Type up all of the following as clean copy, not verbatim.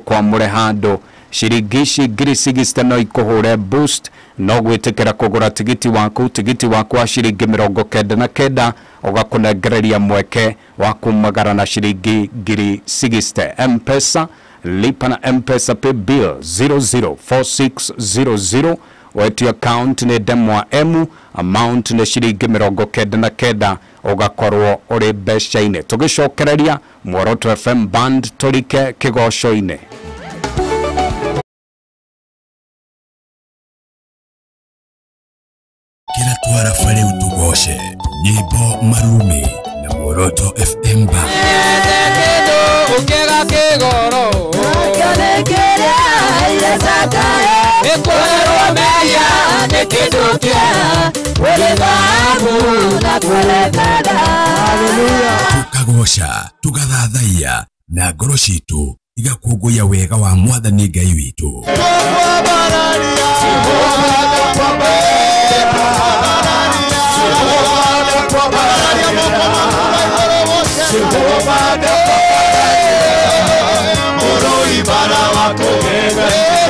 Kwamũre handũ ciringi ici 60,000 no ikũhũre boost no gwĩtĩkĩra kũgũra tigiti waku, tigiti waku wa ciringi 99 ũgakũnengereria mweke wa kumagara na ciringi 60,000. M-Pesa, lipa na M-Pesa pay bill 004600, wetu account nĩ ndemwa M, amount nĩ ciringi 99, ũgakorwo ũrĩ mbeca-inĩ. Tũgĩcokereria Muoroto FM Band tũrike kĩgoco-inĩ. Kila twara fare utugoshe nyimbo marumi na Muoroto FM Band. Tukagosha tugathathaiya na ngoro citu igakunguya wega wa Mwathani Ngai witu.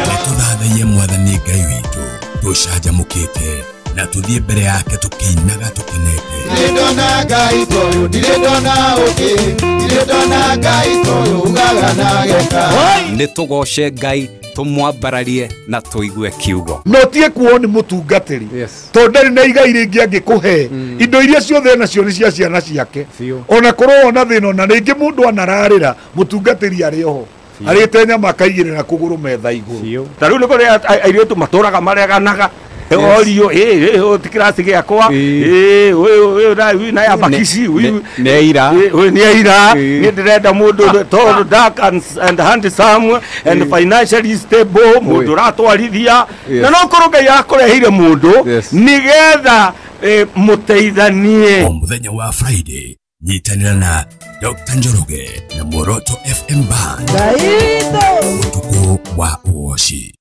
Nĩtũthathaiye Mwathani Ngai witũ tũcanjamũkĩte na tũthiĩ mbere yake tũkĩinaga tũkenete. Ndirĩ Ngai toyũ, ndirĩ ndona ũngĩ, ndirĩ ndona Ngai toyũ ugaga na geka. Nĩtũgoce Ngai tũmwambararie na tũigue kiugo. No tie kuo nĩ mũtungatĩri tondũ ndarĩ na igai rĩngĩ angĩkũhe. Indo iria ciothe nacio nĩ cia ciana ciake. Ona korwo ona thĩna ona rĩngĩ mũndũ anararĩra mũtungatĩri arĩ oho arĩte nyama akaigĩrĩra kũgũrũ metha igũrũ. Ta rĩu nĩ kũrĩ airĩtu matũraga mareganaga orio ti kĩraci gĩakwa ũyũ na ya bakici nĩ aira nĩ aira nĩ ndĩrenda mũndũ tall, dark and handsome and financially stable, mũndũ ũratwarithia na no korwo Ngai akũreheire mũndũ nĩgetha mũteithanie. O mũthenya wa Friday nyitanĩra na Dr. Njoroge na Muoroto FM Band ũtukũ wa ũgoci.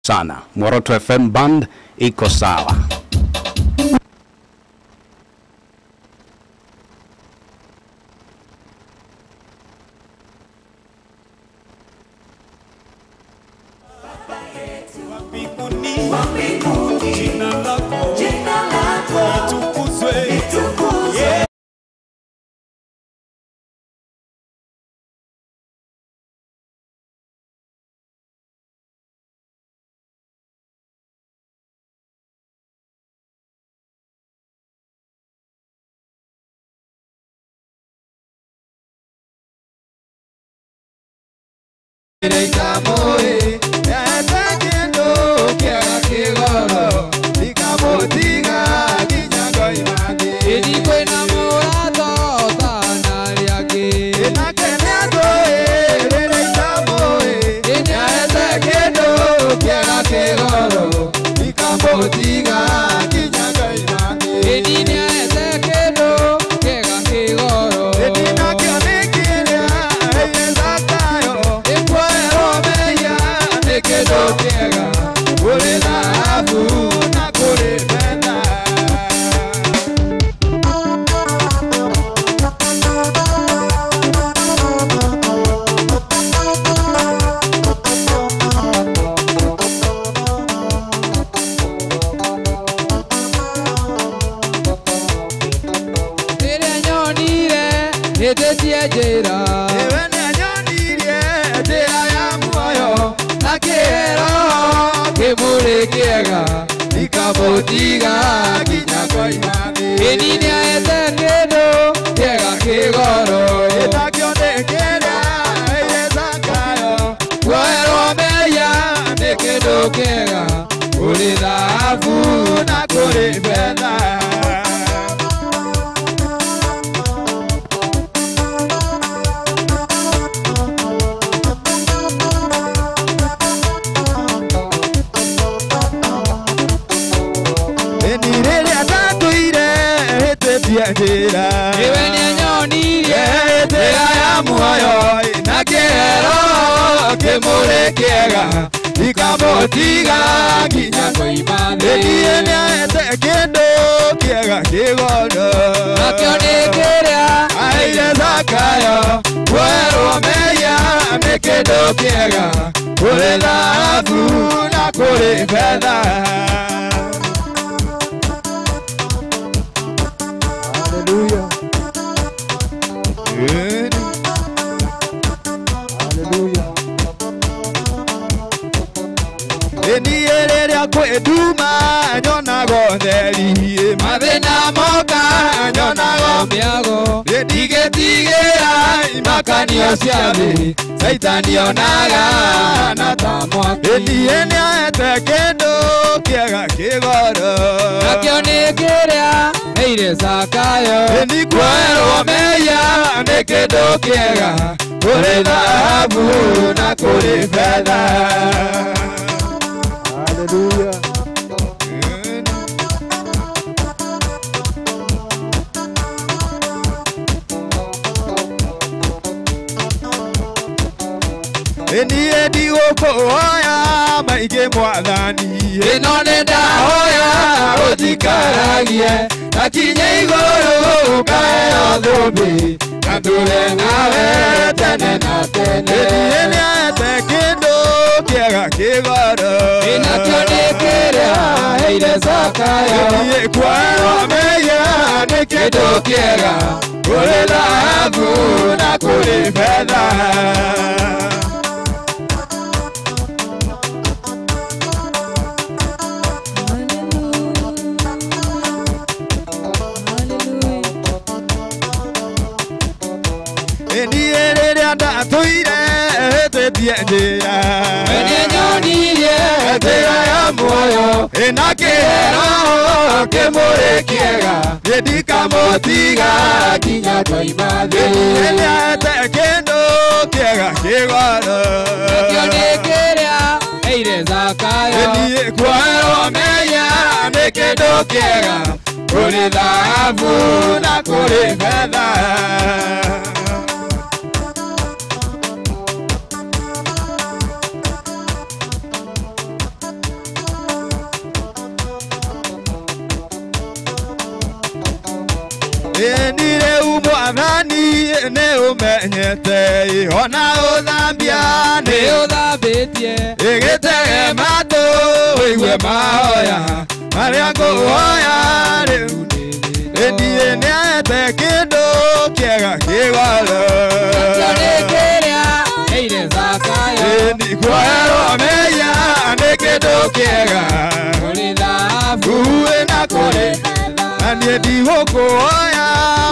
Sana Muoroto FM Band iko sawa. Ina Kĩmũrĩ kĩega ikamũtiga nginya koima thĩ. Ĩni nĩaete kĩndũ kĩega kĩgoro ĩtakĩo nĩ kĩrĩa ĩire Zakayo. Kuoherwo mehia nĩ kĩndũ kĩega kũrĩ thahabu na kũrĩ betha. Njĩra iwe nĩanyonirie njĩra ya muoyo na kĩhero kĩmũrĩ kĩega ikamũtiga nginya koima thĩ. Ĩniĩ nĩaete kĩndũ kĩega kĩgoro nakĩo nĩ kĩrĩa aheire Zakayo. Kuoherwo mehia nĩ kĩndũ kĩega kũrĩ thahabu na kũrĩ betha. Hallelujah. Hallelujah. Ĩniĩ rĩrĩa kwĩ nduma nyonaga ũtheri, mathĩna moka nyonaga mĩago. Ndigĩtigĩra imakanio cia thĩ, Caitani onaga na ta mwaki. Ĩniĩ nĩaete kĩndũ kĩega kĩgoro nakĩo nĩ kĩrĩa heire Zakayo. Ĩni kuoherwo mehia nĩ kĩndũ kĩega kũrĩ thahabu na kũrĩ betha. Hallelujah. Ĩniĩ ndigũkũhoya maingĩ mwathani, ĩno nĩ ndahoya ũnjikaragie ndakinye igũrũ ngaheo thũmbĩ na ndũre nawe tene na tene. Ĩniĩ nĩaete kĩndũ kĩega kĩgoro ĩnakĩo nĩ kĩrĩa aheire Zakayo. Ĩniĩ kuoherwo mehia nĩ kĩndũ kĩega kũrĩ thahabu na kũrĩ betha. Ĩniĩ rĩrĩa ndatũire hĩtĩtie njĩra we nĩanyonirie njĩra ya muoyo ĩna kĩhero kĩmũrĩ kĩega niĩ ndikamũtiga nginya ngoima thĩ. Ĩniĩ nĩaete kĩndũ kĩega kĩgoro nakĩo nĩ kĩrĩa heire Zakayo. Ĩniĩ kuoherwo mehia nĩ kĩndũ kĩega kũrĩ thahabu na kũrĩ betha. Ĩni rĩu mwathani nĩ ũmenyete ona ũthambia nĩ ũthambĩtie ĩgĩtege matũ ũigue mahoya marĩa ngũhoya rĩu. Ĩniĩ nĩaete kĩndũ kĩega kĩgoro nakĩo nĩ kĩrĩa heire Zakayo. Ĩni kuoherwo mehia nĩ kĩndũ kĩega kũrĩ thahabu na kũrĩ na niĩ ndigũkũhoya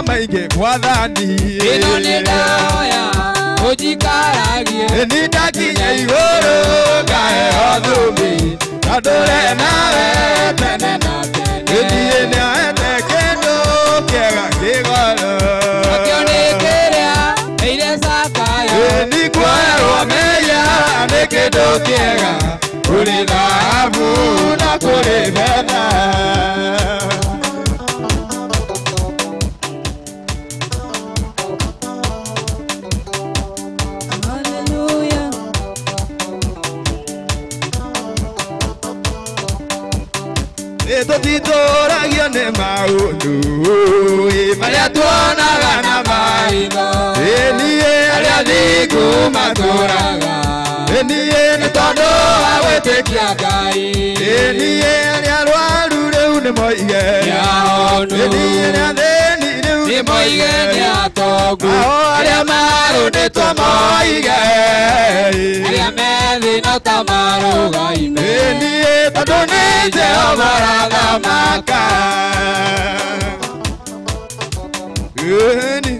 maingĩ mwathani, ĩno nĩ ndahoya ũnjikaragie. Ĩni ndakinya igũrũ ngaheo thũmbĩ na ndũre nawe tene na tene. Ĩniĩ nĩaete kĩndũ kĩega kĩgoro nakĩo nĩ kĩrĩa heire Zakayo. Ĩni kuoherwo mehia nĩ kĩndũ kĩega kũrĩ thahabu na kũrĩ betha. Hallelujah. Tũtitũragio nĩ maũndũ marĩa tuonaga na maitho, ĩniĩ arĩa thingu matũraga, ĩniĩ nĩ tondũ wa gwĩtĩkia Ngai, ĩniĩ arĩa arwaru rĩu nĩ moige, ĩniĩ arĩa athĩni rĩu Nĩ moige nĩ atongu. Arĩa marũndĩtwo moige. Arĩa me thĩna ta marũgaime. Niĩ tondũ nĩ Jehova ũrathamaka. Ĩni.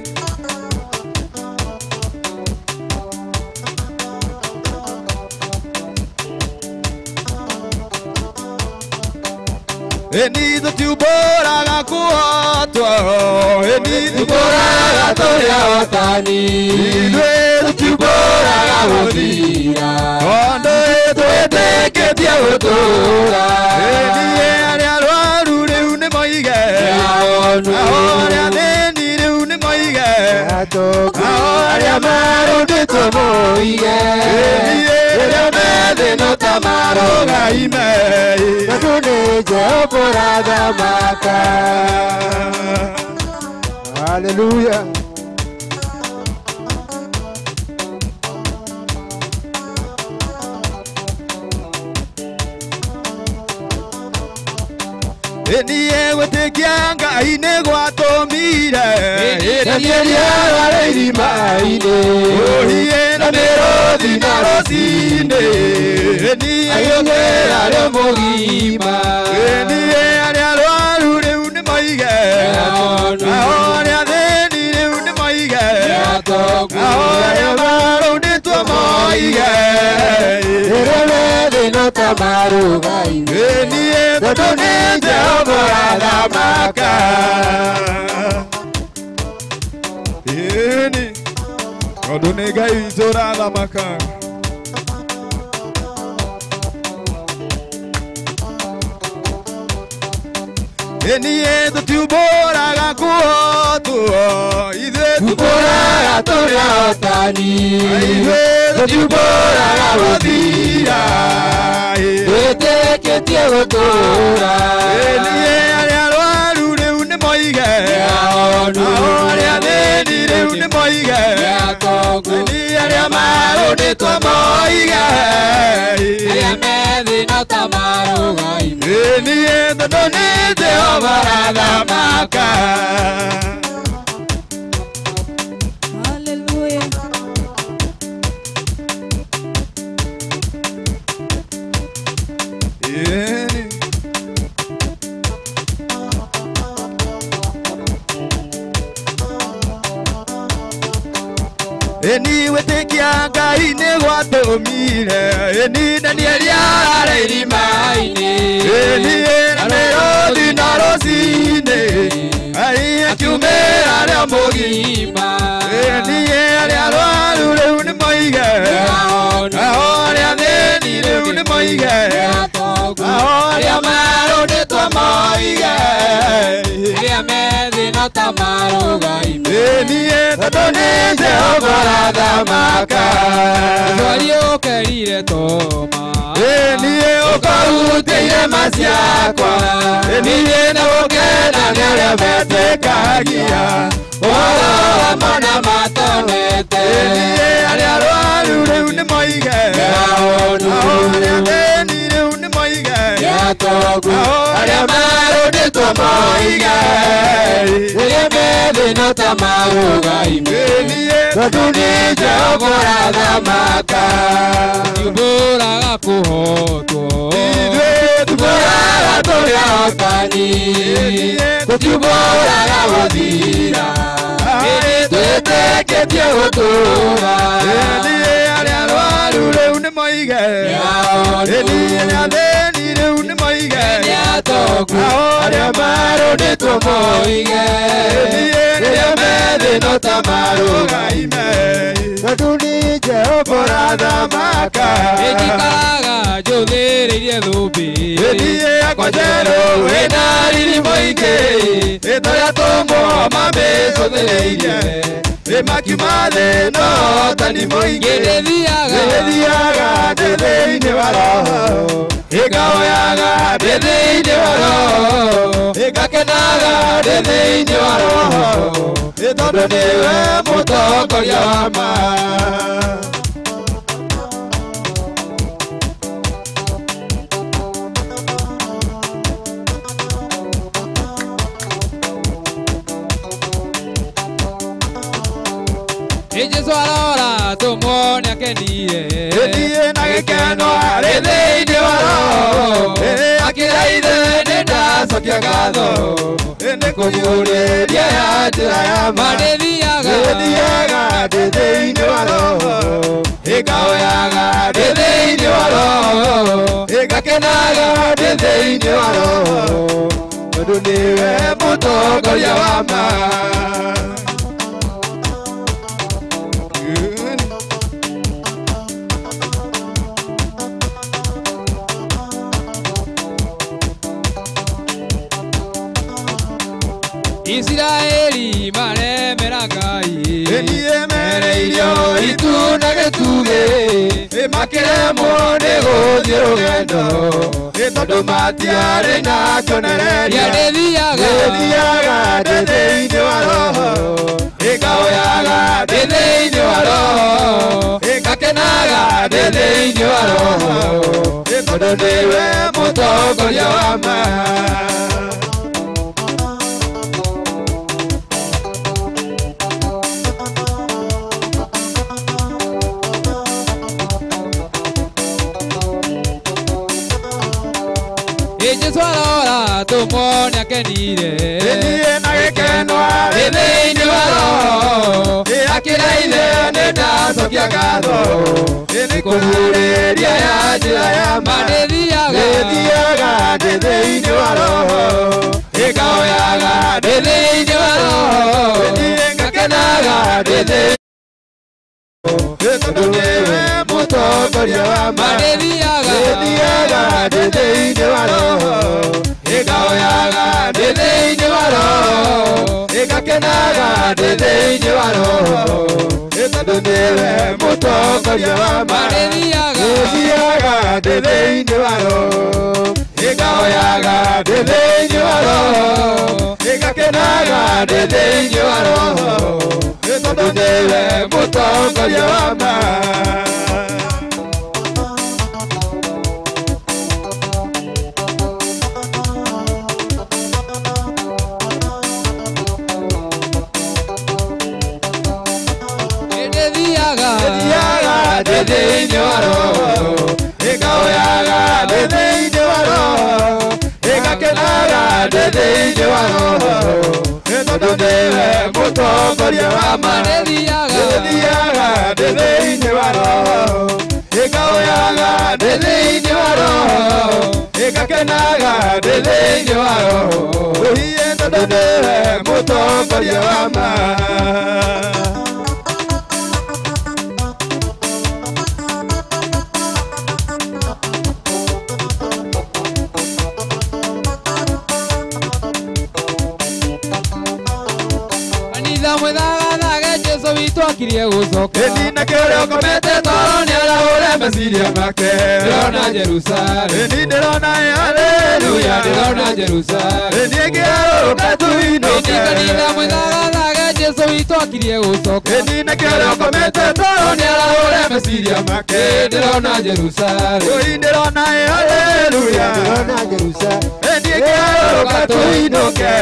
Eni tutiumbũraga kuhotwo, eni tumbũraga tũrĩ ahotani. Ithuĩ tutiumbũraga gũthira, tondũ twĩtĩkĩtie gũtũũra. Eni arĩa arwaru rĩu nĩ moige, nao arĩa athĩni rĩu nĩ moige, nao arĩa marũndĩtwo moige. Eni rĩrĩa me thĩna ta marũgaime. Tondũ nĩ Jehova ũrathamaka. Hallelujah. Niĩ gwĩtĩkia Ngai nĩ gwatũmire Danieli arare irima-inĩ. Ũhiĩ na mĩrũthi na rũcinĩ. Niĩ agĩũkĩra arĩ mũgima. Niĩ arĩa arwaru rĩu nĩ moige, nao arĩa athĩni rĩu nĩ moige, nao arĩa marũndĩtwo moige. Rĩrĩa me thĩna ta marũgaime. Niĩ tondũ nĩ Jehova ũrathamaka. Ĩni tondũ nĩ Ngai witũ ũrathamaka. Niĩ tũtiumbũraga kuhotwo, ithuĩ Tumbũraga tũrĩ ahotani. Ithuĩ tũtiumbũraga gũthira. Twĩtĩkĩtie gũtũũra. Niĩ arĩa arwaru rĩu nĩ moige, nao arĩa athĩni rĩu nĩ moige, niĩ arĩa marũndĩtwo moige. Arĩa me thĩna ta marũgaime. Niĩ tondũ nĩ Jehova ũrathamaka. Hallelujah. Ĩni. Eni gwĩtĩkia Ngai nĩ gwatũmire Eni Danieli arare irima-inĩ. Eni na mĩrũthi na rũcinĩ. Akiumĩra arĩ o mũgima. Eni arĩa arwaru rĩu nĩ moige, nao arĩa athĩni rĩu nĩ moige, nao arĩa marũndĩtwo moige. Arĩa me thĩna ta marũgaime. Niĩ tondũ nĩ Jehova ũrathamaka. Ndwari ũkerire Toma. Niĩ ũkahutĩire ma ciakwa. Niĩ na gũkena nĩ arĩa metĩkagia ũhoro wa mona matonete. Niĩ arĩa arwaru rĩu nĩ moige, nao arĩa athĩni rĩu nĩ moige, nao arĩa marũndĩtwo moige. Rĩrĩa me thĩna ta marũgaime. Niĩ tondũ nĩ Jehova ũrathamaka. Tũtiumbũraga kũhotwo. Ithuĩ tumbũraga tũrĩ ahotani. Tũtiumbũraga gũthira. Twĩtĩkĩtie gũtũũra. Niĩ arĩa arwaru rĩu nĩ moige, niĩ arĩa athĩni rĩu nĩ moige, nao arĩa marũndĩtwo moige. Rĩrĩa me thĩna ta marũgaime. Tondũ nĩ Jehova ũrathamaka. Njikaraga njũthĩrĩirie thũmbĩ. Niĩ yakwa njerũ ĩna riri mũingĩ. Ĩtarĩa tũmwo mamĩcũthĩrĩirie. Makiuma thĩ no ũhotani mũingĩ. Ngĩthiaga ndĩ thĩinĩ wa Roho. Ngahoyaga ndĩ thĩinĩ wa Roho. Ngakenaga ndĩ thĩinĩ wa Roho. Tondũ nĩwe mũtongoria wa ma. Jesu arora tumuone akenire Ĩthiĩ na gĩkeno arĩ thĩinĩ wa roho Akĩra ithe nĩ ndacokia ngatho Nĩ kũguũrĩria ya njĩra ya ma Ndĩthiaga Ndĩthiaga ndĩ thĩinĩ wa roho Ĩkaoyaga ndĩ thĩinĩ wa roho Ĩgakenaga ndĩ thĩinĩ wa roho Tondũ nĩwe mũtongoria wa ma. Isiraeli maremera Ngai Ĩniĩ mereirio itu na gĩtugĩ Makĩremwo nĩ gũthiĩ rũgendo Tondũ matiarĩ na kĩonereria Ndĩthiaga Ndĩthiaga ndĩ thĩinĩ wa roho Ĩkaoyaga ndĩ thĩinĩ wa roho Ĩgakenaga ndĩ thĩinĩ wa roho Tondũ nĩwe mũtongoria wa ma. Jesu arora tumuone akenire Ĩthiĩ na gĩkeno arĩ thĩinĩ wa roho Akĩra ithe nĩ ndacokia ngatho Nĩ kũguũrĩria ya njĩra ya ma Ndĩthiaga Ndĩthiaga ndĩ thĩinĩ wa roho Ĩkaoyaga ndĩ thĩinĩ wa roho Ngakenaga ndĩ thĩinĩ Tondũ nĩwe mũtongoria wa ma. Ndĩthiaga Ndĩthiaga ndĩ thĩinĩ wa roho Ĩkaoyaga ndĩ thĩinĩ wa roho Ĩgakenaga ndĩ thĩinĩ wa roho Tondũ nĩwe mũtongoria wa ma. Ndĩthiaga Ndĩthiaga ndĩ thĩinĩ wa roho Ĩkaoyaga ndĩ thĩinĩ wa roho Ĩgakenaga ndĩ thĩinĩ wa roho Tondũ nĩwe mũtongoria wa ma. Ndĩthiaga Ndĩthiaga ndĩ thĩinĩ wa roho Ĩkaoyaga ndĩ thĩinĩ wa roho Ĩgakenaga ndĩ thĩinĩ wa roho Tondũ nĩwe mũtongoria wa ma. Ndĩthiaga Ndĩthiaga ndĩ thĩinĩ wa roho Ĩkaoyaga ndĩ thĩinĩ wa roho Ĩgakenaga ndĩ thĩinĩ wa roho Tondũ nĩwe mũtongoria wa ma. Kanitha mwĩthagathage Jesu witũ akirie gũcoka Ĩni na kĩũrĩa ũkomete toro nĩarahũre meciria make Ndĩrona Jerusalemu Ĩni ndĩrona haleluya Ndĩrona Jerusalemu Ĩni ĩngĩarũrũka tuinũke Ĩni kanitha mwĩthagathage Jesu witũ akirie gũcoka Ĩni na kĩũrĩa ũkomete toro nĩarahũre meciria make Ndĩrona Jerusalemu Ĩni ndĩrona haleluya Ndĩrona Jerusalemu Ĩni ĩngĩarũrũka tuinũke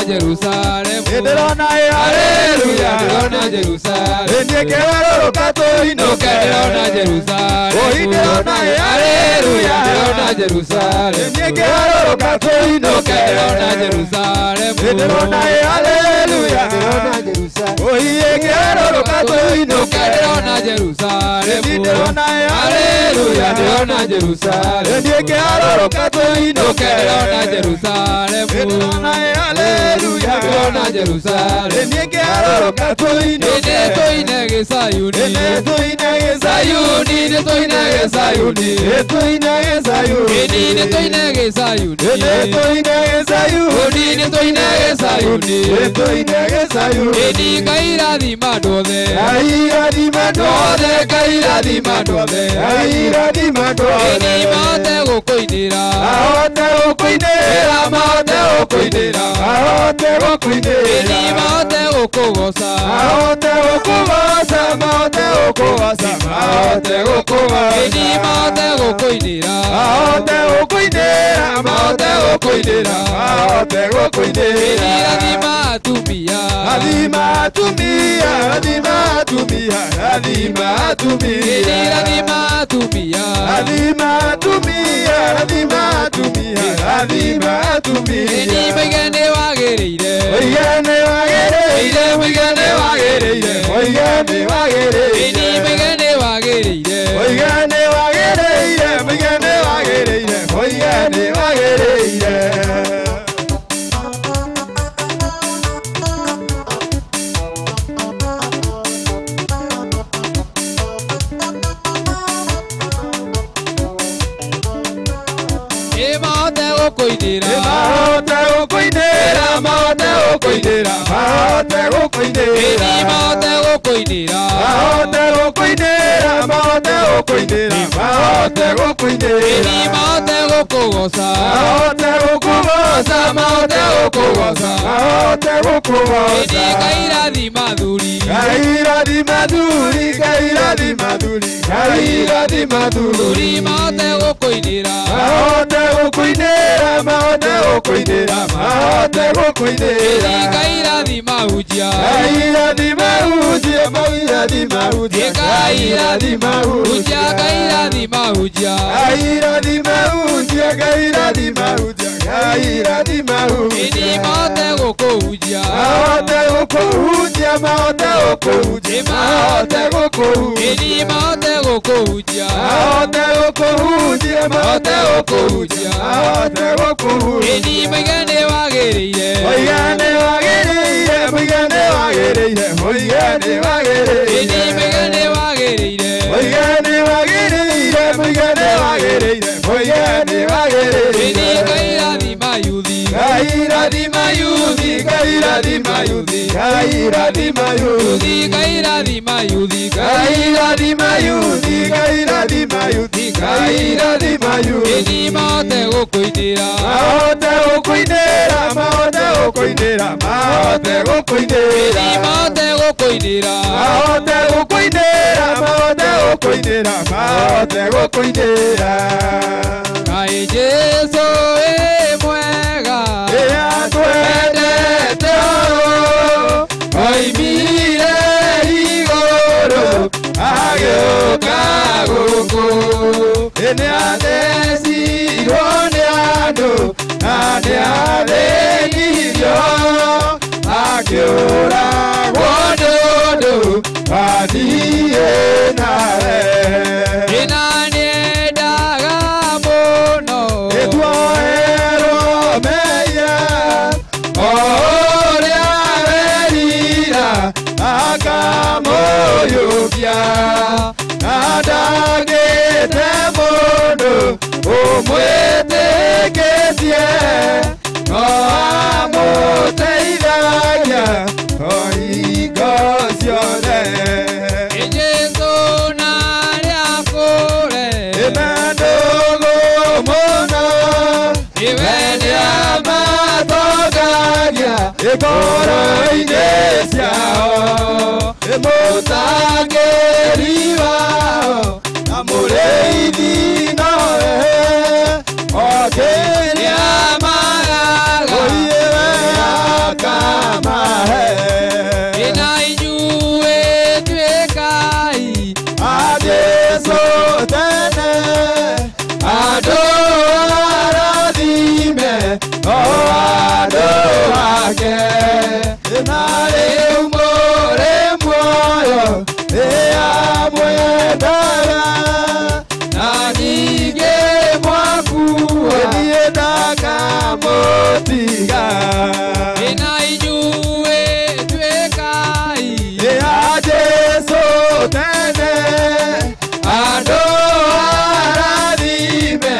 Jerusalemu Ndĩrona haleluya Ndĩrona Jerusalemu Ĩni ĩngĩarũrũka tuinũke Ndĩrona Jerusalemu Ndĩrona haleluya Ndĩrona Jerusalemu Ĩni ĩngĩarũrũka tuinũke Ndĩrona Jerusalemu Ndĩrona haleluya Ndĩrona Jerusalemu Ĩngĩarũrũka tuinũke Ndĩrona Jerusalemu Ndĩrona haleluya Ndĩrona Jerusalemu Ĩni ĩngĩarũrũka tuinũke Ndĩrona Jerusalemu Ndĩrona haleluya Ndĩrona Jerusalemu Ĩni ĩngĩarũrũka tuinũke Ĩni tũine gĩcayuni Ĩni tũine Sayuni nĩ tũine gĩcayuni Ĩni tũine gĩcayuni Ĩni nĩ tũine gĩcayuni Ĩni tũine gĩcayuni Ĩni nĩ tũine gĩcayuni Ĩni tũine gĩcayuni Ĩni Ngai rathima andũ othe Ngai rathima andũ othe Ngai rathima andũ othe Ngai rathima andũ othe Ĩni mahote gũkũinĩra Mahote gũkũinĩra Mahote gũkũinĩra Mahote gũkũinĩra Ĩni mahote gũkũinĩra gũkũgoca mahote gũkũgoca mahote gũkũgoca mahote gũkũgoca ĩni mahote gũkũinĩra mahote gũkũinĩra mahote gũkũinĩra mahote gũkũinĩra ĩni rathima atumia rathima atumia rathima atumia rathima atumia ĩni rathima atumia rathima atumia rathima atumia rathima atumia ĩni moige nĩ wagĩrĩire moige nĩ wagĩrĩire moige nĩ wagĩrĩire moige nĩ wagĩrĩire ĩni moige nĩ wagĩrĩire moige nĩ wagĩrĩire moige nĩ wagĩrĩire moige nĩ wagĩrĩire. Mahote gũkũinĩra mahote gũkũinĩra mahote gũkũinĩra mahote gũkũinĩra ĩni mahote gũkũinĩra mahote gũkũinĩra mahote gũkũinĩra mahote gũkũinĩra ĩni mahote gũkũgoca mahote gũkũgoca mahote gũkũgoca mahote gũkũgoca ĩni Ngai rathima athuri Ngai rathima athuri Ngai rathima athuri Ngai rathima athuri mahote gũkũinĩra mahote gũkũinĩra mahote gũkũinĩra mahote gũkũinĩra ĩni Ngai rathima ahunjia Ngai rathima ahunjia Ngai rathima ahunjia Ngai rathima ahunjia Ngai rathima ahunjia Ngai rathima ahunjia Ngai rathima ahunjia Ngai rathima ahunjia ĩni mahote gũkũhunjia mahote gũkũhunjia mahote gũkũhunjia mahote gũkũhunjia ĩni mahote gũkũhunjia mahote gũkũhunjia mahote gũkũhunjia mahote gũkũhunjia ĩni moige nĩ wagĩrĩire moige nĩ wagĩrĩire moige nĩ wagĩrĩire moige nĩ wagĩrĩire ĩni moige nĩ wagĩrĩire moige nĩ wagĩrĩire moige nĩ wagĩrĩire moige nĩ wagĩrĩire ĩni Ngai rathima yuthi Ngai rathima yuthi Ngai rathima yuthi Ngai rathima yuthi Ngai rathima yuthi Ngai rathima yuthi Ngai rathima yuthi Ngai rathima yuthi ĩni mahote gũkũinĩra mahote gũkũinĩra mahote gũkũinĩra mahote gũkũinĩra ĩni mahote gũkũinĩra mahote gũkũinĩra mahote gũkũinĩra mahote gũkũinĩra Ngai Jesũ ĩ mwega ĩ atwendete oimire igũrũ agĩũka gũkũ nĩ athecirwo nĩ andũ na nĩ athĩnirio akĩũragwo nĩ ũndũ wathiĩ nawe na nĩendaga mũno ĩtuoerwo mehia o ũrĩa werira akamũiyũkia na ndagĩte mũndũ ũmwĩtĩkĩtie no amũteithagia o hingo ciothe. Jesũ narĩa kũre ĩmendũgũ mũno iwe nĩ amatongagia ngoro-inĩ ciao mũtangĩri wao na mũrĩithi nowe o kĩrĩa maraga oiwe akamahe na inyuĩ tuĩkai a Jesũ tene andũ arathime o andũ ake na rĩu mũrĩ muoyo nĩ amwendaga na ningĩ mwakua niĩ ndakamũtiga na inyuĩ tuĩkai a Jesũ tene andũ arathime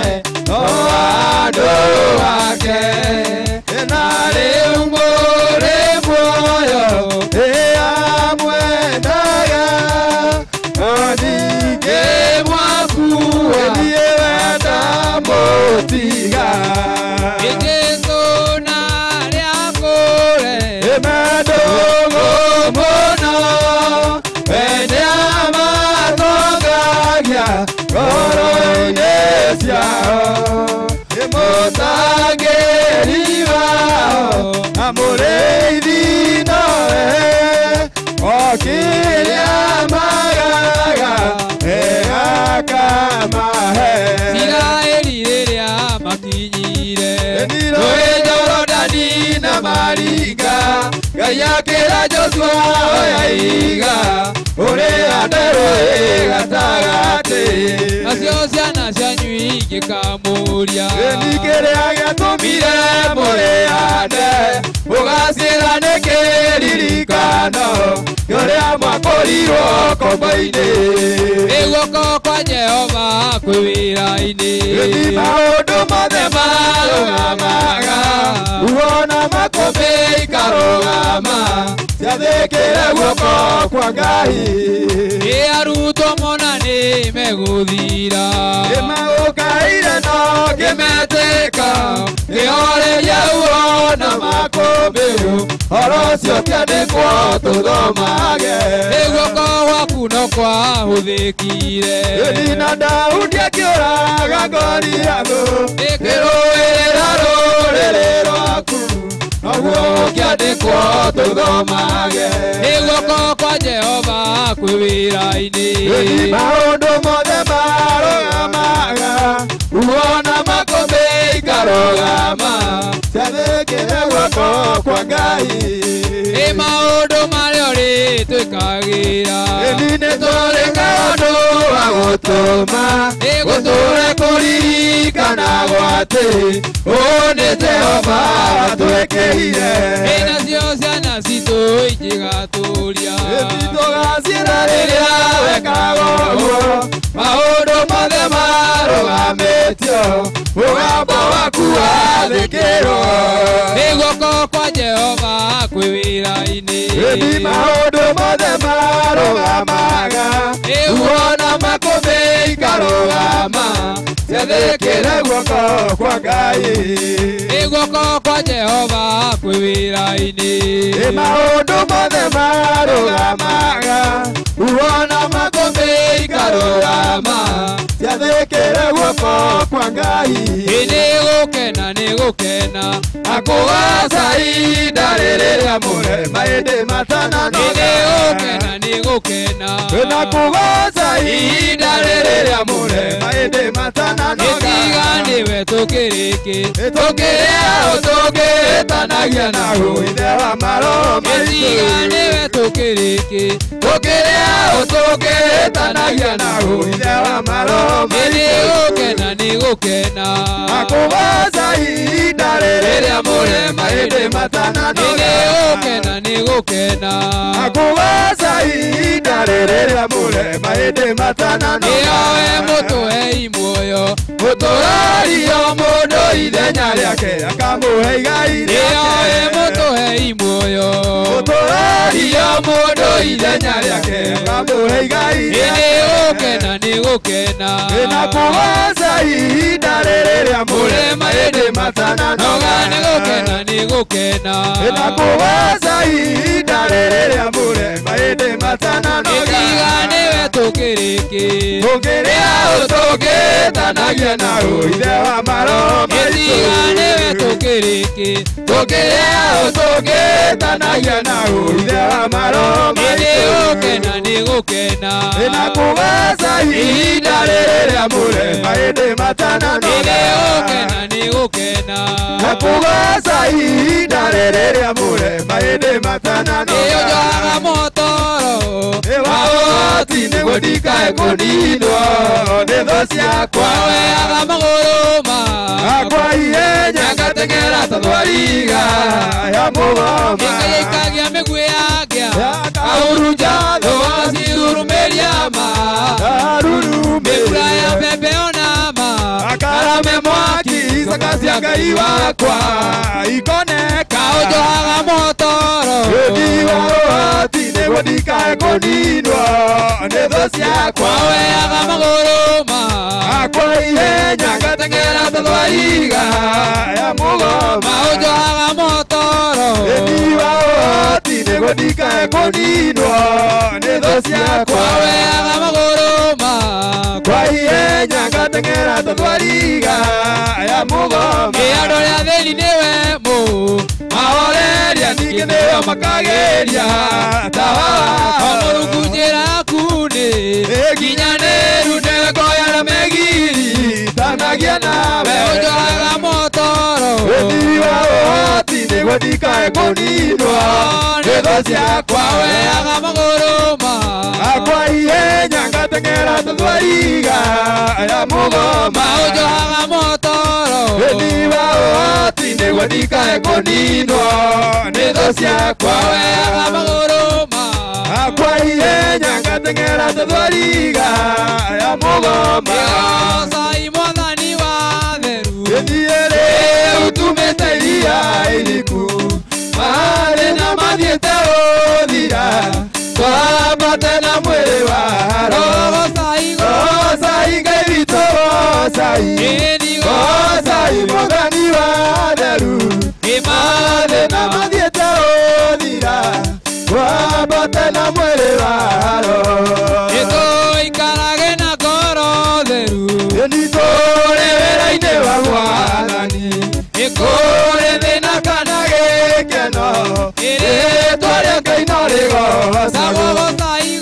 o andũ ake na rĩu mũrĩ muoyo Na mũrĩithi nowe o kĩrĩa magaga akamahe. Isiraeli rĩrĩa makinyire Rũĩ Jorodani na maringa, Ngai akĩra Joshua oya ihiga ũrĩhande rũĩ gatagatĩ. Nacio ciana cianyu ingĩkamũria Nĩ kĩrĩa gĩatũmire mũrĩhande, mũgacĩra nĩ kĩririkano kĩrĩa mwakũrirwo ngombo-inĩ. Nĩ guoko kwa Jehova kwĩ wĩra-inĩ. Nĩ maũndũ mothe marũgamaga, ruo na makũmbĩ ikarũgama, ciathĩkĩre guoko kwa Ngai. Nĩ arutwo mona nĩ megũthira, Nĩ magũkaire no ngĩmetĩka, ngĩhoreria ruo na makũmbĩ, ũhoro ũcio ũkĩandĩkwo tũthomage. Nĩ guoko gwaku no kwahũthĩkire. Ĩni na Daudi akĩũraga Goliathũ, ngĩrũĩrĩra rũrĩrĩ rwaku, noguo ũkĩandĩkwo tũthomage. Nĩ guoko kwa Jehova kwĩ wĩra-inĩ. Ĩni maũndũ mothe marũgamaga, ruo na makũmbĩ ikarũgama, ciathĩkĩre guoko kwa Ngai. Nĩ maũndũ marĩa ũrĩtwĩkagĩra, Ĩni nĩ tũrĩ kaũndũ wa gũtũma gũtũre kũririkanagwo atĩ ũũ nĩ Jehova atwĩkĩire. Ĩ nacio ciana citũ ingĩgatũria, Ĩni tũgacĩra rĩrĩa wekaga ũguo, maũndũ mothe marũgamĩtio, mũgambo waku wathĩkĩrwo. Nĩ guoko kwa Jehova kwĩ wĩra-inĩ. Ĩni maũndũ mothe marũgamaga, ruo na makũmbĩ ikarũgama, ciathĩkĩre guoko kwa Ngai. Nĩ guoko kwa Jehova kwĩ wĩra-inĩ. Nĩ maũndũ mothe marũgamaga, ruo na makũmbĩ ikarũgama, ciathĩkĩre guoko kwa Ngai. Nĩ gũkena nĩ gũkena akũgaca ihinda rĩrĩa mũrema ĩndĩ matananoga. Nĩ gũkena nĩ gũkena Na kũgaca ihinda rĩrĩa mũrema ĩndĩ matananoga. Ĩtiga nĩwe tũkĩrĩkĩ Tũkĩrĩa tũkĩtanagia na ithe wa maroho maitũ. Ĩtiga nĩwe tũkĩrĩkĩ Tũkĩrĩa tũkĩtanagia na ithe wa maroho Nĩ maitũ. gũkena nĩ gũkena Akũgaca ihinda rĩrĩa mũrema ĩndĩ matananoga. Nĩ gũkena nĩ gũkena Akũgaca ihinda rĩrĩa mũrema ĩndĩ matananoga. Nĩoe mũtũhei muoyo Mũtũrario mũndũ ithenya rĩake akamũhe igai Nĩoe rĩake. mũtũhei muoyo Mũtũrario mũndũ ithenya rĩake akamũhe igai Nĩ rĩake. gũkena nĩ gũkena Na kũgaca ihinda rĩrĩa mũrema ĩndĩ matananoga. Nĩ gũkena nĩ gũkena Na kũgaca ihinda rĩrĩa mũrema ĩndĩ matananoga. Ĩtiga nĩwe tũkĩrĩkĩ Tũkĩrĩa tũkĩtanagia na ithe wa maroho maitũ. Ĩtiga nĩwe tũkĩrĩkĩ Tũkĩrĩa tũkĩtanagia na ithe wa maroho Nĩ maitũ. gũkena nĩ gũkena Na kũgaca ihinda rĩrĩa mũrema ĩndĩ matananoga. Nĩ gũkena nĩ gũkena Na kũgaca ihinda rĩrĩa mũrema ĩndĩ matananoga. Nĩũnjohaga mũtoro Nĩ wa ũhoti nĩguo ndikae kũninwo nĩ thũ ciakwa. Woyaga magũrũ Akwa ihenya ngateng'era ta thwariga ya mũgoma. Ĩkagia mĩguĩ yangĩa Ahurunja thũ Wacirurumĩria ma Mĩkura ya mbembe ona ma Akarame mwaki icaka cia Ngai wakwa ikoneka. Kaũnjohaga mũtoro Wendi wa ũhoti nĩguo ndikae kũninwo nĩ thũ ciakwa. Woyaga magũrũ Akwa ihenya ngateng'era ta thwariga ya mũgoma. Maũnjohaga mũtoro Wendi wa ũhoti nĩguo ndikae kũninwo nĩ thũ ciakwa. Woyaga magũrũ Kwa ihenya ngateng'era ngateng'era ta thwariga ya mũgoma. Ĩ andũ arĩa athĩni nĩwe mũ mahoreria ningĩ nĩo makagĩria tawa O Mũrungu njĩra yaku nĩ nginyanĩru nĩwe na megiri tanagia nawe ũnjohaga motoro wendi wa ũhoti nĩguo ndikae kũninwo nĩ thũ ciakwa weaga magũrũ ma akwa ihenya ngateng'era ta thwariga ya mũgoma ũnjohaga motoro wendi wa ũhoti nĩguo ndikae kũninwo nĩ thũ ciakwa weaga magũrũ ma akwa ihenya ngateng'era ta thwariga ya mũgoma Gocai Mwathani wa theru Ĩthiĩ rĩu tumĩte iria iriku mathĩna mathiĩte gũthira twambate na mwĩrĩ wa Roho. Gocai Gocai Ngai witũ gocai gocai Mwathani wa theru mathĩna mathiĩte gũthira twambate na mwĩrĩ wa Roho. Nĩtũikarage na ngoro theru Nĩtũrĩ wĩra-inĩ wa Mwathani kũrĩ thĩna kana gĩkeno rĩĩtwa rĩa Ngai no rĩgocagwo.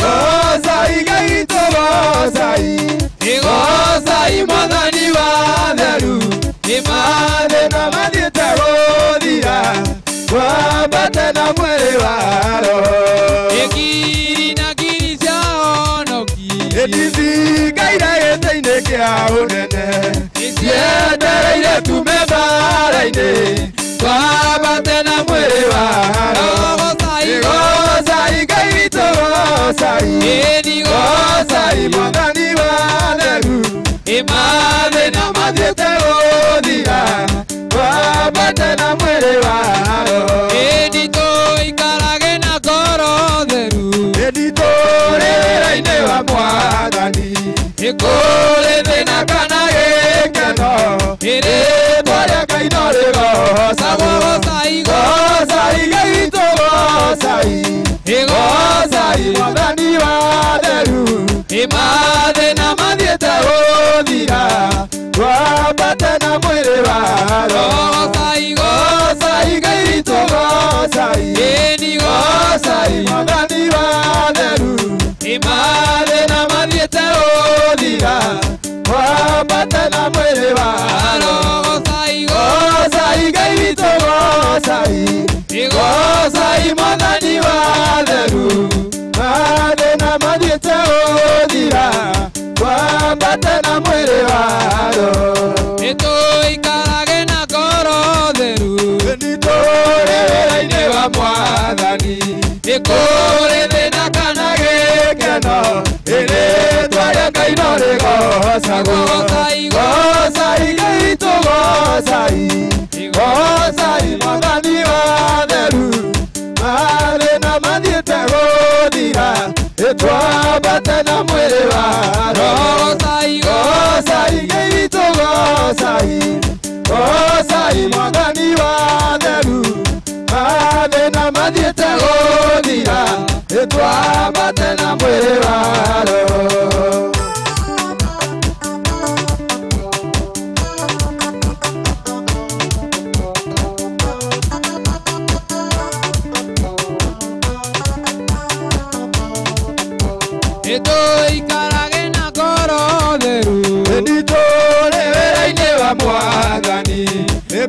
Gocai Ngai witũ gocai gocai Mwathani wa theru mathĩna mathiĩte gũthira twambate na mwĩrĩ wa Roho. Ngiri na ngiri cia honoki Nĩthingaire gĩtĩ-inĩ kĩa ũnene cietereire tume mbara-inĩ twambate na mwĩrĩ wa Roho. Gocai Ngai witũ gocai gocai Mwathani wa theru mathĩna mathiĩte gũthira twambate na mwĩrĩ wa Roho. Nĩtũikarage na ngoro theru Nĩtũrĩ wĩra-inĩ wa Mwathani kũrĩ thĩna kana gĩkeno rĩĩtwa rĩa Ngai no rĩgocagwo. Gocai Ngai witũ gocai gocai Mwathani wa theru mathĩna mathiĩte gũthira twambate na mwĩrĩ wa Roho. Gocai Ngai witũ gocai gocai Mwathani wa theru mathĩna mathiĩte gũthira twambate na mwĩrĩ wa Roho. Gocai Ngai witũ gocai gocai Mwathani wa theru mathĩna mathiĩte gũthira twambate na mwĩrĩ wa Roho. Nĩtũikarage na ngoro theru Nĩtũrĩ wĩra-inĩ wa Mwathani kũrĩ thĩna kana gĩkeno rĩĩtwa rĩa Ngai no rĩgocagwo. Gocai Ngai witũ gocai gocai Mwathani wa theru mathĩna mathiĩte gũthira twambate na mwĩrĩ wa Roho. Gocai Ngai witũ gocai gocai Mwathani wa theru mathĩna mathiĩte gũthira twambate na mwĩrĩ wa Roho. Nĩtũikarage na ngoro theru Nĩtũrĩ wĩra-inĩ wa Mwathani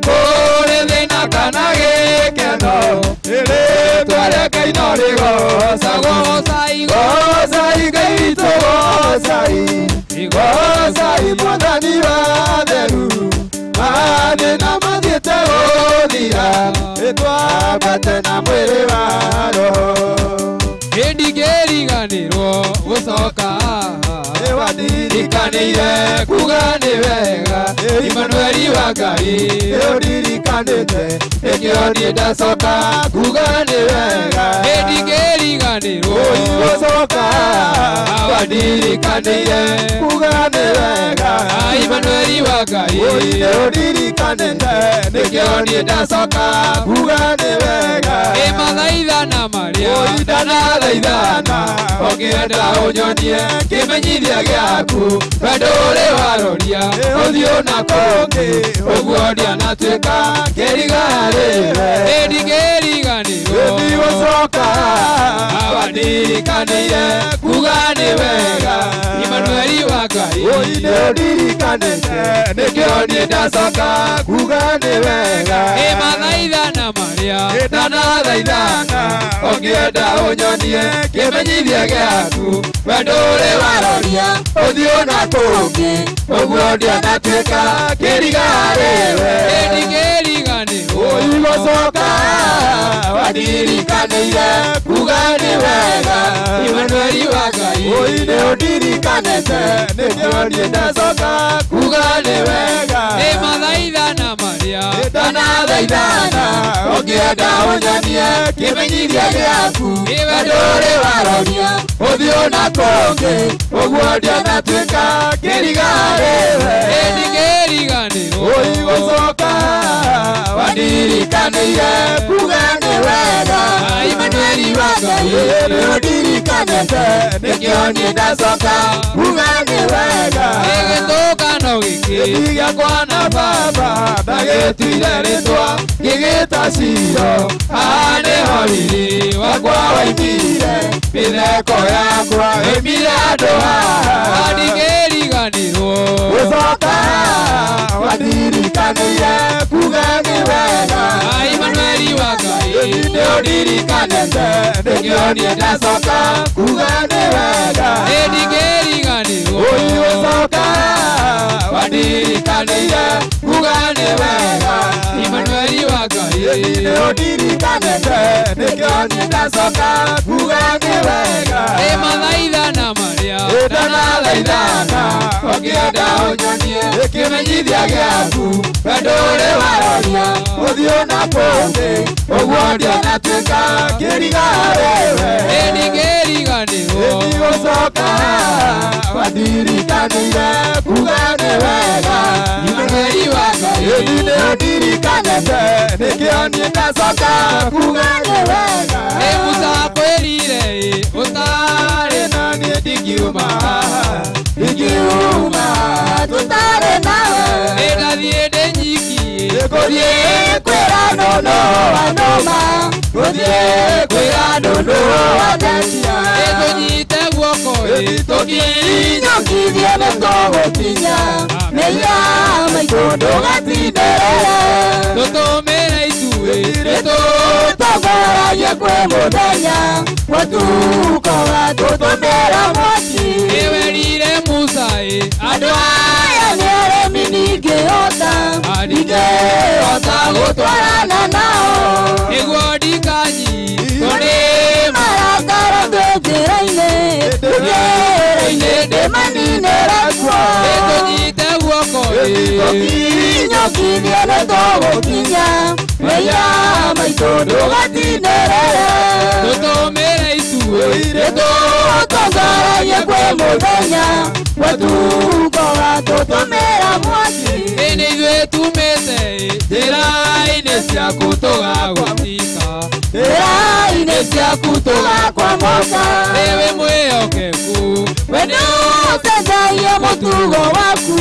kũrĩ thĩna kana gĩkeno rĩĩtwa rĩa Ngai no rĩgocagwo. Gocai Ngai witũ gocai gocai Mwathani wa theru mathĩna mathiĩte gũthira twambate na mwĩrĩ wa Roho. Nĩndingĩriganĩrwo gũcoka nĩwandirikanĩire kuga nĩ wega Imanueli wa Ngai nĩũndirikanĩte nĩkĩo niĩ ndacoka kuga nĩ wega Nĩndingĩriganĩrwo gũcoka Awadirikanĩire kuga nĩ wega Immanueli wa Ngai nĩ ũndirikanĩte nĩkĩo niĩ ndacoka kuga nĩ wega Ĩmathaithana marĩa ndanathaithana ũngĩenda ũnyonie kĩmenyithia gĩaku wendo ũrĩ waroria ũthiũ na kũngĩ ũguo ndianatuĩka kĩrigarĩwe ndingĩriganĩrwo ndigũcoka Awadirikanĩire kuga nĩ wega Immanueli wa Ngai nĩ ũndirikanĩte nĩkĩo niĩ ndacoka kuga nĩ wega Ĩmathaithana marĩa ndanathaithana ũngĩenda ũnyonie kĩmenyithia gĩaku wendo ũrĩ waroria ũthiũ na kũngĩ ũguo ndianatuĩka kĩrigarĩwe ndingĩriganĩrwo igũcoka Wadirikanĩire kuga nĩ wega Immanueli wa Ngai nĩ ũndirikanĩte nĩkĩo niĩ ndacoka kuga nĩ wega Ĩmathaithana marĩa ndanathaithana ũngĩenda ũnyonie kĩmenyithia gĩaku wendo ũrĩ waroria ũthiũ na kũngĩ ũguo ndianatuĩka kĩrigarĩwe ndingĩriganĩrwo igũcoka Wadirikanĩire kuga nĩ wega Immanueli wa Ngai nĩ ũndirikanĩte nĩkĩo niĩ ndacoka kuga nĩ wega Gĩgĩtũngano gĩkĩ gĩakwa na baba ndagĩtuire rĩtwa ngĩgĩta Ciro haha nĩho riri wakwa waimire mĩtheko yakwa ĩmire andũ haha ndingĩriganĩrwo gũcoka Wadirikanĩire kuga nĩ wega Immanueli wa Ngai nĩ ũndirikanĩte nĩkĩo niĩ ndacoka kuga nĩ wega ndingĩriganĩrwo igũcoka Wadirikanĩire kuga nĩ wega Immanueli wa Ngai nĩ ũndirikanĩte nĩkĩo niĩ ndacoka kuga nĩ wega Ĩmathaithana marĩa ndanathaithana ũngĩenda ũnyonie kĩmenyithia gĩaku wendo ũrĩ waroria ũthiũ na kũngĩ ũguo ndianatuĩka kĩrigarĩwe ndingĩriganĩrwo ndigũcoka Wadirikanĩire kuga nĩ wega Immanueli wa Ngai nĩ ũndirikanĩte nĩkĩo niĩ ndacoka kuga nĩ wega Ĩ Musa akwĩrire ũtarĩ na niĩ ndingiuma ndingiuma tũtarĩ nawe Ĩ ndathiĩ ndĩ nyiki gũthiĩ kwĩra nũnũ wa nũma gũthiĩ kwĩra nũnũ wa ndetia Ĩ tũnyite guoko tũkinyũkithie nĩ tũgũkinya mĩia maitũ ndũgatindĩrĩre tũtũmĩre ituĩ tũtongoragie kwĩ mũthenya gũtukoga tũtũmĩra mwaki Ĩwerire Musa andũ aya nĩ arĩmi ndingĩhota ndingĩhota gũtwarana nao nĩguo ndikanyitwo nĩ marakara twĩ njĩra-inĩ njĩra-inĩ ndĩmaninĩre kuo tũnyite guoko tũkinyũkithie nĩ tũgũkinya mĩia maitũ ndũgatindĩrĩre tũtũmĩre ituĩ tũtongoragie kwĩ mũthenya gũtukoga tũtũmĩra mwaki Ĩ nĩ ithuĩ tumĩte njĩra-inĩ ciaku tũgagũtika njĩra-inĩ ciaku tũgakwamoka Ĩwe mwĩhokeku we nĩũcenjagia mũtugo waku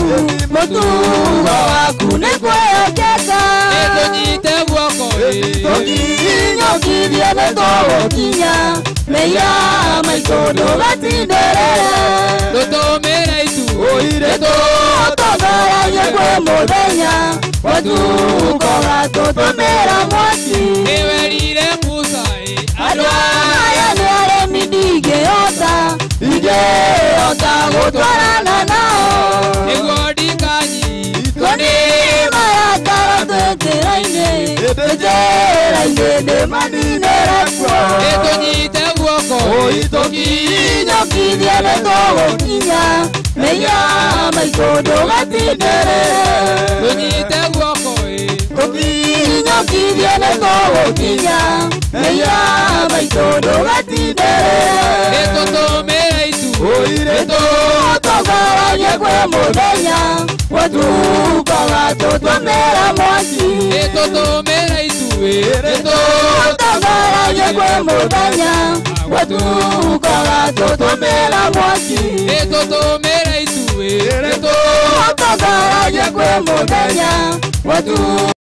mũtugo waku nĩ kwĩhokeka Ĩ tũnyite guoko tũkinyũkithie nĩ tũgũkinya mĩia maitũ ndũgatindĩrĩre tũtũmĩre ituĩ tũtongoragie kwĩ mũthenya gũtukoga tũtũmĩra mwaki Ĩwerire Musa andũ aya nĩ arĩmi ndingĩhota ndingĩhota gũtwarana nao nĩguo ndikanyitwo nĩ marakara twĩ njĩra-inĩ njĩra-inĩ ndĩmaninĩre kuo tũnyite guoko tũkinyũkithie nĩ tũgũkinya mĩia maitũ ndũgatindĩrĩre tũnyite guoko tũkinyũkithie nĩ tũgũkinya mĩia maitũ ndũgatindĩrĩre tũtũmĩre ituĩ Kwĩ mũthenya gũtukaga tũtũmĩra mwaki Nĩtũtũmĩra ituĩ Nĩtũtongoragie kwĩ mũthenya gũtukaga tũtũmĩra mwaki Nĩtũtũmĩra ituĩ Nĩtũtongoragie kwĩ mũthenya gũtukaga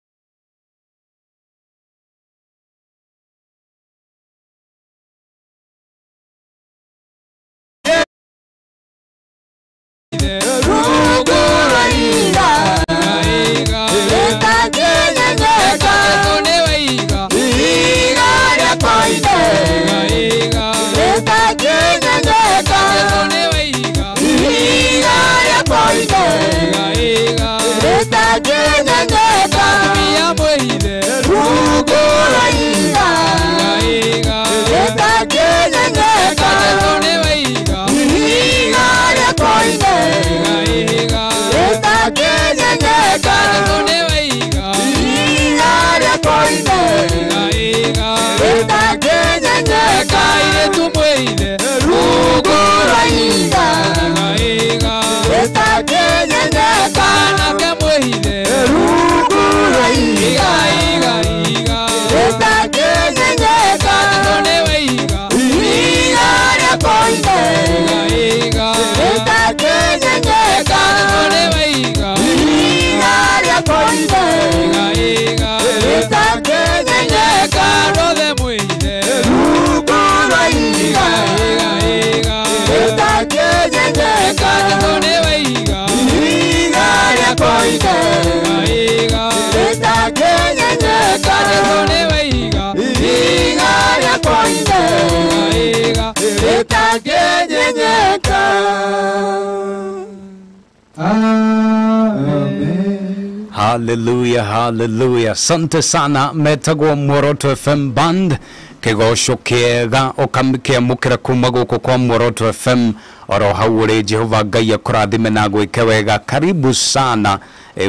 Hallelujah, hallelujah. Asante sana metagwo Muoroto FM Band kigoco kiega ukamkiamukira kuma guku kwa Muoroto FM oro hau uri Jehova Ngai akurathime na gwike wega. Karibu sana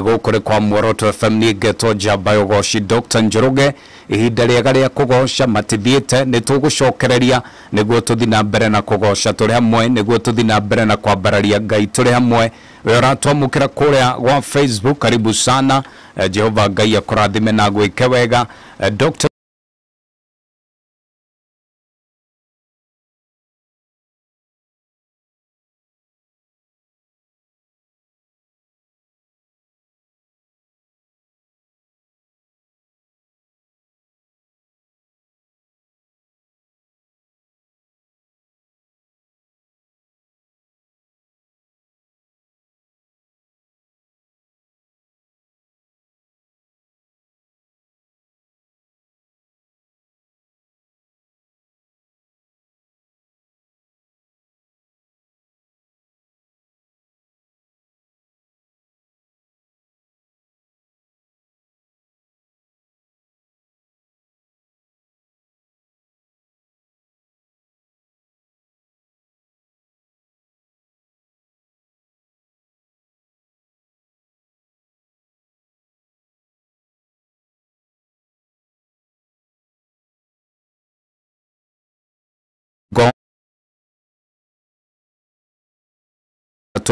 guku kwa Muoroto FM. Ni ngetwo njamba ya ugoci Dr. Njoroge. Ihinda riega ria kugoca matithiite ni tugucokereria niguo tuthi na mbere na kugoca turi hamwe, niguo tuthi na mbere na kwambararia Ngai turi hamwe. We uratwamukira kuria gwa Facebook, karibu sana. Jehova Ngai akurathime na gwike wega. Dr.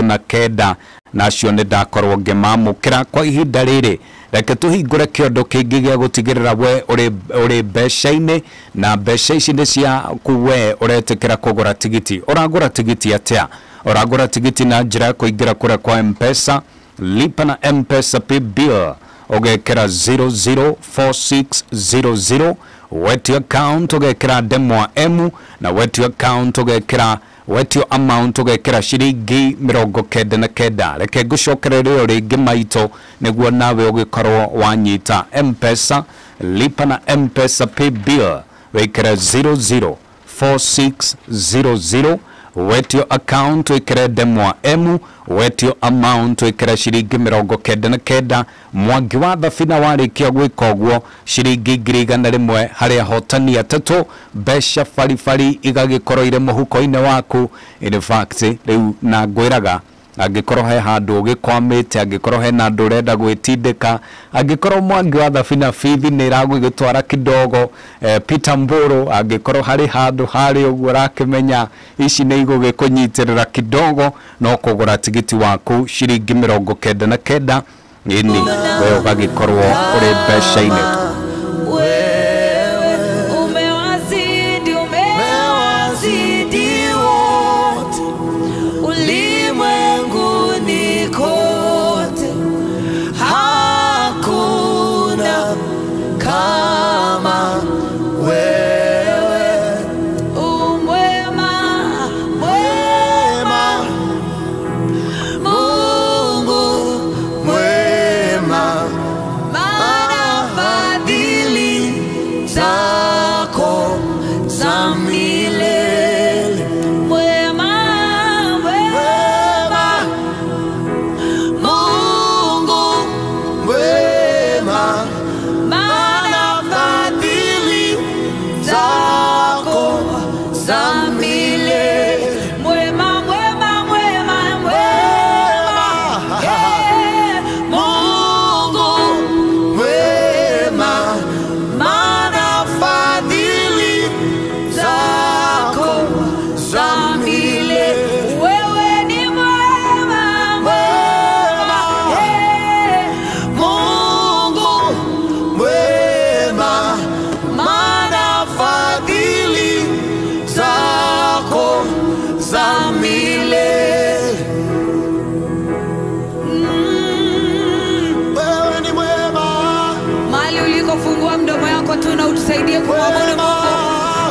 Na kenda nacio nĩ ndakorwo ngĩmamũkĩra kwa ihinda rĩrĩ. Reke tũhingũre kĩondo kĩngĩ gĩa gũtigĩrĩra we ũrĩ mbeca-inĩ, na mbeca ici nĩ ciaku we ũretĩkĩra kũgũra tigiti. Ũragũra tigiti atĩa? Ũragũra tigiti na njĩra ya kũingĩra kũrĩa kwa M-Pesa, lipa na M-Pesa pay bill ũgekĩra 004600, wetio account ũgekĩra ndemwa M, na wetio account ũgekĩra wetio amount ũgekĩra ciringi 99. Reke ngũcokererie rĩngĩ maito nĩguo nawe ũgĩkorwo wanyita. M-Pesa, lipa na M-Pesa pay bill wĩkĩre 004600, wetio account wĩkĩre ndemwa M, wetio amount wĩkĩre ciringi 99. Mwangi wa thabina warĩkia gwĩka ũguo ciringi 100,000 harĩ ahotani atatũ, mbeca baribari igagĩkorwo irĩ mũhuko-inĩ waku. In fact rĩu na ngwĩraga Angĩkorwo he handũ ũgĩkwamĩte, angĩkorwo hena andũ ũrenda gwĩtindĩka, angĩkorwo Mwangi wa Thabina bithi nĩ ĩragũgĩtwara kidogo, Peter Mburu, angĩkorwo harĩ handũ harĩ ũguo ũrakĩmenya ici nĩ igũgĩkũnyitĩrĩra kidogo, no kũgũra tigiti waku ciringi 99 ĩni we ũgagĩkorwo ũrĩ mbeca-inĩ.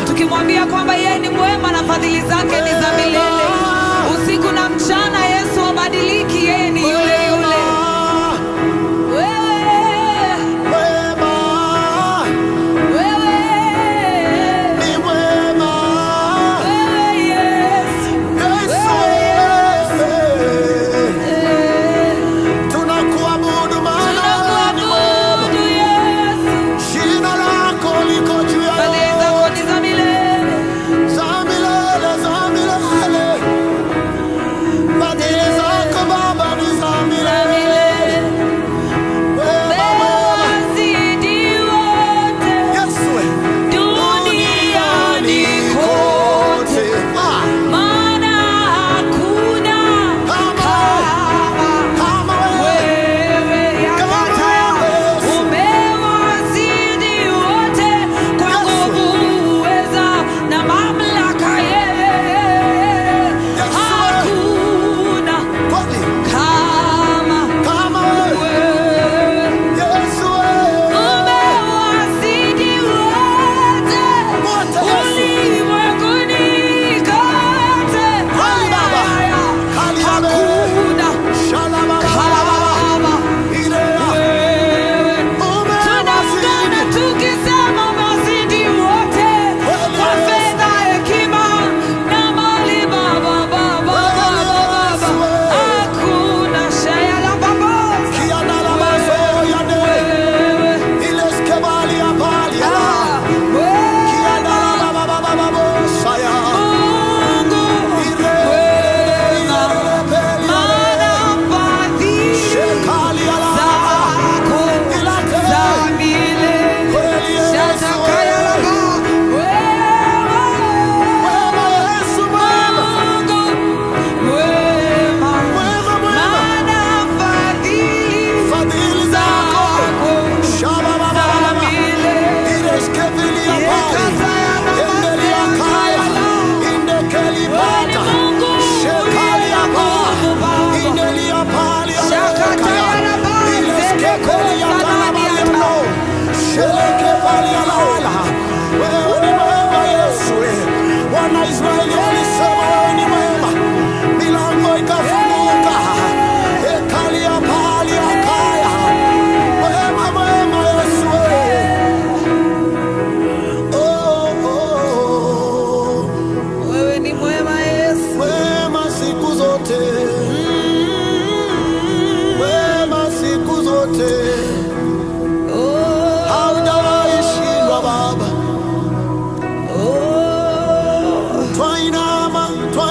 Tukimwambia kwamba yeye ni mwema na fadhili zake ni za milele. Usiku na mchana Yesu habadiliki, yeye ni yule yule. Wewe mwema, wewe ni mwema, wewe Yesu, Yesu. Tunakuabudu maana ni mwema. Jina lako liko juu ya fadhili zako ni za milele. Haujawahi shindwa Baba. Twainama, twainama.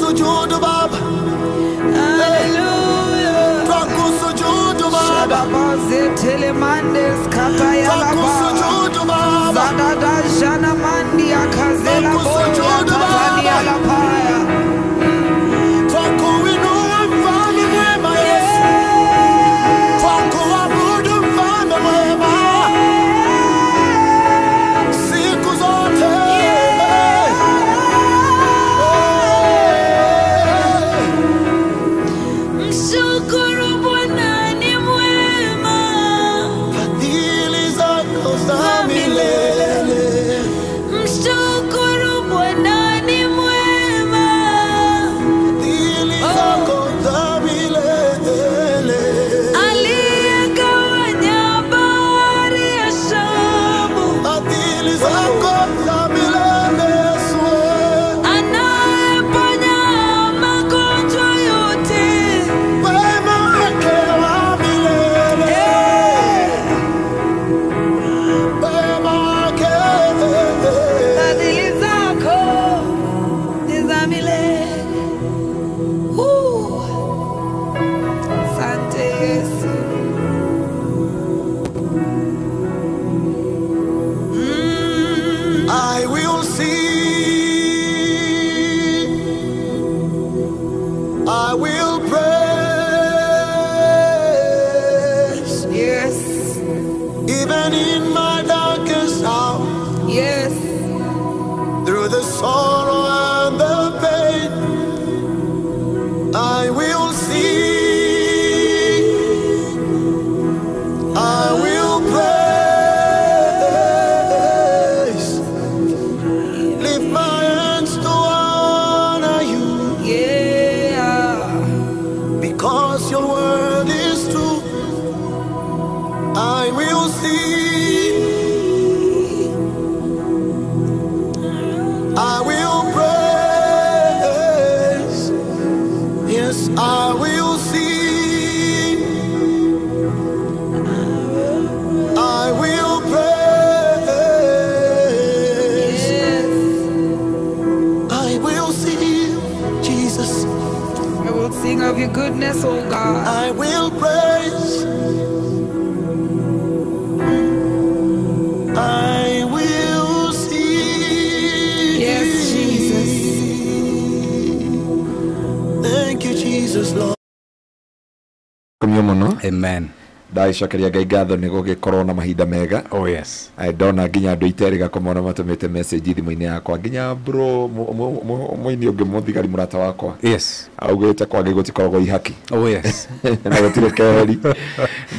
Twakusujudu Baba. Hallelujah. Twakusujudu Baba. Twakusujudu Baba. Twakusujudu Baba. Twakuinua mfalme mwema Yesu. Twakuabudu mfalme mwema siku zote. Mshukuru Bwana ni mwema, fadhili zako za milele. Mshukuru Bwana ni mwema, fadhili zako za milele. Aliyegawanya bahari ya Shamu, fadhili zako za milele Yesu. Anayeponya magonjwa yote, wema wake wa milele. Wema wake. Fadhili zako ni za milele. Asante Yesu. I will see, I will praise. Yes. Even in my darkest hour. Yes. Through the sorrow and the pain, I will see, I will praise. Lift my hands to honor you. Yeah. Because your word is true. I will see, I will praise. Yes, I will see, I will praise. Yes. I will see, Jesus. I will sing of your goodness, oh God. I will praise. I will see. Yes, Jesus. Thank you, Jesus, Lord. Kumio muno. Amen. Ndagĩcokeria Ngai ngatho nĩ gũgĩkorwo na mahinda mega. Oh yes. Ndona nginya andũ iterĩga kũmona matũmĩte message thimũ-inĩ yakwa, nginya bro mũini ũngĩ mũthigari mũrata wakwa. Yes. Augĩte kwake gũtikoragwo ihaki. Oh yes. Na gũtirĩ keheri.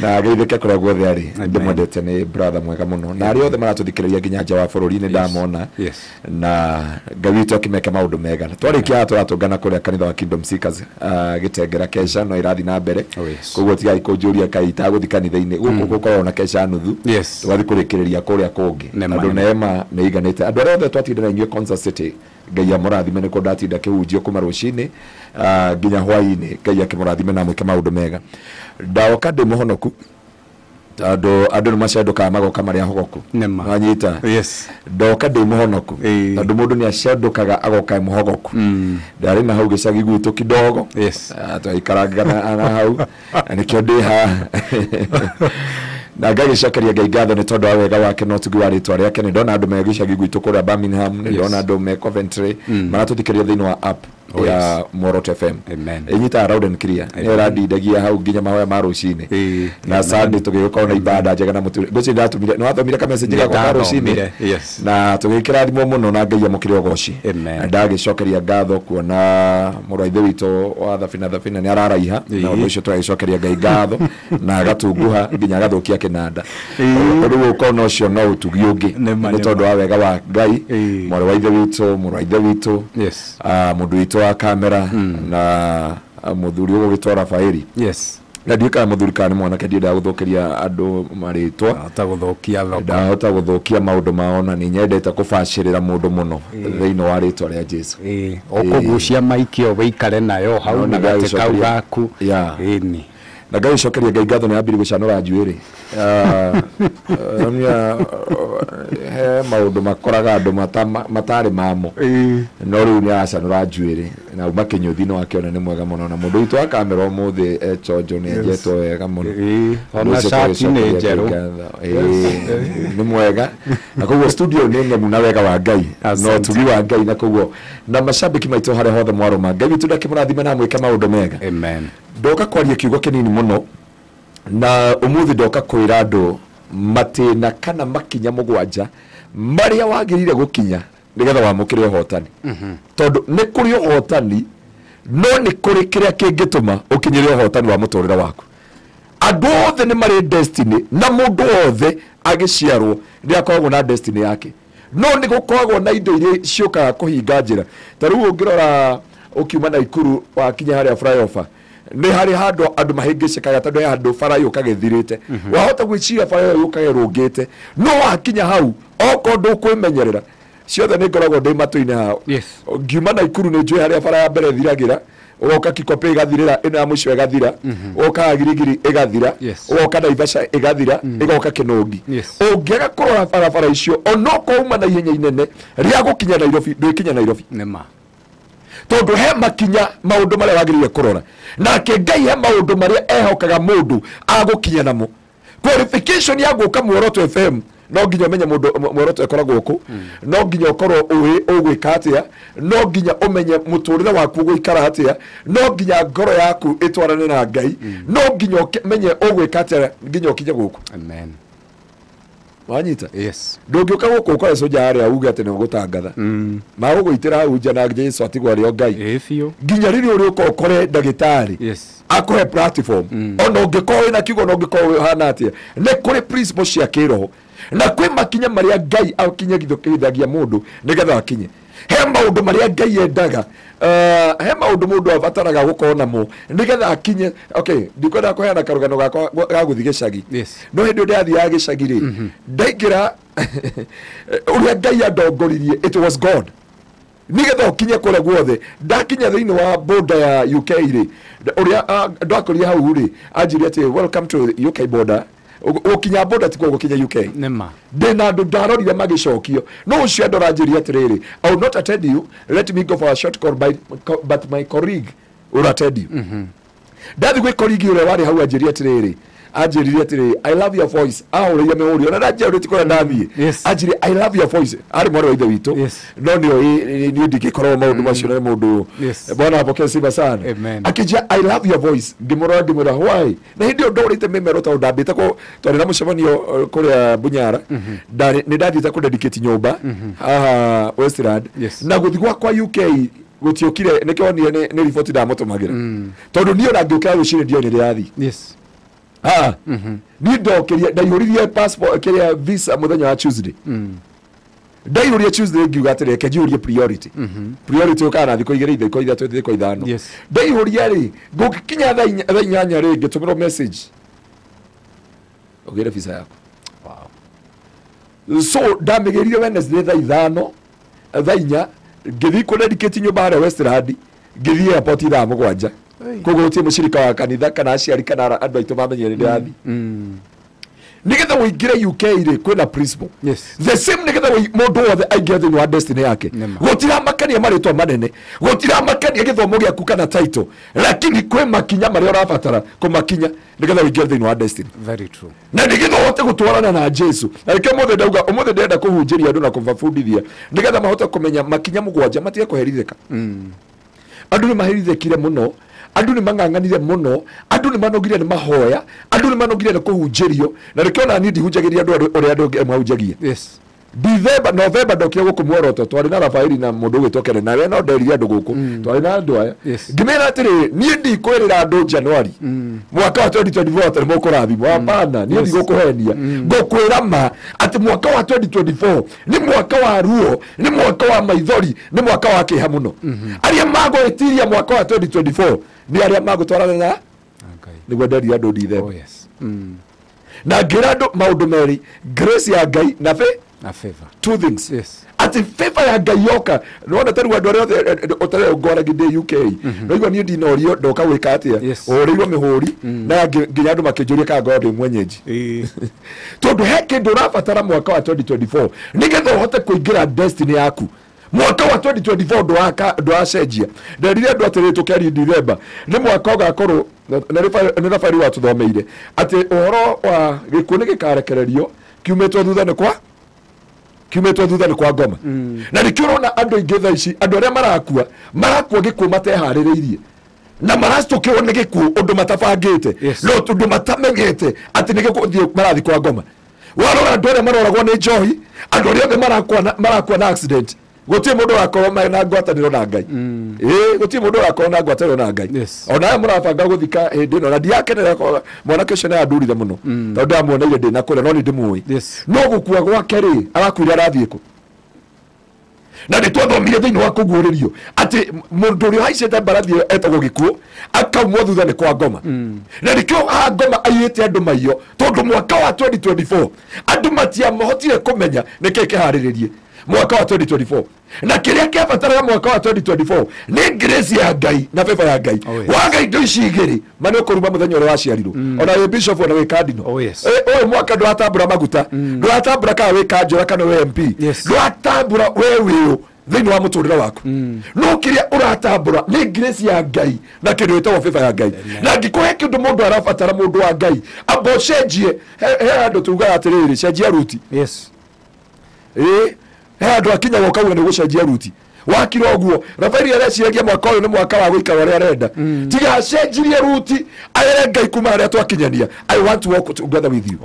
Na geithĩke kũrĩa guothe arĩ. Ndĩmwendete, nĩ brother mwega mũno. Na arĩa othe maratũthikĩrĩria nginya nja wa bũrũri nĩ ndamona. Yes. Na Ngai witũ akĩmeke maũndũ mega. Twarĩkia haha tũratũngana kũrĩa kanitha wa Kingdom Seekers, Gĩtengera kesha no ĩrathiĩ na mbere. Oh yes. Koguo tigai kũnjũria kaĩ itagũthiĩ kanitha-inĩ gũkũ gũkoragwo na kesha nuthu. Yes. Tũgathiĩ kũrĩkĩrĩria kũrĩa kũngĩ. Andũ neema nĩ iganĩte. Andũ arĩa othe twatinda na inyuĩ Concert City, Ngai amũrathime nĩ kũndũ ndatinda kĩhunjio kuma rũcinĩ nginya hwaĩ-inĩ. Ngai akĩmũrathime na amwĩke maũndũ mega. Ndaoka ndĩ mũhonoku tondũ andũ nĩ macendũkaga magoka marĩa hogoku. Wanyita? Yes. Ndoka ndĩ mũhonoku tondũ mũndũ nĩ acendũkaga agoka e mũhogoku. Ndarĩ na hau gĩcagi gwitũ kidogo. Yes. Twaikarangaga na hau na nĩkĩo ndĩ haha. Na ngagĩcokeria Ngai ngatho nĩ tondũ wa wega wake na ũtugi wa rĩtwa rĩake. Nĩ ndona andũ me gĩcagi gwitũ kũrĩa Birmingham, nĩ ndona andũ me Coventry maratũthikĩrĩria thĩinĩ wa app ya Muoroto FM. Ĩnyitaga loud and clear. Nĩ ĩrandindagia hau nginya mahoya ma rũcinĩ. Na Sunday tũgĩgĩkorwo na ibada njega na mũturi. Ngwĩciria ndatumire, nĩ wathomire ka message gakwa ka rũcinĩ. Na tũgĩkĩrathimwo mũno na Ngai amũkĩre ũgoci. Na ndagĩcokeria ngatho kuona mũrũ wa ithe witũ wa Thabina Thabina nĩ araraiha, na ũndũ ũcio tũgagĩcokeria Ngai ngatho na agatunguha nginya agathũkia kĩnanda. Rĩu ũkona ũcio no ũtugi ũngĩ nĩ tondũ wa wega wa Ngai, mwarĩ wa ithe witũ, mũrũ wa ithe witũ, mũndũ witũ wa kamera na mũthuri ũgũgĩtwo Rafaeli. Yes. Na ndiũĩ kana mũthuri kana nĩ mwanake, ndiendaga gũthũkĩria andũ marĩtwa. Ndahota gũthũkia thoko. Ndahota gũthũkia maũndũ mao, na nĩ nyendete kũbacĩrĩra mũndũ mũno thĩinĩ wa rĩtwa rĩa Jesu. Ũkũgucia maiki o wĩikare nayo hau na gatĩ kau gaku. Ĩni. Na ngagĩcokeria Ngai ngatho nĩ ambiri gũcanũra njuĩrĩ. He maũndũ makoraga andũ matarĩ mamo, no rĩu nĩ aracanũra njuĩrĩ Na uma Kĩnyũthi no akĩona nĩ mwega mũno, na mũndũ witũ wa kamera ũmũthĩ Chonjo nĩ enjetwo wega mũno. Ona shati nĩ njerũ. Nĩ mwega. Na koguo studio nĩ ng'emu na wega wa Ngai na ũtugi wa Ngai, na koguo na mashabiki maitũ harĩa hothe mwarũma, Ngai witũ ndakĩmũrathime na amwĩke maũndũ mega. Amen. Ndoka kwaria kiugo kĩnini mũno, na ũmũthĩ ndoka kwĩra andũ matĩna kana makinya mũgwanja marĩa wagĩrĩire gũkinya nĩgetha wamũkĩre ũhotani. Tondũ nĩ kũrĩ ũhotani, no nĩ kũrĩ kĩrĩa kĩngĩtũma ũkinyĩre ũhotani wa mũtũrĩre waku. Andũ othe nĩ marĩ destiny, na mũndũ wothe agĩciarwo nĩ akoragwo na destiny yake, no nĩ gũkoragwo na indo iria ciũkaga kũhinga njĩra. Ta rĩu ũngĩrora ũkiuma Naikuru wakinya harĩa flyover, nĩ harĩ handũ andũ mahĩngĩcĩkaga tondũ he handũ bara yũkaga ĩthirĩte. Wahota gwĩciria bara ĩyo yũkaga ĩrũngĩte, no wakinya hau okorwo ndũkwĩmenyerera, ciothe nĩ ngoragwo ndĩ matũ-inĩ hao. Ngiuma Naikuru nĩ njũĩ harĩa bara ya mbere ĩthiragĩra, ũgoka Kikopey ĩgathirĩra, ĩno ya mũico ĩgathira, ũgoka Girigiri ĩgathira, ũgoka Naivasha ĩgathira, ĩgoka Kĩnũngi. Ũngĩaga kũrora barabara icio, onokorwo uma na ihenya inene rĩa gũkinya Nairobi, ndwĩkinya Nairobi. Nĩma. Tondũ he makinya maũndũ marĩa wagĩrĩire kũrora, nake Ngai he maũndũ marĩa ehokaga mũndũ agũkinya namo. Qualification ya gũka Muoroto FM no nginya ũmenye mũndũ Muoroto ĩkoragwo kũ, no nginya ũkorwo ũĩ ũgwĩka atĩa, no nginya ũmenye mũtũrĩre waku ũgũikara atĩa, no nginya ngoro yaku ĩtwarane na Ngai, no nginya ũmenye ũgwĩka atĩa nginya ũkinye gũkũ. Amen. Wanyita? Yes. Ndũngĩũka gũkũ ũkore soja harĩa uge atĩ nĩ ũgũtangatha. Magũgũitĩra hau nja na Jesũ atigwo arĩ o Ngai. Nginya rĩrĩa ũrĩũka ũkore ndagĩtarĩ akũhe platform, ona ũngĩkorwo wĩna kiugo, ona ũngĩkorwo ũhana atĩa, nĩ kũrĩ principle cia kĩroho na kwĩ makinya marĩa Ngai akinyagithagia mũndũ nĩgetha akinye. He maũndũ marĩa Ngai endaga, he maũndũ mũndũ abataraga gũkorwo namo nĩgetha akinye. Okay, ndikwenda kũheana karũgano gakwa ga gũthiĩ gĩcagi, no hĩndĩ ĩyo ndĩrathiaga gĩcagi rĩ, ndaingĩra ũrĩa Ngai andongoririe, it was God, nĩgetha ũkinye kũrĩa guothe. Ndakinya thĩinĩ wa border ya UK rĩ, ũrĩa ndakorire hau rĩ, anjĩrire atĩ welcome to UK border. Ũkinya border tikuo gũkinya UK. Nĩma. Ndĩna andũ ndarorire magĩcokio, no ũcio andũ aranjĩria atĩrĩrĩ, I will not attend you, let me go for a short call, but my colleague will attend you. Ndathi gwĩ colleague ũrĩa warĩ hau anjĩria atĩrĩrĩ, anjĩrire atĩrĩrĩ, I love your voice. Ahũrĩire mĩhũri, ona ndanjĩrire ti kũrĩa ndathiĩ. Anjĩrire I love your voice. Arĩ mwarĩ wa ithe witũ, no nĩoĩ niĩ ndingĩkorwo maũndũ macio na mũndũ. Bwana apokee sifa sana. Akĩnjĩra I love your voice. Ngĩmũrora ngĩmwĩra why? Na hĩndĩ ĩyo ndorĩte mĩmero tondũ ndambĩte twarĩ na mũcemanio kũrĩa Bunyara, nĩ ndathiĩte kũ-dedicate nyũmba haha Westland, na gũthiĩ gwakwa UK gũtiokire, nĩkĩo wonire nĩ riboti ndamũtũmagĩra, tondũ niĩ ona ngĩũkĩra rũcinĩ ndioĩ nĩ ndĩrathiĩ. Niĩ ndokĩria ndaihũririe passport kĩrĩa visa mũthenya wa Tuesday. Ndaihũria Tuesday ngiuga atĩrĩ, reke njihũrie priority. Priority ũkaga na thikũ igĩrĩ, thikũ ithatũ, thikũ ithano. Ndaihũria rĩ, ngũgĩkinya thaa inyanya rĩ, ngĩtũmĩrwo message, ũgĩre visa yaku. So ndamĩgĩrire Wednesday thaa ithano, thaa inya, ngĩthiĩ kũ-dedicate nyũmba harĩa Westland, ngĩthiĩ airport thaa mũgwanja. Koguo gũtirĩ mũcirika wa kanitha kana aciari kana andũ aitũ mamenyire nĩ ndĩrathiĩ. Nĩgetha ũingĩre UK rĩ, kwĩna principle. The same nĩgetha mũndũ wothe aingĩre thĩinĩ wa destiny yake. Gũtiramakania marĩtwa manene, gũtiramakania gĩthomo gĩaku kana title, lakini kwĩ makinya marĩa ũrabatara kũmakinya nĩgetha ũingĩre thĩinĩ wa destiny. Very true. Na nĩgetha ũhote gũtwarana na Jesu. Na nĩkĩo ũmũthĩ ndauga, ũmũthĩ ndĩrenda kũhunjĩria andũ na kũmabundithia nĩgetha mahote kũmenya makinya mũgwanja matige kũherithĩka. Andũ nĩ maherithĩkire mũno, andũ nĩ mang'ang'anire mũno, andũ nĩ manogire nĩ mahoya, andũ nĩ manogire nĩ kũhunjĩrio, na nĩkĩo ona niĩ ndihunjagĩria andũ ũrĩa andũ angĩ mahunjagia. December, November ndokire gũkũ Muoroto, twarĩ na Rafaeli na mũndũ ũgwĩtwo Kenneth, nawe no nderire andũ gũkũ, twarĩ na andũ aya. Ngĩmera atĩrĩ, niĩ ndikwĩrĩra andũ January mwaka wa 2024 atĩ nĩmũkũrathimwo. Hapana, niĩ ndigũkũhenia. Ngũkwĩra ma atĩ mwaka wa 2024 nĩ mwaka wa ruo, nĩ mwaka wa maithori, nĩ mwaka wa kĩeha mũno. Arĩa magwĩtiria mwaka wa 2024 nĩ arĩa magũtwarana na nĩguo nderire andũ December. Na ngĩra andũ maũndũ merĩ, grace ya Ngai na favor. Two things. Ati favor ya Ngai yoka. Nĩwona ta rĩu andũ arĩa othe ũtarĩ ngwaragi ndĩ UK, no igua niĩ ndinorio ndoka gwĩka atĩa, ũhũrĩirwo mĩhũri na nginya andũ makĩnjũria kana ngorwo ndĩ mwenyeji. Tondũ he kĩndũ ũrabatara mwaka wa 2024 nĩgetha ũhote kũingĩra destiny yaku. Mwaka wa 2024 ndwacenjia. Nderire andũ atĩrĩ tũkĩaria December nĩ mwaka ũgakorwo nĩ Rafaeli watũthomeire atĩ ũhoro wa gĩkuũ nĩ gĩkarekererio kiumĩtwo thutha nĩ kwa kiumĩtwo thutha nĩ kwa ngoma. Na nĩkĩo ũrona andũ aingĩ thaa ici andũ arĩa marakua gĩkuũ mateharĩrĩirie na maracitũkĩrwo nĩ gĩkuũ ũndũ matabangĩte no ũndũ matamenyete atĩ nĩ gĩkuũ marathiĩ kwa ngoma. Warora andũ arĩa maroragwo nĩ njohi, andũ arĩa othe marakua na accident, gũtirĩ mũndũ ũrakorwo na ngwatanĩro na Ngai. Gũtirĩ mũndũ ũrakorwo na ngwatanĩro na Ngai. Ona aya mũrabanga gũthika hĩndĩ ĩno na ndiakenera mwanake ũcio nĩandurire mũno tondũ ndamuoneire ndĩ na kũrĩa no nĩ ndĩmũĩ. No gũkua gwake rĩ arakuire arathiĩ kũ? Na nĩ twathomire thĩinĩ wa kũguũrĩrio atĩ mũndũ ũrĩa ũhaicĩte mbarathi ĩyo etagwo gĩkuũ akaumwo thutha nĩ kwa ngoma. Na nĩkĩo haha ngoma aiyĩte andũ maiyo tondũ mwaka wa 2024 andũ matiamahotire kũmenya nĩkĩĩ kĩharĩrĩrie mwaka wa 2024. Na kĩrĩa kĩabataraga mwaka wa 2024 nĩ grace ya Ngai na favor ya Ngai. Waga indo ici igĩrĩ ma nĩ ũkũruma mũthenya ũrĩa waciarirwo. Ona wĩ bishop ona wĩ cardinal. Ũyũ mwaka ndũratambũra maguta, ndũratambũra kana wĩ kanjũra kana wĩ MP, ndũratambũra we wĩũ thĩinĩ wa mũtũrĩre waku. No kĩrĩa ũratambũra nĩ grace ya Ngai na kĩndũ gĩtagwo favor ya Ngai. Na angĩkorwo he kĩndũ mũndũ arabatara mũndũ wa Ngai amba ũcenjie, he andũ tugaga atĩrĩrĩ cenjia ruti. He andũ akinyaga ũkauga nĩ gũcenjia ruti wakira ũguo. Rafaeli areciragia mwaka ũyũ nĩ mwaka wa gũikara ũrĩa arenda. Tiga acenjirie ruti aere Ngai kuma harĩa twakinyania. I want to walk together with you.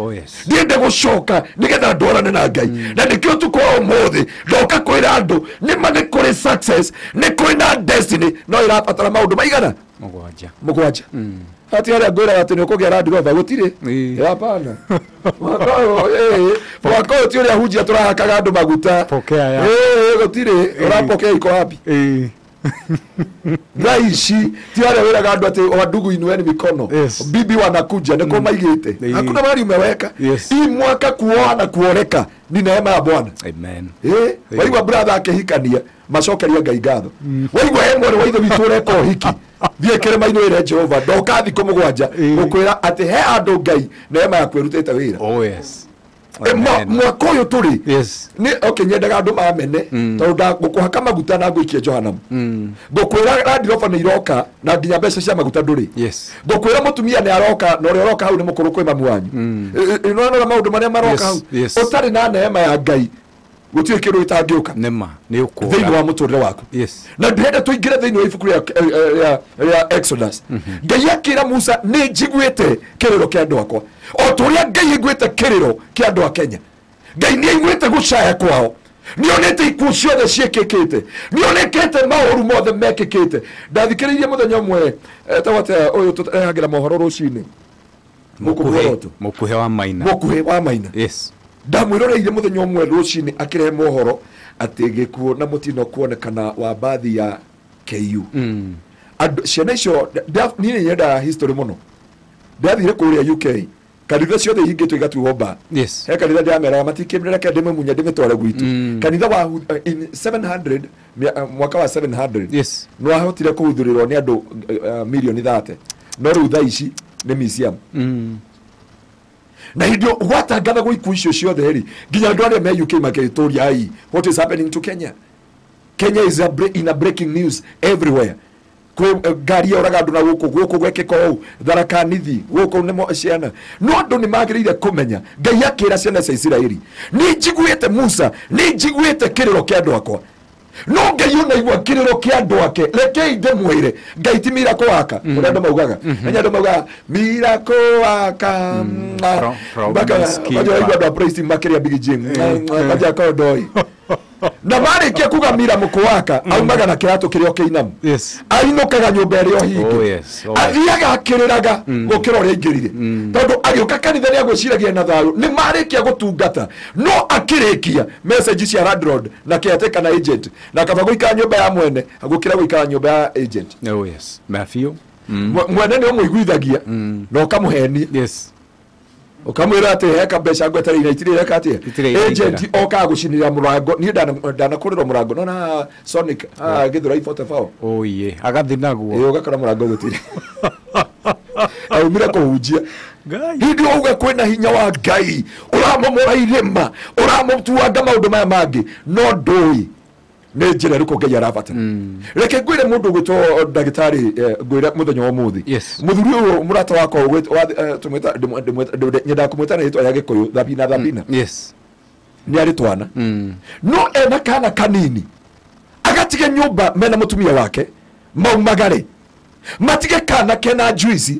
Ndiende gũcoka nĩgetha ndwarane na Ngai. Na nĩkĩo tukũ wa ũmũthĩ ndoka kwĩra andũ nĩma nĩ kũrĩ success, nĩ kũrĩ na destiny, no ĩrabatara maũndũ maigana mũgwanja. Hati harĩa ngwĩraga atĩ nĩ ũkũgĩa Land Rover gũtirĩ. Hapana. Mwaka ũyũ ti ũrĩa hunjia tũrahakaga andũ maguta. Gũtirĩ ũrapokea iko wapi? Thaa ici ti harĩa wĩraga andũ atĩ wandugu inueni mikono bibi wanakuja nĩkuo maigĩte. Hakuna mahali umeweka. Hii mwaka kuoa na kuoreka ni neema ya Bwana. Waigua brother akĩhikania macokeria Ngai ngatho. Waigua he mwarĩ wa ithe witũ ũreka ũhiki thiĩ kĩrĩma-inĩ wĩre Jehova ndoka thikũ mũgwanja gũkwĩra atĩ he andũ Ngai neema yaku ĩrutĩte wĩra. Mwaka ũyũ tũrĩ nĩ okay nyendaga andũ mamene tondũ ngũkũhaka maguta na ngũikie Johanamu. Ngũkwĩra Land Rover nĩ iroka na nginya mbeca cia maguta ndũrĩ. Ngũkwĩra mũtumia nĩ aroka na ũrĩa ũroka hau nĩ mũkũrũ kwĩ mamu wanyu. Nĩwona maũndũ marĩa maroka hau ũtarĩ na neema ya Ngai gũtirĩ kĩndũ gĩtangĩũka thĩinĩ wa mũtũrĩre waku. Na ndĩrenda tũingĩre thĩinĩ wa ibuku rĩa Exodus. Ngai akĩra Musa nĩ njiguĩte kĩrĩro kĩa andũ akwa o ta ũrĩa Ngai aiguĩte kĩrĩro kĩa andũ a Kenya. Ngai nĩ aiguĩte gũcaya kwao, nĩonete ikuũ ciothe ciĩkĩkĩte, nĩonekete maũru mothe mekĩkĩte. Ndathikĩrĩirie mũthenya ũmwe etagwo atĩa ũyũ tũrehagĩra mohoro rũcinĩ, Mũkuhĩ wa Maina. Mũkuhĩ wa Maina. Ndamwĩroreire mũthenya ũmwe rũcinĩ akĩrehe mohoro atĩ gĩkuũ na mũtino kuonekana wa mbathi ya KU. Andũ ciana icio niĩ nĩ nyendaga history mũno. Ndathire kũrĩa UK kanitha ciothe ihingĩtwo igatuo mba. He kanitha ndĩrameraga matikĩreke ndĩmĩmunye ndĩmĩtware gwitũ. Kanitha wa in 700 mwaka wa 700 nĩwahotire kũhudhurĩrwo nĩ andũ milioni 30 no rĩu thaa ici nĩ museum. Na hĩndĩ ĩyo gwatangathagwo ikuũ icio ciothe rĩ nginya andũ arĩa me UK makĩtũria ai what is happening to Kenya? Kenya is in a breaking news everywhere. Kwĩ ngari yoraga andũ na gũkũ gũkũ gwekĩka ũũ Tharaka Nithi gũkũ nĩmo ciana. No andũ nĩ magĩrĩire kũmenya Ngai akĩra ciana cia Isiraeli nĩ njiguĩte Musa, nĩ njiguĩte kĩrĩro kĩa andũ akwa. No Ngai onaigua kĩrĩro kĩa andũ ake rekei ndĩmwĩre Ngai ti miracle waka ũrĩa andũ maugaga. Menya andũ maugaga miracle waka mpaka waigua andũ a praise team makĩrĩa Big Jim kanja kondoi. Na marĩkia kuga mira mũkũwaka aumaga na kĩratũ kĩrĩa kĩinamu ainũkaga nyũmba ĩrĩa ũhinge athiaga akĩrĩraga gũkĩra ũrĩa aingĩrire tondũ agĩũka kanitha nĩ agwĩciragia na thayũ nĩ marĩkia gũtungata no akĩrĩkia message cia landlord na caretaker na agent na kaba gũikara nyũmba ya mwene gũkĩra gũikara nyũmba ya agent. Mwene nĩ ũmũiguithagia na ũkamũhenia ukamwira ati heka mbeca ngwetereire itirĩ reka atia agent okaga gũcinĩrĩra mũrango niĩ ndanakũrĩrwo mũrango nona Sonic Githurai 44 oh ye agathi naguo ĩ ũgakora mũrango gũtirĩ aumire kũhunjia hĩndĩ ĩyo uga kwĩna hinya wa Ngai ũramomora irĩma ũramũtuanga maũndũ maya mangĩ no ndũĩ Nĩ njĩra ĩrĩkũ Ngai arabatara? Reke ngwĩre mũndũ ũgwĩtwo ndagĩtarĩ, ngwĩre mũthenya wa ũmũthĩ. Mũthuri ũyũ mũrata wakwa nyendaga kũmwĩta na rĩtwa rĩa Gĩkũyũ, Thabina Thabina. Nĩ arĩ twana. No ena kana kanini. Agatige nyũmba mena mũtumia wake, maumagare. Matige kana kena juice,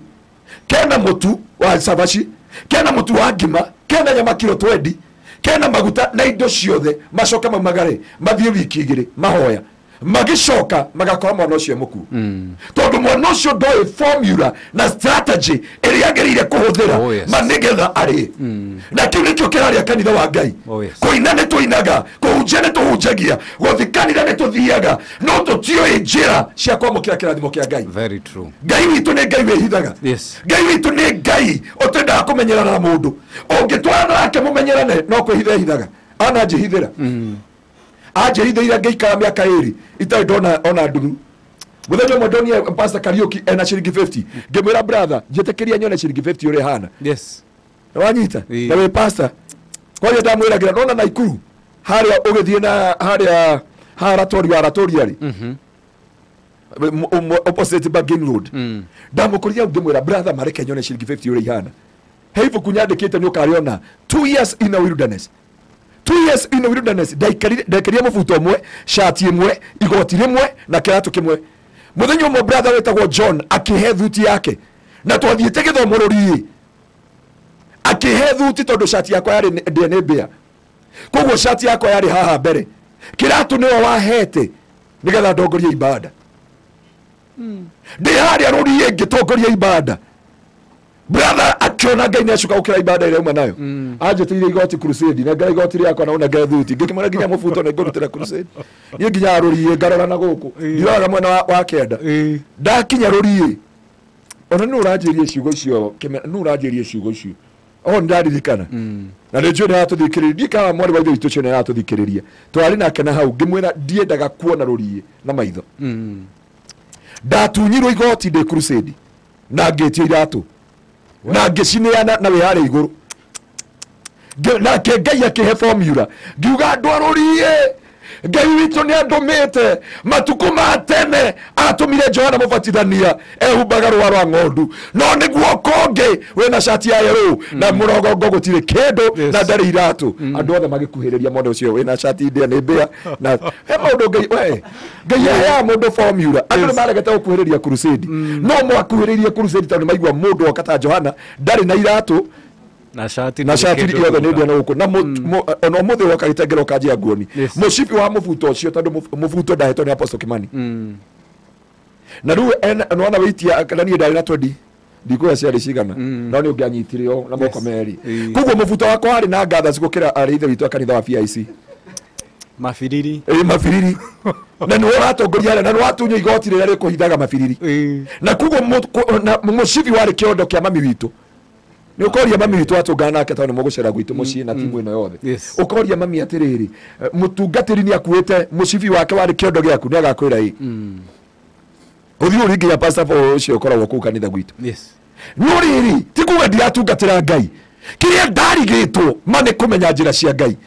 kena mũtu wa cabaci, kena mũtu wa ngima, kena nyama kilo 20, kena maguta na indo ciothe, macoke maumagare, mathiĩ wiki igĩrĩ, mahoya. Magĩcoka magakora mwana ũcio mũkuũ. Tondũ mwana ũcio ndoĩ formula na strategy ĩrĩa agĩrĩire kũhũthĩra ma nĩgetha arĩe. Na kĩu nĩkĩo kĩrarĩa kanitha wa Ngai. Kũina nĩ tũinaga, kũhunjia nĩ tũhunjagia, gũthiĩ kanitha nĩ tũthiaga, no tũtiũĩ njĩra cia kwamũkĩra kĩrathimo kĩa Ngai. Very true. Ngai witũ nĩ Ngai wĩhithaga. Ngai witũ nĩ Ngai ũtendaga kũmenyerana na mũndũ. Ũngĩtwarana nake mũmenyerane no kwĩhitha ehithaga. Ana njĩhithĩra. Anjĩhithĩire ngĩikara mĩaka ĩrĩ itarĩ ndona ona nduru. Mũthenya ũmwe ndonire Pastor Kariuki ena ciringi 50. Ngĩmwĩra brother, njĩtĩkĩria nyone ciringi 50 ũrĩa ĩhana. Nĩwanyita? Na wĩ pastor. Kwaria ndamwĩragĩra nona Naikuru harĩa ũgĩthiĩ na harĩa haratorio aratoria rĩ. Opposite Bargain Road. Ndamũkũria ngĩmwĩra brother, mareke nyone ciringi 50 ũrĩa ihana. He ibuku nyandĩkĩte nĩ ũkarĩona 2 years in a wilderness. 2 years in a wilderness ndaikaria mũbuto ũmwe, shati ĩmwe, igoti rĩmwe na kĩratũ kĩmwe. Mũthenya ũmwe brother wĩtagwo John akĩhe thuti yake na twathiĩte gĩthomo rũriĩ. Akĩhe thuti tondũ shati yakwa yarĩ ndĩe nĩ mbĩa. Koguo shati yakwa yarĩ haha mbere. Kĩratũ nĩwe wahete nĩgetha ndongorie ibada. Ndĩ harĩa rũriĩ ngĩtongoria ibada. Brother akiona Ngai nĩacoka gũkĩra ibada ĩrĩa auma nayo. Anjĩtĩire igoti crusade, nengera igoti rĩakwa na ũnengere thuti. Ngĩkĩmwĩra nginya mũbuto nĩ ngũrutĩra crusade. Niĩ nginya rũriĩ ngarora na gũkũ. Ndiroraga mwena wa kĩanda. Ndakinya rũriĩ. Ona nĩ ũranjĩrie ciugo icio, nĩ ũranjĩrie ciugo icio. O nĩndaririkana. Na nĩ njũĩ nĩaratũthikĩrĩria. Ndiĩ kana mwarĩ wa ithe witũ ũcio nĩaratũthikĩrĩria. Twarĩ nake na hau ngĩmwĩra ndiendaga kuona rũriĩ na maitho. Ndatunyirwo igoti ndĩ crusade. Na ngĩtio iratũ. Na ngĩcineana na wĩ harĩa igũrũ. Nake Ngai akĩhe formula. Ngiuga andũ a rũriĩ, Ngai witũ nĩ andũmĩte matukũ ma tene atũmire Johana Mũbatithania ehumbaga rũa rwa ng'ondu, no nĩ guoko ũngĩ wĩna cati ya yerũ na mũrogongo gũtirĩ kĩndũ na ndarĩ iratũ. Andũ othe magĩkuhĩrĩria mwana ũcio wĩna cati ndĩa nĩ mbĩa na he maũndũ Ngai we Ngai aheaga mũndũ formula. Andũ nĩ maregete gũkuhĩrĩria crusade, no mwakuhĩrĩirie crusade tondũ nĩ maigua mũndũ oka ta Johana ndarĩ na iratũ na shati yothe nĩ ndĩa na gũkũ na ona ũmũthĩ woka gĩtengera ũkanjia nguoni. Mũcibi wa mũbuto ũcio tondũ mũbuto ndahetwo nĩ Apostle Kimani. Na rĩu nĩwona wĩitia na niĩ ndarĩ na 20 ndikuoya ciarĩ cigana no nĩ ũngĩanyitire o na moko merĩ. Koguo mũbuto wakwa warĩ na ngatha cigũkĩra arĩ ithe witũ a kanitha wa PIC. Mabiriri. Mabiriri. Na nĩ ũratongoria na nĩ watunywo igoti rĩrĩa rĩkũhithaga mabiriri. Na koguo mũcibi warĩ kĩondo kĩa mami witũ. Nĩ ũkoria mami witũ atũngana nake tondũ nĩ mũgũcera gwitũ mũciĩ na timu ĩno yothe. Ũkoria mami atĩrĩrĩ, mũtungatĩri nĩ akuĩte mũcibi wake warĩ kĩondo gĩaku, nĩ agakwĩra ĩ. Ũthiĩ ũringi ya pastor Paul ũcio ũkoragwo kũu kanitha gwitũ. No rĩrĩ, ti kuga ndiratungatĩra Ngai. Kĩrĩa ndarigĩtwo ma nĩ kũmenya njĩra cia Ngai.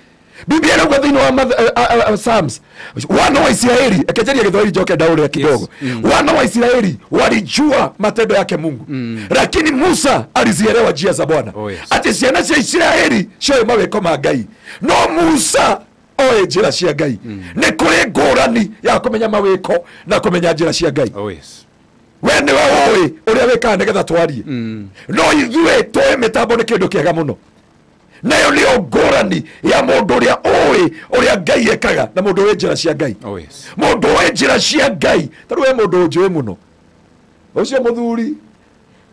Biblia inauga thĩinĩ wa Psalms, wana wa Israeli, ekejeria Gĩthwaĩri njoke ndaũrĩra kidogo. Wana wa Israeli walijua matendo yake Mungu. Lakini Musa alizielewa njia za Bwana. Ati ciana cia Israeli cioĩ mawĩko ma Ngai. No Musa oĩ njĩra cia Ngai. Nĩ kũrĩ ngũrani ya kũmenya mawĩko na kũmenya njĩra cia Ngai. We nĩwe ũĩ ũrĩa wĩkaga nĩgetha twarie. No ithuĩ tũĩ mĩtambo nĩ kĩndũ kĩega mũno. Nayo nĩyo ngũrani ya mũndũ ũrĩa ũĩ ũrĩa Ngai ekaga na mũndũ ũĩ njĩra cia Ngai. Mũndũ ũĩ njĩra cia Ngai tarĩu we mũndũ ũnjũĩ mũno ũcio mũthuri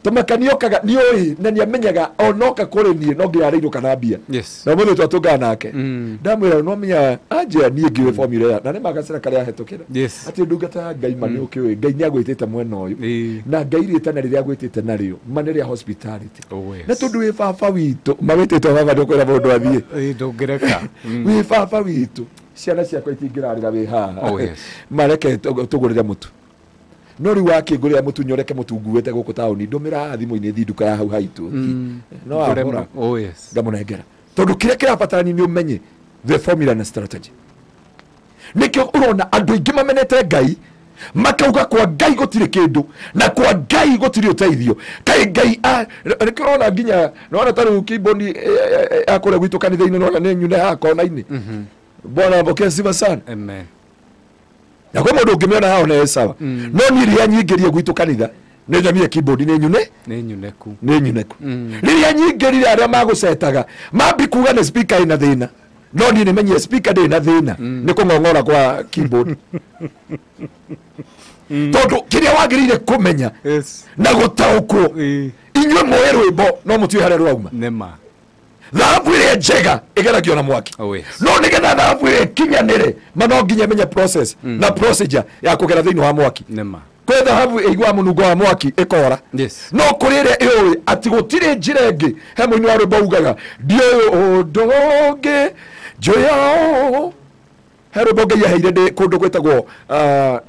tũmakaniokaga nĩũĩ na nĩamenyaga onoka kũrĩ niĩ no nginya arĩirwo kana mbia. Na ũmũthĩ twatũngana nake ndamwĩra no menya anjĩra niĩ ngĩũĩ formula ya na nĩ magacĩra karĩa ahetũkĩra atĩ ndungata ya Ngai ma nĩ ũkĩũĩ Ngai nĩ agwĩtĩte mwena ũyũ na Ngai rĩtana rĩrĩa agwĩtĩte narĩo ma nĩ rĩa hospitality. Na tondũ wĩ baba witũ mawĩtĩtwo baba ndũkwĩra mũndũ athiĩ ndũngĩreka wĩ baba witũ ciana ciakwa itingĩrarĩra wĩ haha mareke tũgũrĩre mũtu. No rĩu wakĩngũrĩra mũtu nyoreke mũtu nguĩte gũkũ taũni ndũmĩra haha thimũ-inĩ thiĩ nduka ya hau haitũ no ahũra ngamũnengera tondũ kĩrĩa kĩrabatarania nĩ ũmenye the formula na strategy. Nĩkĩo ũrona andũ aingĩ mamenete Ngai makauga kwa Ngai gũtirĩ kĩndũ na kwa Ngai gũtirĩ ũteithio. Kai Ngai nĩkĩo ũrona nginya nĩwona ta rĩu keyboard ya kũrĩa gwitũ kanitha-inĩ nĩwona nĩ nyune haha kona-inĩ. Bwana apokee sifa sana. Amen. Na kwĩ mũndũ ũngĩmĩona haha ona ĩ sawa, no niĩ rĩrĩa nyingĩrie gwitũ kanitha nĩ nyamire keyboard nĩ nyune, nĩ nyuneku, nĩ nyuneku. Rĩrĩa nyingĩrire arĩa magũcetaga mambi kuga nĩ speaker ĩna thĩna, no niĩ nĩmenyire speaker ndĩrĩ na thĩna, nĩ kũng'ong'ora kwa keyboard. Tondũ kĩrĩa wagĩrĩire kũmenya na gũtaũkwo, inyuĩ mũĩ rwĩmbo no mũtiũĩ harĩa rwauma. Nĩma. Thahabu ĩrĩa njega ĩgeragio na mwaki. Oh, yes. No nĩgetha thahabu ĩrĩa ĩkinyanĩre ma no nginya ĩmenye process na procedure ya kũgera thĩinĩ wa mwaki. Nĩma. Kwĩ thahabu ĩiguaga mũnungo wa mwaki ĩkora. No kũrĩ ĩrĩa ĩũĩ atĩ gũtirĩ njĩra ĩngĩ. He mũini wa rwĩmbo ugaga ndiũĩ ũndũ ũngĩ njũĩ he rwĩmbo Ngai aheire ndĩ kũndũ gwĩtagwo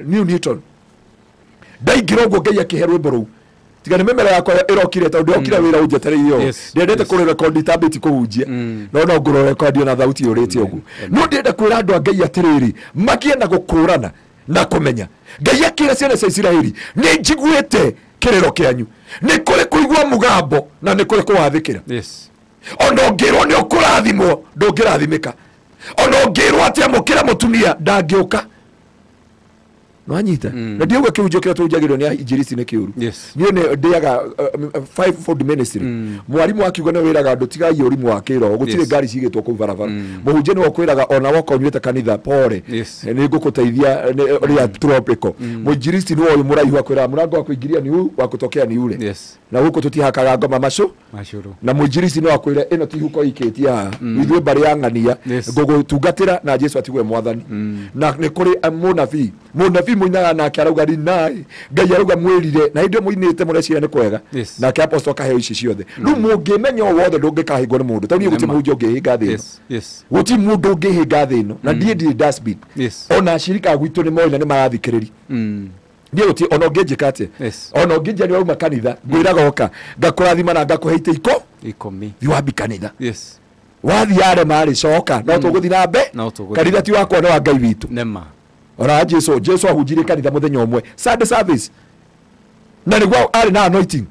New Newton. Ndaingĩra ũguo Ngai akĩhe rwĩmbo rũu, tiga nĩ mĩmera yakwa ĩrokire tondũ ndĩrokire wĩra ũnjetereire ũũ. Ndiendete kũrĩ itambĩti kũhunjia, no no ngũrwo rekondi na thauti yũrĩte ũguo. No ndĩrenda kwĩra andũ a Ngai atĩrĩrĩ, makie na gũkũrana na kũmenya. Ngai akĩra ciana cia Isiraeli, nĩ njiguĩte kĩrĩro kĩanyu, nĩ kũrĩ kũigua mũgambo na nĩ kũrĩ kũwathĩkĩra. Ona ũngĩrwo nĩ ũkũrathimwo ndũngĩrathimĩka, ona ũngĩrwo atĩ amũkĩra mũtumia ndangĩũka. Nwanyita na ndiauga kĩhunjio kĩrĩa tũhunjagĩrwo nĩ injiristi nĩ kĩũru. Niĩ nĩ ndĩaga five fold ministry. Mwarimũ akiuga nĩ wĩraga andũ tigai ũrimũ wa kĩroho, gũtirĩ ngari cigĩtwo kũu barabara. Mũhunjia nĩwe ũkwĩraga ona woka ũnyuĩte kanitha pore, nĩ ngũkũteithia rĩa tropical. Mũinjiristi nĩwe ũyũ mũraihu akwĩraga mũrango wa kũingĩria ni huu, wa kũtokea ni ule. Na gũkũ tũtihakaga ngoma macũ. Na mũinjiristi no akwĩre ĩno ti huko ikĩtie haha, ithuĩ mbarĩ ya ng'ania ngũgũtungatĩra na Jesu atigwe mwathani. Na nĩ kũrĩ mũnabii, mũnabii mũinaga nake arauga rinai, Ngai arauga mwĩrire, na hĩndĩ ĩyo mũinĩte mũreciria nĩ kwega, nake apostle akaheo ici ciothe. Rĩu mũngĩmenya o wothe ndũngĩkahĩngwo nĩ mũndũ, tondũ niĩ gũtirĩ mũhunjia ũngĩhĩnga thĩ ĩno. Gũtirĩ mũndũ ũngĩhĩnga thĩ ĩno, na ndiĩ ndirĩ dustbin. Ona acirika a gwitũ nĩ moĩ na nĩ marathikĩrĩria. Niĩ gũtirĩ ona ũngĩnjĩka atĩa, ona ũngĩnjia nĩ wauma kanitha ngwĩraga oka ngakũrathima na ngakũhe itĩ 10. Thiĩ wambi kanitha. Wathiĩ arema rĩ, coka no tũgũthiĩ na mbe. Kanitha ti wakwa nĩ wa Ngai witũ. Nĩma. Ona Jesu ahunjirie kanitha mũthenya ũmwe Sunday service, na nĩguo arĩ na anointing,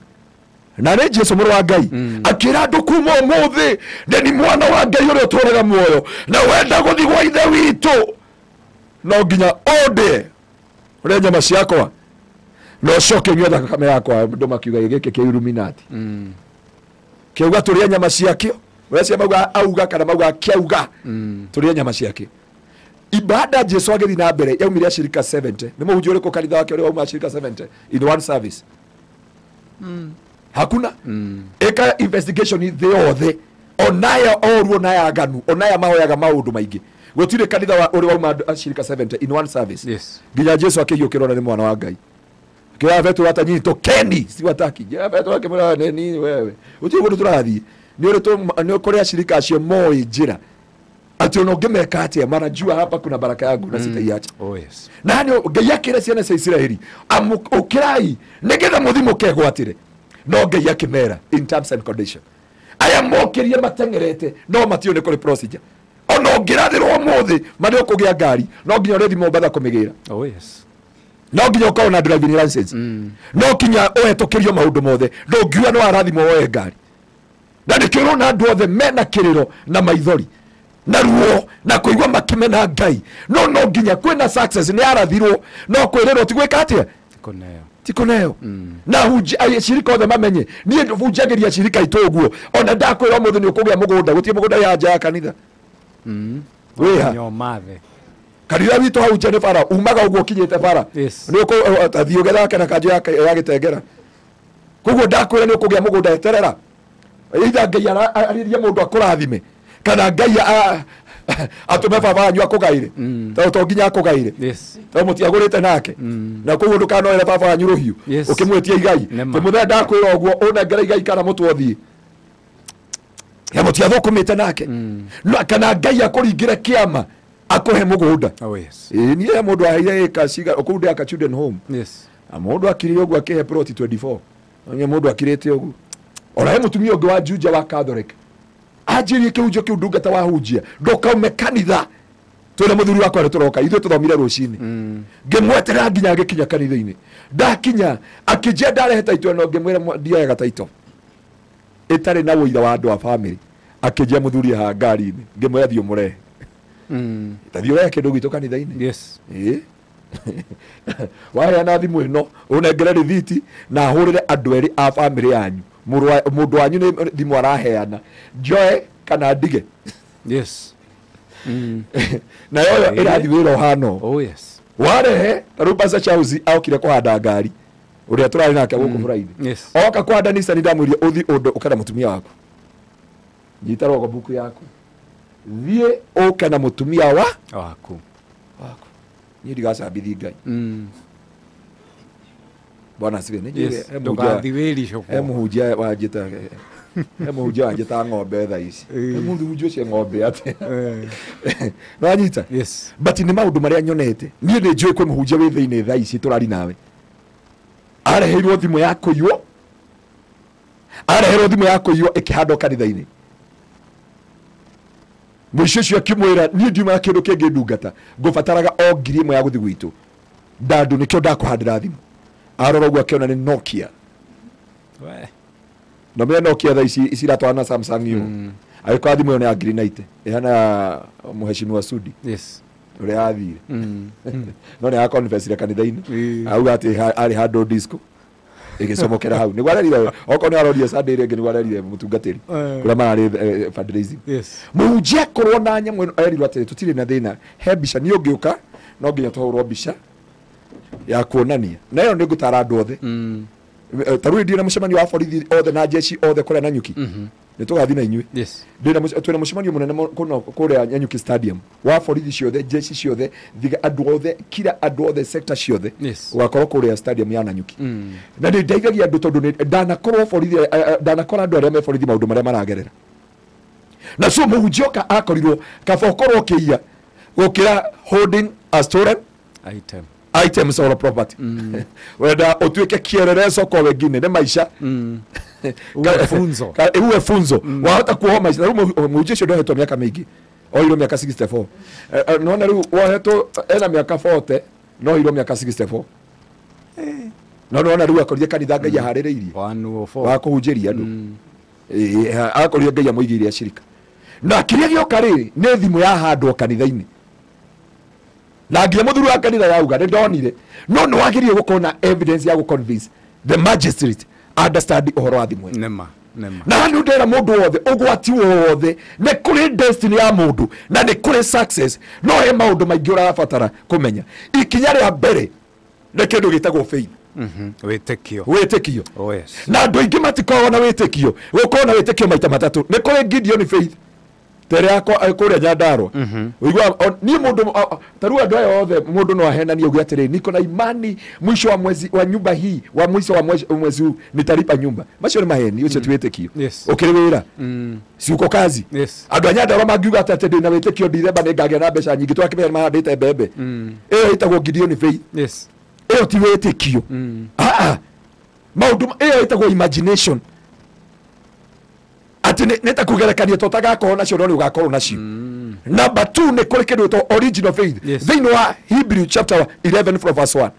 na nĩ Jesu mũrũ wa Ngai akĩra andũ kuma ũmũthĩ nĩ ni mwana wa Ngai ũrĩa ũtũũraga muoyo na wenda gũthiĩ gwa ithe witũ no nginya ũndĩe ũrĩe nyama ciakwa na ũcoke ũnyue thakame yakwa. Andũ makiuga gĩkĩ kĩ Illuminati kĩauga tũrĩe nyama ciakĩo, ũrĩa cia mauga auga kana mauga kĩauga tũrĩe nyama ciakĩo. Ibada Jesu agĩthiĩ na mbere yaumire acirika 70. Nĩ mũhunjia ũrĩkũ kanitha wake ũrĩa wauma acirika 70 in one service? Hakuna. Ĩka investigation thĩ yothe, onaya oru onaya aganu onaya mahoyaga maũndũ maingĩ, gũtirĩ kanitha ũrĩa wauma acirika 70 in one service. Nginya Jesu akĩhiũkĩrwo na nĩ mwana wa Ngai. Akĩra Petero hata nyinyi tokeni, siwataki. Petero akĩmwĩra nĩ wewe gũtirĩ kũndũ tũrathiĩ, nĩ kũrĩ acirika acio moĩ njĩra atĩ ona ũngĩmeka atĩa manajua hapa kuna baraka yangu na sitaiacha. Oh, yes. Na nĩ Ngai akĩra ciana cia Isiraeli ũkĩrai nĩgetha mũthiĩ mũkegwatĩre, no Ngai akĩmera in terms and condition aya mokĩrie mateng'erete no matiũĩ nĩ kũrĩ procedure. Ona ũngĩrathĩrwo ũmũthĩ ma nĩ ũkũgĩa ngari no nginya ũrĩthiĩ Mombatha kũmĩgĩra. Oh, yes. No nginya ũkorwo na driving license, no nginya ũhetũkĩrio maũndũ mothe, ndũngiuga nĩ warathimwo woe ngari. Na nĩkĩo ũrona andũ othe mena kĩrĩro na maithori na ruo na kũigua makĩmena Ngai, no no nginya kwĩna success nĩ arathirwo no kwĩrĩrwo ti gwĩka atĩa ti kũneo. Na acirika othe mamenye niĩ hunjagĩria acirika aitũ ũguo, ona ndakwĩra ũmũthĩ nĩ ũkũgĩa mũgũnda, gũtirĩ mũgũnda wĩ nja ya kanitha. Wĩha kanitha witũ hau nja nĩ bara, umaga ũguo ũkinyĩte bara nĩ ũgũthiĩ ũgethake na kanjũ ya gĩtengera. Koguo ndakwĩra nĩ ũkũgĩa mũgũnda, eterera either Ngai arĩrie mũndũ akũrathime kana Ngai atũme baba wanyu akũgaire, tondũ to nginya akũgaire, tondũ mũtiagũrĩte nake, na koguo ndũkanoere baba wanyu rũhiũ ũkĩmwĩtia igai. Mũthenya ndakwĩra ũguo ũnengere igai kana mũtwe ũthiĩ, ya mũtiathũkũmĩte nake, kana Ngai akũringĩre kĩama akũhe mũgũnda. Niĩ mũndũ aheire ĩka ciga kũu ndĩaka children home. Na mũndũ akirire ũguo akĩhe plot 24, nĩ mũndũ akirĩte ũguo. Ona he mũtumia ũngĩ wa Juja wa Catholic anjirie kĩhunjio kĩu ndungata wahunjia ndũkaume kanitha Twina muthuri wakwa turoka ithuĩ tũthomire rũcinĩ. Ngĩmweterera nginya ngĩkinya kanitha-inĩ. Ndakinya akĩnjia ndarehe taito ĩno, ngĩmwĩra ndioyaga taito ĩtarĩ na ũira wa andũ a family. Akĩnjia mũthuri haha ngari-inĩ, ngĩmwĩra thiĩ ũmũrehe. Tathiĩ ũrehe kĩndũ gwitũ kanitha-inĩ. Yes. Ĩĩ. Waheana thimũ ĩno ũnengere rĩthiti na hũrĩre andũ erĩ a family yanyu. Mũndũ wanyu nĩ thimũ araheana, njoe kana ndige. Yes. Na yoyo ĩrathiĩ wĩra ũhana. Oh yes. Warehe ta rĩu Pastor Charles aokire kũhanda ngari ũrĩa tũrarĩ nake gũkũ Friday. Yes. Oka kũhanda Nissan, ndamwĩrire ũthiĩ ũndũ ũke na mũtumia waku. Nyita rogo buku yaku. Thiĩ ũke na mũtumia waku. Niĩ ndigacambithia Ngai. Bwana asifiwe. Yes. Ndũgathiĩ wĩricũkwo. Mũhunjia wanjĩta mũhunjia wanjĩta ng'ombe thaa ici. Mũhunjia ũcio ng'ombe atĩa? Nĩwanyita? Yes. But nĩ maũndũ marĩa nyonete. Niĩ nĩ njũĩ kwĩ mũhunjia wĩ thĩinĩ thaa ici tũrari nawe. Areheirwo thimũ ya kũiywo. Areheirwo thimũ ya kũiywo ĩkĩhandwo kanitha-inĩ. Mũici ũcio akĩmwĩra niĩ ndiuma na kĩndũ kĩngĩ ndungata, ngũbataraga o 1,000 ya gũthiĩ gwitũ. Ndandũ nĩkĩo ndakũhandĩra thimũ. Arora ũguo akĩona nĩ Nokia. No menya Nokia thaa ici ciratwarana na Samsung yo. Agĩkora thimũ ĩyo nĩ ya 90,000. Ĩhana mũheshimiwa Sudi. Yes. Ũrĩa athire. No nĩ akonfessire kanitha-inĩ. Auga atĩ arĩ handũ disco. Ĩgĩcomokera hau. Nĩguo arerire okorwo nĩ aroria Sunday rĩngĩ nĩguo arerire mũtungatĩri. Kũrĩa mararĩ fundraising. Yes. Mũhunjia akorwo na nyamũ ĩno erirwo atĩrĩ tũtirĩ na thĩna. He mbica niĩ ũngĩũka no nginya tũhũrwo mbica ya kuonania. Na ĩyo nĩ ngũtara andũ othe. Ta rĩu ndĩ na mũcemanio wa borithi othe na jeshi othe kũrĩa Nanyuki. Nĩ tũgathiĩ na inyuĩ. Yes. Twĩna mũcemanio mũnene kũrĩa Nanyuki Stadium wa borithi ciothe, jeshi ciothe, thiga andũ othe, kila andũ othe, sector ciothe. Yes. Ũgakorwo kũrĩa stadium ya Nanyuki. Na nĩ ndeithagia andũ tondũ ndanakorwo borithi, ndanakora andũ arĩa me borithi maũndũ marĩa maragerera. Na so mũhunjia oka akorirwo kaba ũkorwo ũkĩiya gũkĩra holding a stolen item. Items or property. Wenda utuike kielelezo kwa wengine ni maisha. Uwe funzo. Uwe funzo. Wahota kuoho maisha. Rĩu mũhunjia ũcio ndohetwo mĩaka mĩingĩ. Oirwo mĩaka 64. Nona rĩu wohetwo ena mĩaka 40 no oirwo mĩaka 64. No nona rĩu akorire kanitha Ngai aharĩrĩirie. Wa kũhunjĩria andũ. Akorire Ngai amũigĩire acirika. Na kĩrĩa gĩoka rĩ nĩ thimũ yahandwo kanitha-inĩ. Na nginya mũthuri wa kanitha yauga nĩ ndonire. No nĩ wagĩrĩire gũkorwo na evidence ya gũconvince the magistrate understand ũhoro wa thimũ ĩno. Nema, nema. Na nĩ ndera mũndũ wothe ũgwati wothe nĩ kũrĩ destiny ya mũndũ na nĩ kũrĩ success, no he maũndũ maingĩ ũrabatara kũmenya. Ikinya rĩa mbere nĩ kĩndũ gĩtagwo faith. Wĩtĩkio. Wĩtĩkio. Oh yes. Na andũ aingĩ matikoragwo na wĩtĩkio. Gũkorwo na wĩtĩkio maita matatũ. Nĩ kũrĩ Gideon faith. Tere yakwa kũrĩa Nyandarua. Ũigua niĩ mũndũ ta rĩu andũ aya othe mũndũ no ahenanie uge atĩrĩ niko na imani mwisho wa mwezi wa nyumba hii wa mwisho wa mwezi huu nitalipa nyumba. Macio nĩ maheni, ũcio ti wĩtĩkio. Ũkĩrĩ wĩra. Si uko kazi. Andũ a Nyandarua mangiuga atĩ ndĩ na wĩtĩkio Ndithemba nĩ ngagĩa na mbeca nyingĩ twakĩmenya nĩ mahandĩte mbembe. Ĩyo ĩtagwo Gideon faith. Yes. Ĩyo ti wĩtĩkio. Maũndũ ĩyo ĩtagwo imagination. Ati nĩ ta kũgerekania to ũtagakorwo nacio no nĩ ũgakorwo nacio. Number 2 nĩ kũrĩ kĩndũ gĩtagwo original faith. Thĩinĩ wa Hebrew chapter 11 from verse 1.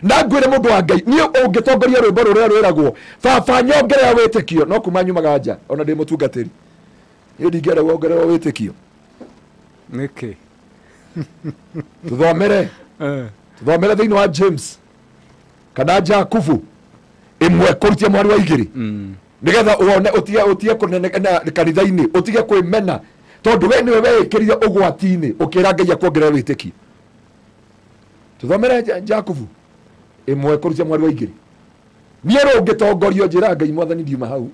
Na ngwĩre mũndũ wa Ngai niĩ ũngĩtongoria rwĩmbo rũrĩa rwĩragwo baba nyongerera wĩtĩkio no kuma nyumaga nja ona ndĩ mũtungatĩri. Niĩ ndingĩenda wongererwo wĩtĩkio. Nĩkĩ? Tũthomere. Tũthomere thĩinĩ wa James kana Jakubu ĩmwe kũrutia mwari wa igĩrĩ. Nigetha uone utige kũnene kanitha-inĩ, utige kwĩmena tondũ we nĩwe weĩkĩrire ũgwati-inĩ ũkĩra Ngai akuongerere wĩtĩkio. Tũthomere Jakubu ĩmwe kũrutia mwari wa igĩrĩ. Niĩ rĩu ngĩtongorio njĩra Ngai mwathani ndiuma hau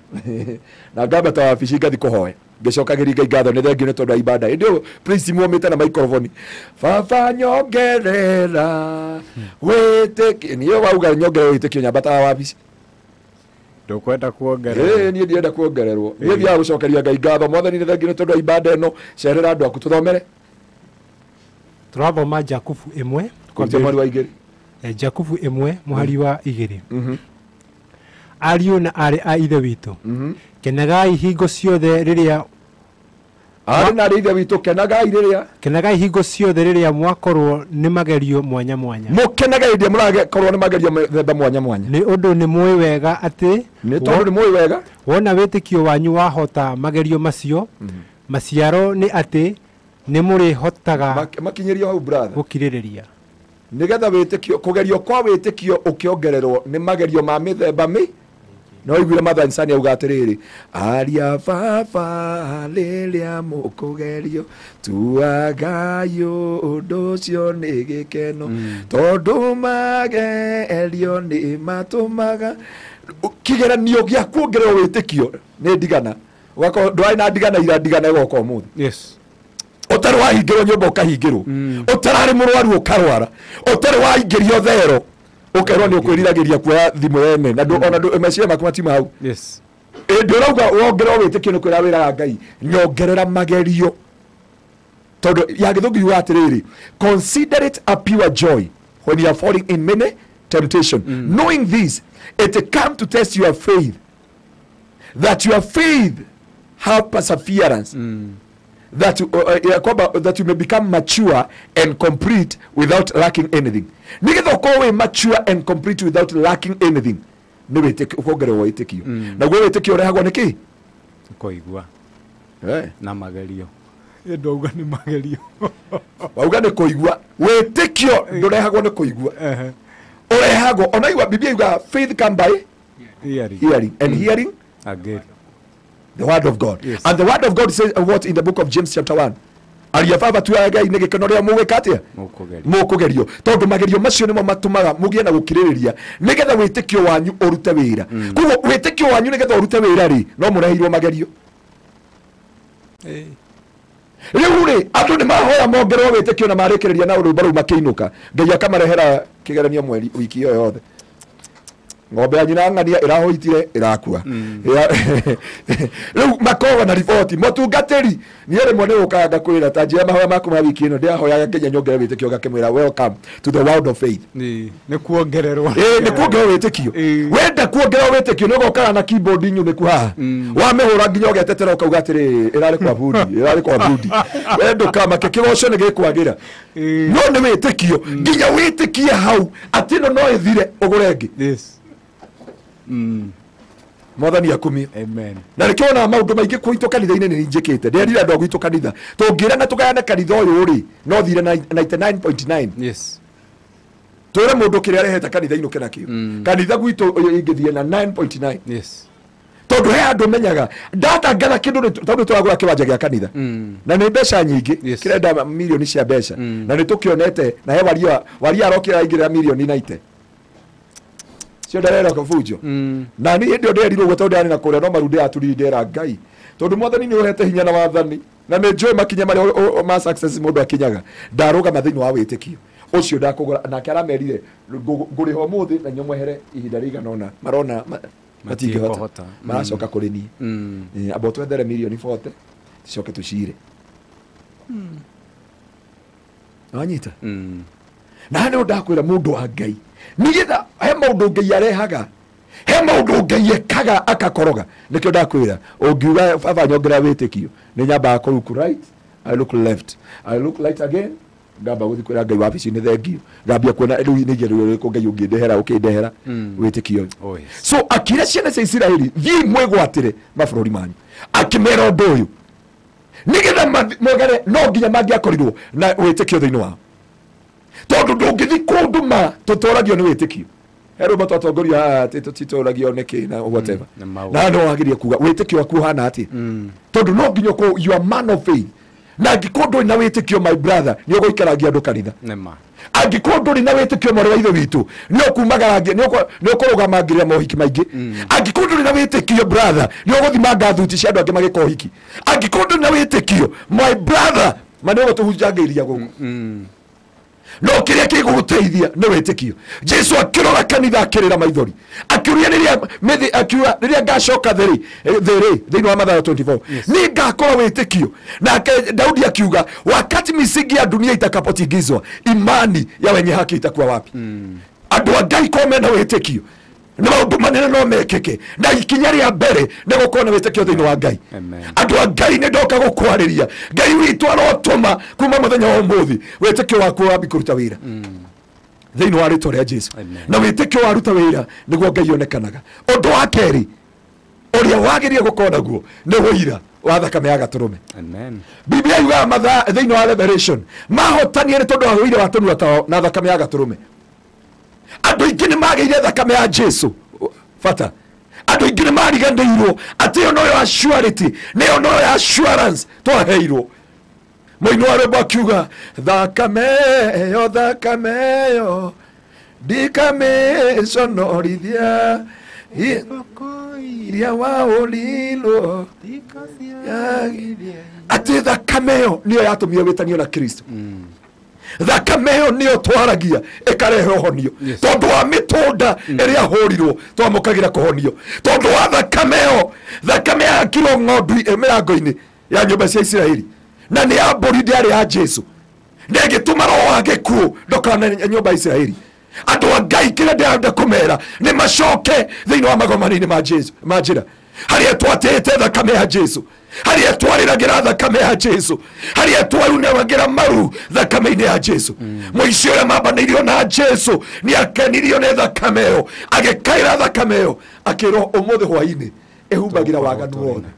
na ngambata wabici ngathi kũhoya ngĩcokagĩria Ngai ngatho nĩ thengio nĩ tondũ wa ibada. Ĩndĩ ũyũ please muomĩte na microphone baba nyongerera wĩtĩkio. Niĩ wauga nyongerera wĩtĩkio nyambataga wabici. Ndukwenda kuongererwo. Niĩ ndienda kuongererwo. Niĩ thiaga gũcokeria Ngai ngatho mwathani nĩ thengio nĩ tondũ wa ibada ĩno. Cerera andũ aku tũthomere. Tũrathoma Jakubu ĩmwe kũrutia mwari wa igĩrĩ. Jakubu ĩmwe mũhari wa igĩrĩ. Ariũ na aarĩ a Ithe witũ, kenagai hingo ciothe rĩrĩa Arĩ na ithe witũ kenagai rĩrĩa kenagai hingo ciothe rĩrĩa mwakorwo nĩ magerio mwanya mwanya. Mũkenage hĩndĩ ĩrĩa mũrakorwo nĩ magerio mĩthemba mwanya mwanya. Nĩ ũndũ nĩ mũĩ wega atĩ nĩ tondũ nĩ mũĩ wega wona wĩtĩkio wanyu wahota magerio macio maciaro nĩ atĩ nĩ mũrĩhotaga makinyĩrio hau brother gũkirĩrĩria. Nĩgetha wĩtĩkio kũgerio kwa wĩtĩkio ũkĩongererwo nĩ magerio ma mĩthemba mĩ no iguire Mother Insani auga atĩrĩrĩ aria baba rĩrĩa mũkũgerio tuagai ũndũ ũcio nĩ gĩkeno tondũ magerio nĩ matũmaga kĩgeranio gĩa kuongererwo wĩtĩkio nĩ ndigana ũgakorwo ndwarĩ na ndigana ira ndigana ĩgoka ũmũthĩ. Yes. Ũtarĩ wahingĩrwo nyũmba ũkahingĩrwo ũtararĩ mũrwaru ũkarwara ũtarĩ waingĩrio thero ũkerwo nĩ ũkwĩriragĩria kuoya thimũ yene na ona meciria maku matiuma hau. Yes. Ĩndĩ ũrauga wongererwo wĩtĩkio nĩ kwĩra wĩraga Ngai nyongerera magerio tondũ ya gĩthũngũ yugaga atĩrĩrĩ consider it a pure joy when you are falling in many temptation knowing this it come to test your faith that your faith have perseverance that that you may become mature and complete without lacking anything. Nigetha ukorwo wĩ mature and complete without lacking anything nĩ wĩtĩkio ũkongererwo wĩtĩkio. Naguo wĩtĩkio ũrehagwo nĩ kĩ? Kũigua na magerio. Ndauga nĩ magerio. Wauga nĩ kũigua. Wĩtĩkio ndũrehagwo nĩ kũigua. Ũrehagwo ona igua Biblia yugaga faith come by hearing and hearing again the word of God. Yes. And the word of God says what in the book of James chapter 1? Aria baba tuaga inĩ gĩkeno rĩrĩa mũgwĩka atĩa? Mũkũgerio. Tondũ magerio macio nĩmo matũmaga mũgĩe na gũkirĩrĩria nĩgetha wĩtĩkio wanyu ũrute wĩra. Koguo wĩtĩkio wanyu nĩgetha ũrute wĩra rĩ no mũreheirwo magerio. Rĩu rĩ andũ nĩ mahoya mongererwo wĩtĩkio na marĩkĩrĩria na rwĩmbo rũu makĩinũka Ngai akamarehera kĩgeranio mweri wiki ĩyo yothe. Ng'ombe ya nyina ng'ania ĩrahũitire ĩrakua. Rĩu makoragwo na riboti mũtungatĩri niĩ rĩmwe nĩ gũkaga ngakwĩra ta njĩra mahoya maku ma wiki ĩno ndĩrahoyaga nginya nyongerere wĩtĩkio ngakĩmwĩra welcome to the world of faith. Nĩ kuongererwo. Nĩ kuongererwo wĩtĩkio. Wenda kuongererwo wĩtĩkio nĩ ũgokaga na keyboard nyunĩku haha wamĩhũra nginya ũgetetera ũkauga atĩrĩ ĩrarĩ kwa bundi ĩrarĩ kwa bundi we ndũkamake kĩgoco nĩ gĩkwagĩra no nĩ wĩtĩkio nginya wĩtĩkie hau atĩ ĩno no ĩthire ũgũre ĩngĩ. Yes. Mwathani akumio. Amen. Na rĩkĩo ona maũndũ maingĩ gwitũ kanitha-inĩ nĩ njĩkĩte ndĩrerire andũ a gwitũ kanitha tũngĩrana tũgayane kanitha ũyũ rĩ no thire 99.9. Yes. Twĩre mũndũ kĩrĩa arehete kanitha inũke nakĩo kanitha gwitũ ingĩthiĩ na 9.9. Yes. Tondũ he andũ menyaga ndatangatha kĩndũ tondũ tũragũra kĩwanja gĩa kanitha na nĩ mbeca nyingĩ kĩrenda mirioni cia mbeca na nĩ tũkĩonete na he waria arokĩra aingĩrĩra mirioni 90 cio ndarera kabujo na ni hĩndĩ ĩyo ndĩrerirwo ũguo tondũ ndarĩ na kũrĩa no maru ndĩratũrire ndĩra Ngai tondũ mwathani nĩ ũhete hinya na wathani na nĩ njũĩ makinya marĩa ma success mũndũ akinyaga ndarũgama thĩinĩ wa wĩtĩkio ũcio ndakũgũra nake aramerire ngũrĩha ũmũthĩ na nyomwehere ihinda rĩigana ũna marona matingĩhota maracoka kũrĩ niĩ amba twethere mirioni 40 tucoke tũcire wanyita na nĩ ndakwĩra mũndũ wa Ngai nigetha he maũndũ Ngai arehaga he maũndũ Ngai ekaga akakoroga nĩkĩo ndakwĩra ũngiuga baba nyongerera wĩtĩkio nĩ nyambaga kũ look right I look left I look right again ngamba gũthiĩ kwĩra Ngai wabici-inĩ thengio ngambia kuona rĩu nĩ igerio rĩrĩkũ Ngai ũngĩndehera ũkĩndehera wĩtĩkio. So akĩra ciana cia Isiraeli thiĩi mwĩgwatĩre mabũrũri manyu akĩmera ũndũ ũyũ nĩgetha mogere no nginya mangĩakorirwo na wĩtĩkio thĩinĩ wao tondũ ndũngĩthiĩ kũndũ ma tũtũragio nĩ wĩtĩkio he rwĩmbo twatongoria haha atĩ tũtitũragio nĩ kĩ na whatever na no wagĩrĩire kuga wĩtĩkio waku ũhana atĩa tondũ no nginya ũkorwo you are man of faith na angĩkorwo ndũrĩ na wĩtĩkio my brother nĩ ũgũikaragia andũ kanitha angĩkorwo ndũrĩ na wĩtĩkio mwarĩ wa ithe witũ nĩ ũkumagaragia nĩ ũkũrũgamangĩrĩra mohiki maingĩ angĩkorwo ndũrĩ na wĩtĩkio brother nĩ ũgũthimanga thuti cia andũ angĩ magĩka ũhiki angĩkorwo ndũrĩ na wĩtĩkio my brother ma nĩ ũgũtũhunjangĩria gũkũ no kĩrĩa kĩgũgũteithia nĩ wĩtĩkio. Jesu akĩrora kanitha akĩrĩra maithori akiuria rĩrĩa rĩrĩa ngacoka thĩ thĩinĩ wa Mathayo 24 nĩ ngakora wĩtĩkio. Nake Daudi akiuga wakati misingi ya dunia itakapotingizwa imani ya wenye haki itakuwa wapi? Andũ a Ngai ko mena wĩtĩkio Nĩ maũndũ manene no mekĩke na ikinya rĩa mbere nĩ gũkorwo na wĩtĩkio thĩinĩ wa Ngai. Andũ a Ngai nĩ ndoka gũkwarĩria Ngai witũ arotũma kuma mũthenya wa ũmũthĩ wĩtĩkio waku wambi kũruta wĩra thĩinĩ wa rĩtwa rĩa Jesu. Na wĩtĩkio waruta wĩra nĩguo Ngai onekanaga. Ũndũ wa kerĩ ũrĩa wagĩrĩire gũkorwo naguo nĩ ũira wa thakame ya gatũrũme. Biblia yugaga mathaa thĩinĩ wa Revelation mahotanie nĩ tondũ wa ũira wa tũnua tao na thakame ya gatũrũme. Andũ aingĩ nĩ magĩire thakame ya Jesu bata. Andũ aingĩ nĩ mariganĩirwo atĩ ĩyo noyo assurity, nĩyo noyo assurance twaheirwo. Mũini wa rwĩmbo akiuga thakame ĩyo ndikamĩconorithia iria waũrirwo atĩ thakame ĩyo nĩyo yatũmire wĩtanio na Kristo. Thakame ĩyo nĩyo twaragia ĩkarehe ũhonio. Tondũ wa mĩtũnda ĩrĩa hũrirwo twamũkagĩra kũhonio. Tondũ wa thakame ĩyo, thakame yakirwo ng'ondu mĩrango-inĩ ya nyũmba cia Isiraeli na nĩ ya mbũri ndĩarĩ ya Jesu, na ĩgĩtũma roho wa gĩkuũ ndũkana nyũmba ya Isiraeli. Andũ a Ngai kĩrĩa ndĩrenda kũmera nĩ macoke thĩinĩ wa magomano-inĩ ma Jesu ma njĩra harĩa twatĩĩte thakame ya Jesu, harĩa twarĩragĩra thakame ya Jesu, harĩa twarunagĩra maru thakame-inĩ ya Jesu. Mũici ũrĩa mambanĩirio na Jesu nĩ akenirio nĩ thakame ĩyo, agĩkaĩra thakame ĩyo akĩrwo ũmũthĩ hwaĩ-inĩ ĩhumbagĩra waganu wothe,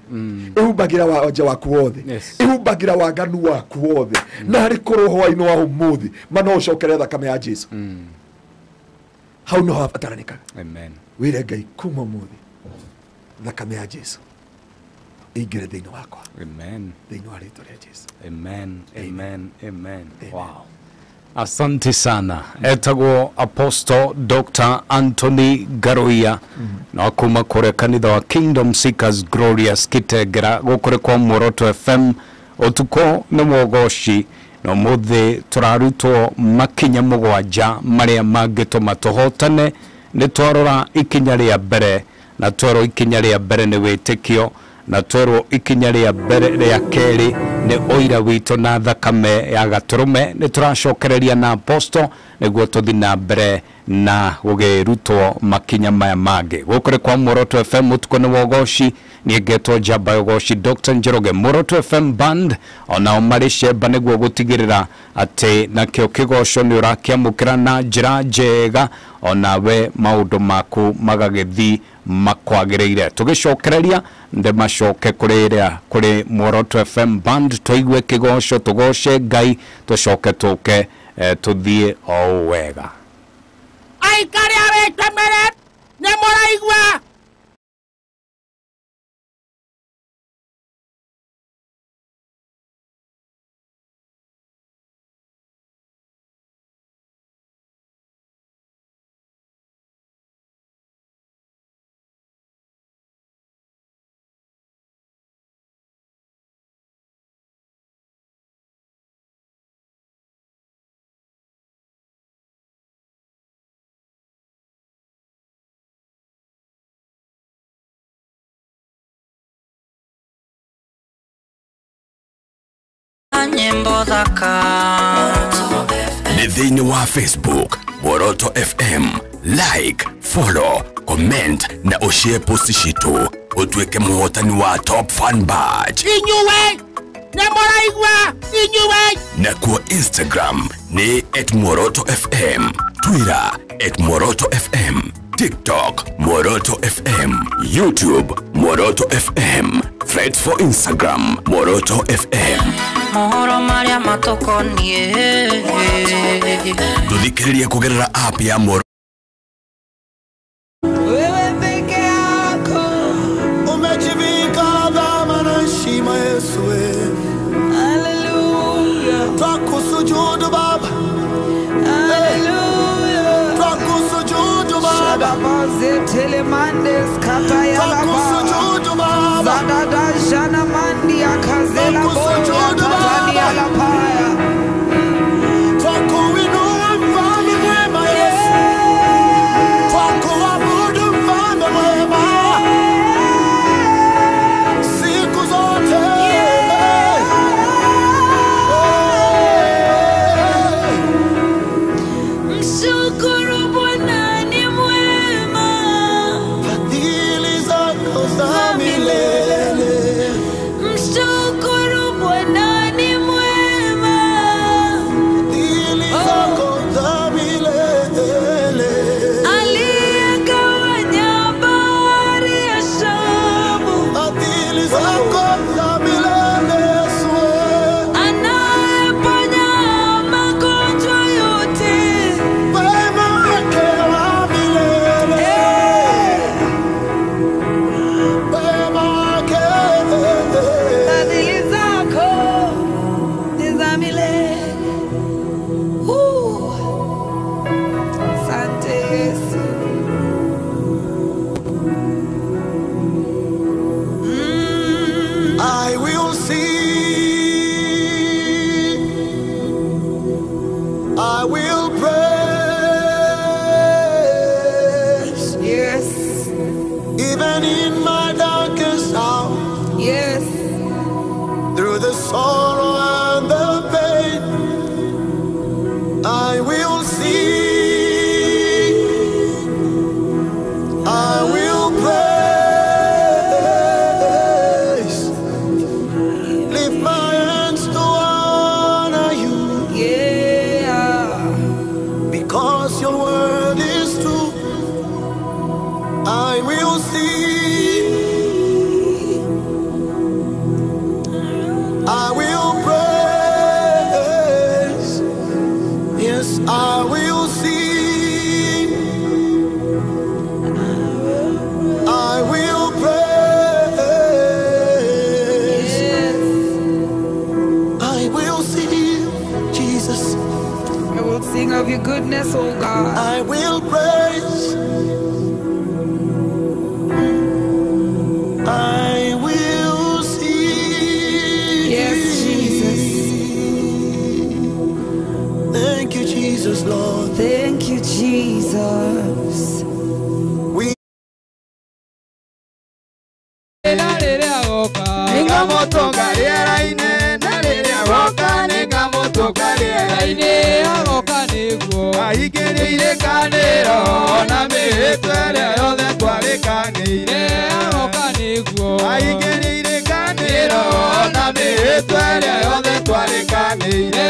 ĩhumbagĩra wanja waku wothe, ĩhumbagĩra waganu waku wothe. Na harĩ korwo hwaĩ-inĩ wa ũmũthĩ ma no ũcokere thakame ya Jesu. Hau no habataranĩkaga. Wĩre Ngai kuma ũmũthĩ thakame ya Jesu ĩingĩre thĩinĩ wakwa. Thĩinĩ wa rĩtwa rĩa Jesu. Amen. Amen. Amen. Wow. Asante sana. Etagwo Apostle Dr. Anthony Ngaruiya na kuma kũrĩa kanitha wa Kingdom Seekers Glorious Kitegera gũkũrĩ kwa Muoroto FM. Ũtukũ nĩ wogoci na ũmũthĩ tũrarutwo makinya mũgwanja marĩa mangĩtũma tũhotane. Nĩ twarora ikinya rĩa mbere na twerwo ikinya rĩa mbere nĩ wĩtĩkio, na twerwo ikinya rĩa mbere rĩa kerĩ nĩ ũira witũ na thakame ya gatũrũme. Nĩ tũracokereria na apostle nĩguo tũthi na mbere na gũgĩrutwo makinya maya mangĩ. Gũkũ kwa Muoroto FM ũtukũ nĩ wogoci, niĩ ngetwo Njamba ya Ũgoci Dr. Njoroge. Muoroto FM band onao marĩ cemba nĩguo gũtigĩrĩra atĩ nakĩo kĩgoco nĩ ũrakĩamũkĩra na njĩra njega, onawe maũndũ maku magagĩthi makwagĩrĩire. Tũgĩcokereria ndĩmacoke kũrĩ kũrĩ Muoroto FM band tũigue kĩgoco, tũgoce Ngai, tũcoke tũke tũthiĩ o wega. Aikari arĩtemere nĩ mũraigua. Nyimbo thaka nĩ thĩinĩ wa Facebook Muoroto FM. Like, follow, comment na ũshare post citũ ũtuĩke mũhotani wa Top Fan Badge. Inyuĩ nĩ mũraigua inyuĩ. Na kwa Instagram ni @Muoroto FM, Twitter @Muoroto FM, TikTok Muoroto FM, YouTube Muoroto FM, Threads for Instagram Muoroto FM. Mohoro marĩa matũkoniĩ Tũthikĩrĩrie kũgerera app ya Muoroto. Wewe peke yako umejivika dhamana heshima Yesu. Hallelujah. Twakusujudu Baba. Hallelujah. Twakusujudu Baba. Twakusujudu Baba. Zadada jana mandi akazela Twakusujudu Baba. Twakuinua mfalme mwema Yesu. Twakuabudu mfalme mwema siku zote. Mshukuru Bwana ni mwema. Even in my darkest hour, yes, through the sorrow and the pain, I will sing, I will praise, lift my hands to honor you, yeah, because your word is true. I will sing, I will praise, yes, I will sing, I will praise, yes, I will sing, Jesus. I will sing of your goodness, oh God. I will praise, I will sing. Yes, Jesus. Thank you, Jesus, Lord. Thank you, Jesus. We Aingĩrĩire kanĩro na mĩhĩtwa ĩrĩa yothe twarĩkanĩire. Aingĩrĩire kanĩro na mĩhĩtwa ĩrĩa yothe twarĩkanĩire.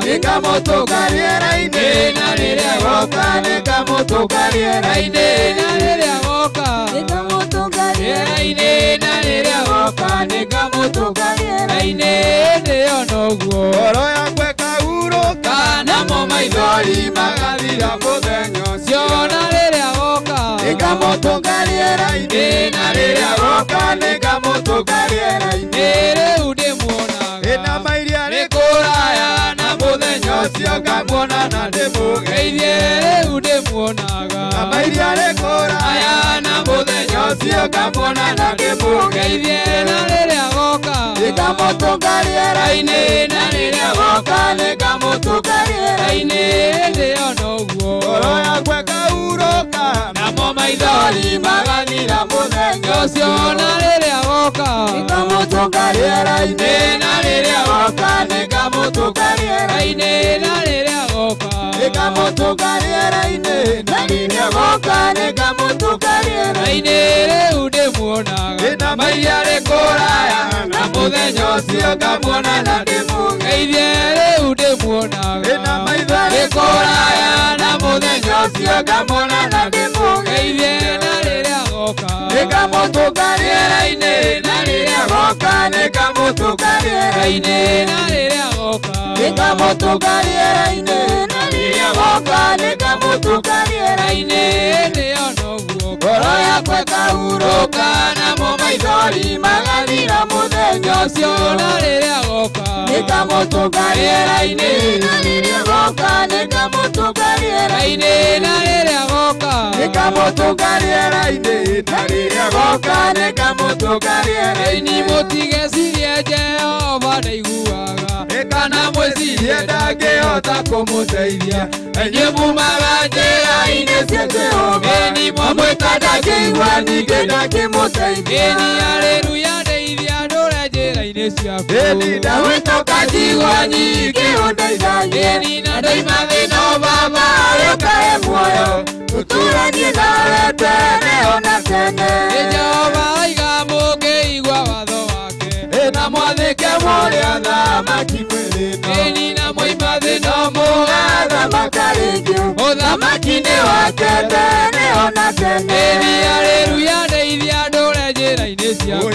Nĩngamũtũnga rĩera-inĩ, na rĩrĩa agoka nĩngamũtũnga rĩera-inĩ, na rĩrĩa agoka nĩngamũtũnga rĩera-inĩ, na rĩrĩa agoka nĩngamũtũnga rĩera-inĩ. Ndĩyo noguo ngoro yakwa ĩkahurũka, namo maithori magathira mũthenya ũcio. Na rĩrĩa agoka nĩngamũtũnga rĩera-inĩ, na rĩrĩa agoka nĩngamũtũnga rĩera-inĩ. Rĩu ndĩmuonaga ĩna mairia rĩ kũraya, na mũthenya ũcio ngamuona na ndĩmũgeithie. Rĩu ndĩmuonaga na mairia rĩ kũraya, na mũthenya ũcio ngamuona na ndĩmũgeithie. Na rĩrĩa agoka nĩngamũtũnga rĩera-inĩ, na rĩrĩa agoka nĩngamũtũnga rĩera-inĩ. Ndĩyo noguo ngoro yakwa ĩkahurũka, namo maithori magathira mũthenya ũcio. Na rĩrĩa agoka nĩngamũtũnga rĩera-inĩ, na rĩrĩa agoka nĩngamũtũnga rĩera-inĩ, na rĩrĩa agoka nĩngamũtũnga rĩera-inĩ, na rĩrĩa agoka nĩngamũtũnga rĩera-inĩ. Rĩu ndĩmuonaga na mairia rĩ kũraya, na mũthenya ũcio ngamuona na ndĩmũgeithie. Rĩu ndĩmuonaga na maitho rĩ kũraya, na mũthenya ũcio ngamuona na ndĩmũgeithie. Na rĩrĩa agoka nĩngamũtũnga rĩera-inĩ, na rĩrĩa agoka nĩngamũtũnga rĩera-inĩ, na rĩrĩa agoka nĩngamũtũnga rĩera-inĩ, na rĩrĩa agoka nĩngamũtũnga rĩera-inĩ. Ndĩyo noguo ngoro yakwa ĩkahurũka, namo maithori magathira mũthenya ũcio. Na rĩrĩa agoka nĩngamũtũnga rĩera-inĩ, na rĩrĩa agoka nĩngamũtũnga rĩera-inĩ, na rĩrĩa agoka nĩngamũtũnga rĩera-inĩ, na rĩrĩa agoka nĩngamũtũnga rĩera-inĩ. Mũtigecirie Jehova ndaiguaga, kana mwĩcirie ndangĩhota kũmũteithia. Inyuĩ mumaga njĩra-inĩ cia Jehova, ĩni mwamwĩta ndangĩigua, ningĩ ndangĩmũteithia. Ĩni haleluya ndeithia ndũre njĩra-inĩ ciaku, ĩni ndawĩtũka njigua nyingĩ ũndeithagie. Ĩni na ndoima thĩna o Baba ũkahe muoyo, tũtũranie nawe tene ona tene. Nĩ Jehova aiga mũngĩigua watho wake, na mwathĩke mũrĩ athamaki mwĩrĩ, ĩni na moima thĩna mũgathamaka rĩngĩ, ũthamaki-inĩ wake tene ona tene. Ĩni haleluya ndeithia ndũre njĩra-inĩ ciaku,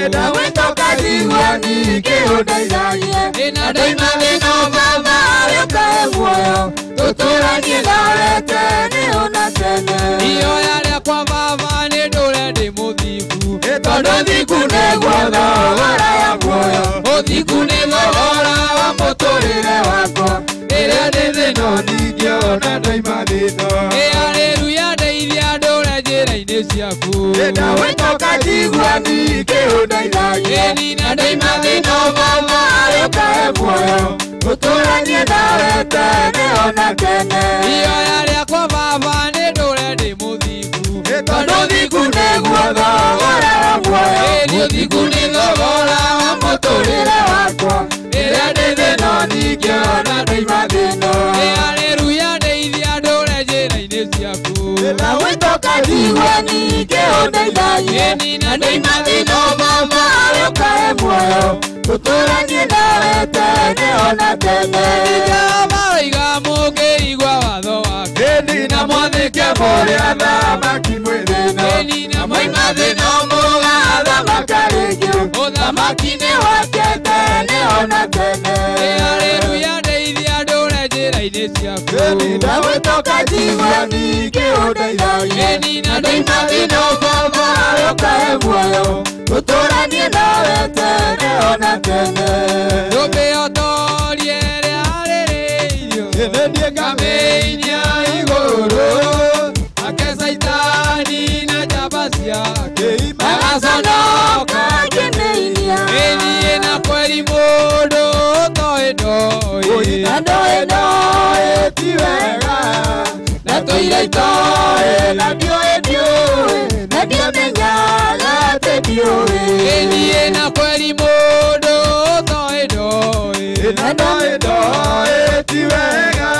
ndawĩtũka njigua nyingĩ ũndeithagie. Ĩna ndoima thĩna o Baba ũkahe muoyo, tũtũranie nawe tene ona tene. Ihoya rĩakwa Baba nĩ ndũre ndĩ mũthingu, tondũ thingu nĩguo thogora ya muoyo, ũthingu nĩ thogora wa mũtũrĩre wakwa. Rĩrĩa ndĩ thĩna ndingĩona ndoima thĩna. Ĩ haleluya ndeithia ndũre njĩra-inĩ ciaku, ndawĩtũka njigua ningĩ ũndeithagie. Ĩni na ndoima thĩna o Baba ũkahe muoyo, tũtũranie nawe tene ona tene. Ihoya rĩakwa Baba nĩ ndũre ndĩ mũthingu, tondũ thingu Ũthingu nĩ thogora wa mũtũrĩre wakwa rĩrĩa ndĩ thĩna ndingĩona ndoima thĩna. Haleluya ndeithia ndũre njĩra-inĩ ciaku na gwĩtoka njigue ningĩ ũndeithagie na ndoima thĩna mama ũkahe muoyo tũtũranie nawe tene ona tene. Jehova oiga mũngĩigua watho wake na mwathĩke mũrĩ athamaki mwĩ thĩna na mwaima thĩna mũgathamaka rĩngĩ ũthamaki-inĩ wake tene ona tene. Haleluya ndeithia ndũre njĩra-inĩ ciaku na gwĩtoka njigue ningĩ ũndeithagie na ndoima thĩna baba ũkahe muoyo tũtũranie nawe tene ona tene. Ndũmĩotorie ĩrĩa arĩrĩirio ngamĩinia igũrũ ake Caitani na njamba ciake magaconoka ngĩmĩinia. Ĩniĩ na kweri mũndũ ũtoĩ ndoĩ na ndoĩ ndoĩ ti wega na tũire itoĩ na ndiũĩ ndiũĩ na ndiamenyaga atĩ ndiũĩ. Ĩniĩ na kweri mũndũ ũtoĩ ndoĩ na ndoĩ ndoĩ ti wega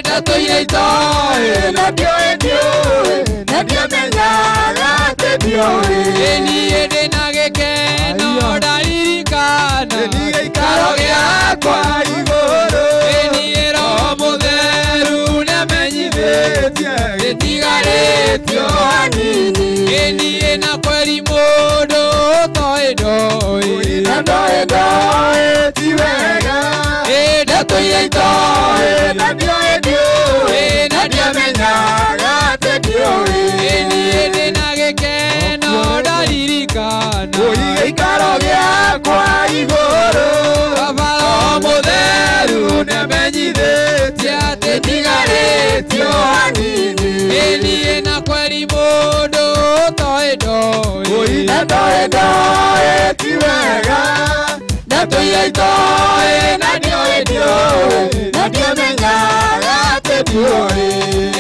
na tũire itoĩ na ndiũĩ ndiũĩ na ndiamenyaga atĩ ndiũĩ. Ĩniĩ ndĩna gĩkeno ndaririkana gĩikaro gĩakwa igũrũ. Ĩniĩ Roho Mũtheru nĩamenyithĩtie gĩtigarĩtio hanini. Ĩniĩ na kweri mũndũ ũtoĩ ndoĩ na ndoĩ ndoĩ ti wega na tũire itoĩ na ndiũĩ ndiũĩ na ndiamenyaga atĩ ndiũĩ. Ĩniĩ ndĩna gĩkeno ndaririkana gĩikaro gĩakwa igũrũ Baba Roho Mũtheru nĩamenyithĩtie atĩ ndigarĩtio hanini. Ĩniĩ na kweri mũndũ ũtoĩ ndoĩ na ndoĩ ndoĩ ti wega na tũire itoĩ na ndiũĩ ndiũĩ na ndiamenyaga atĩ ndiũĩ.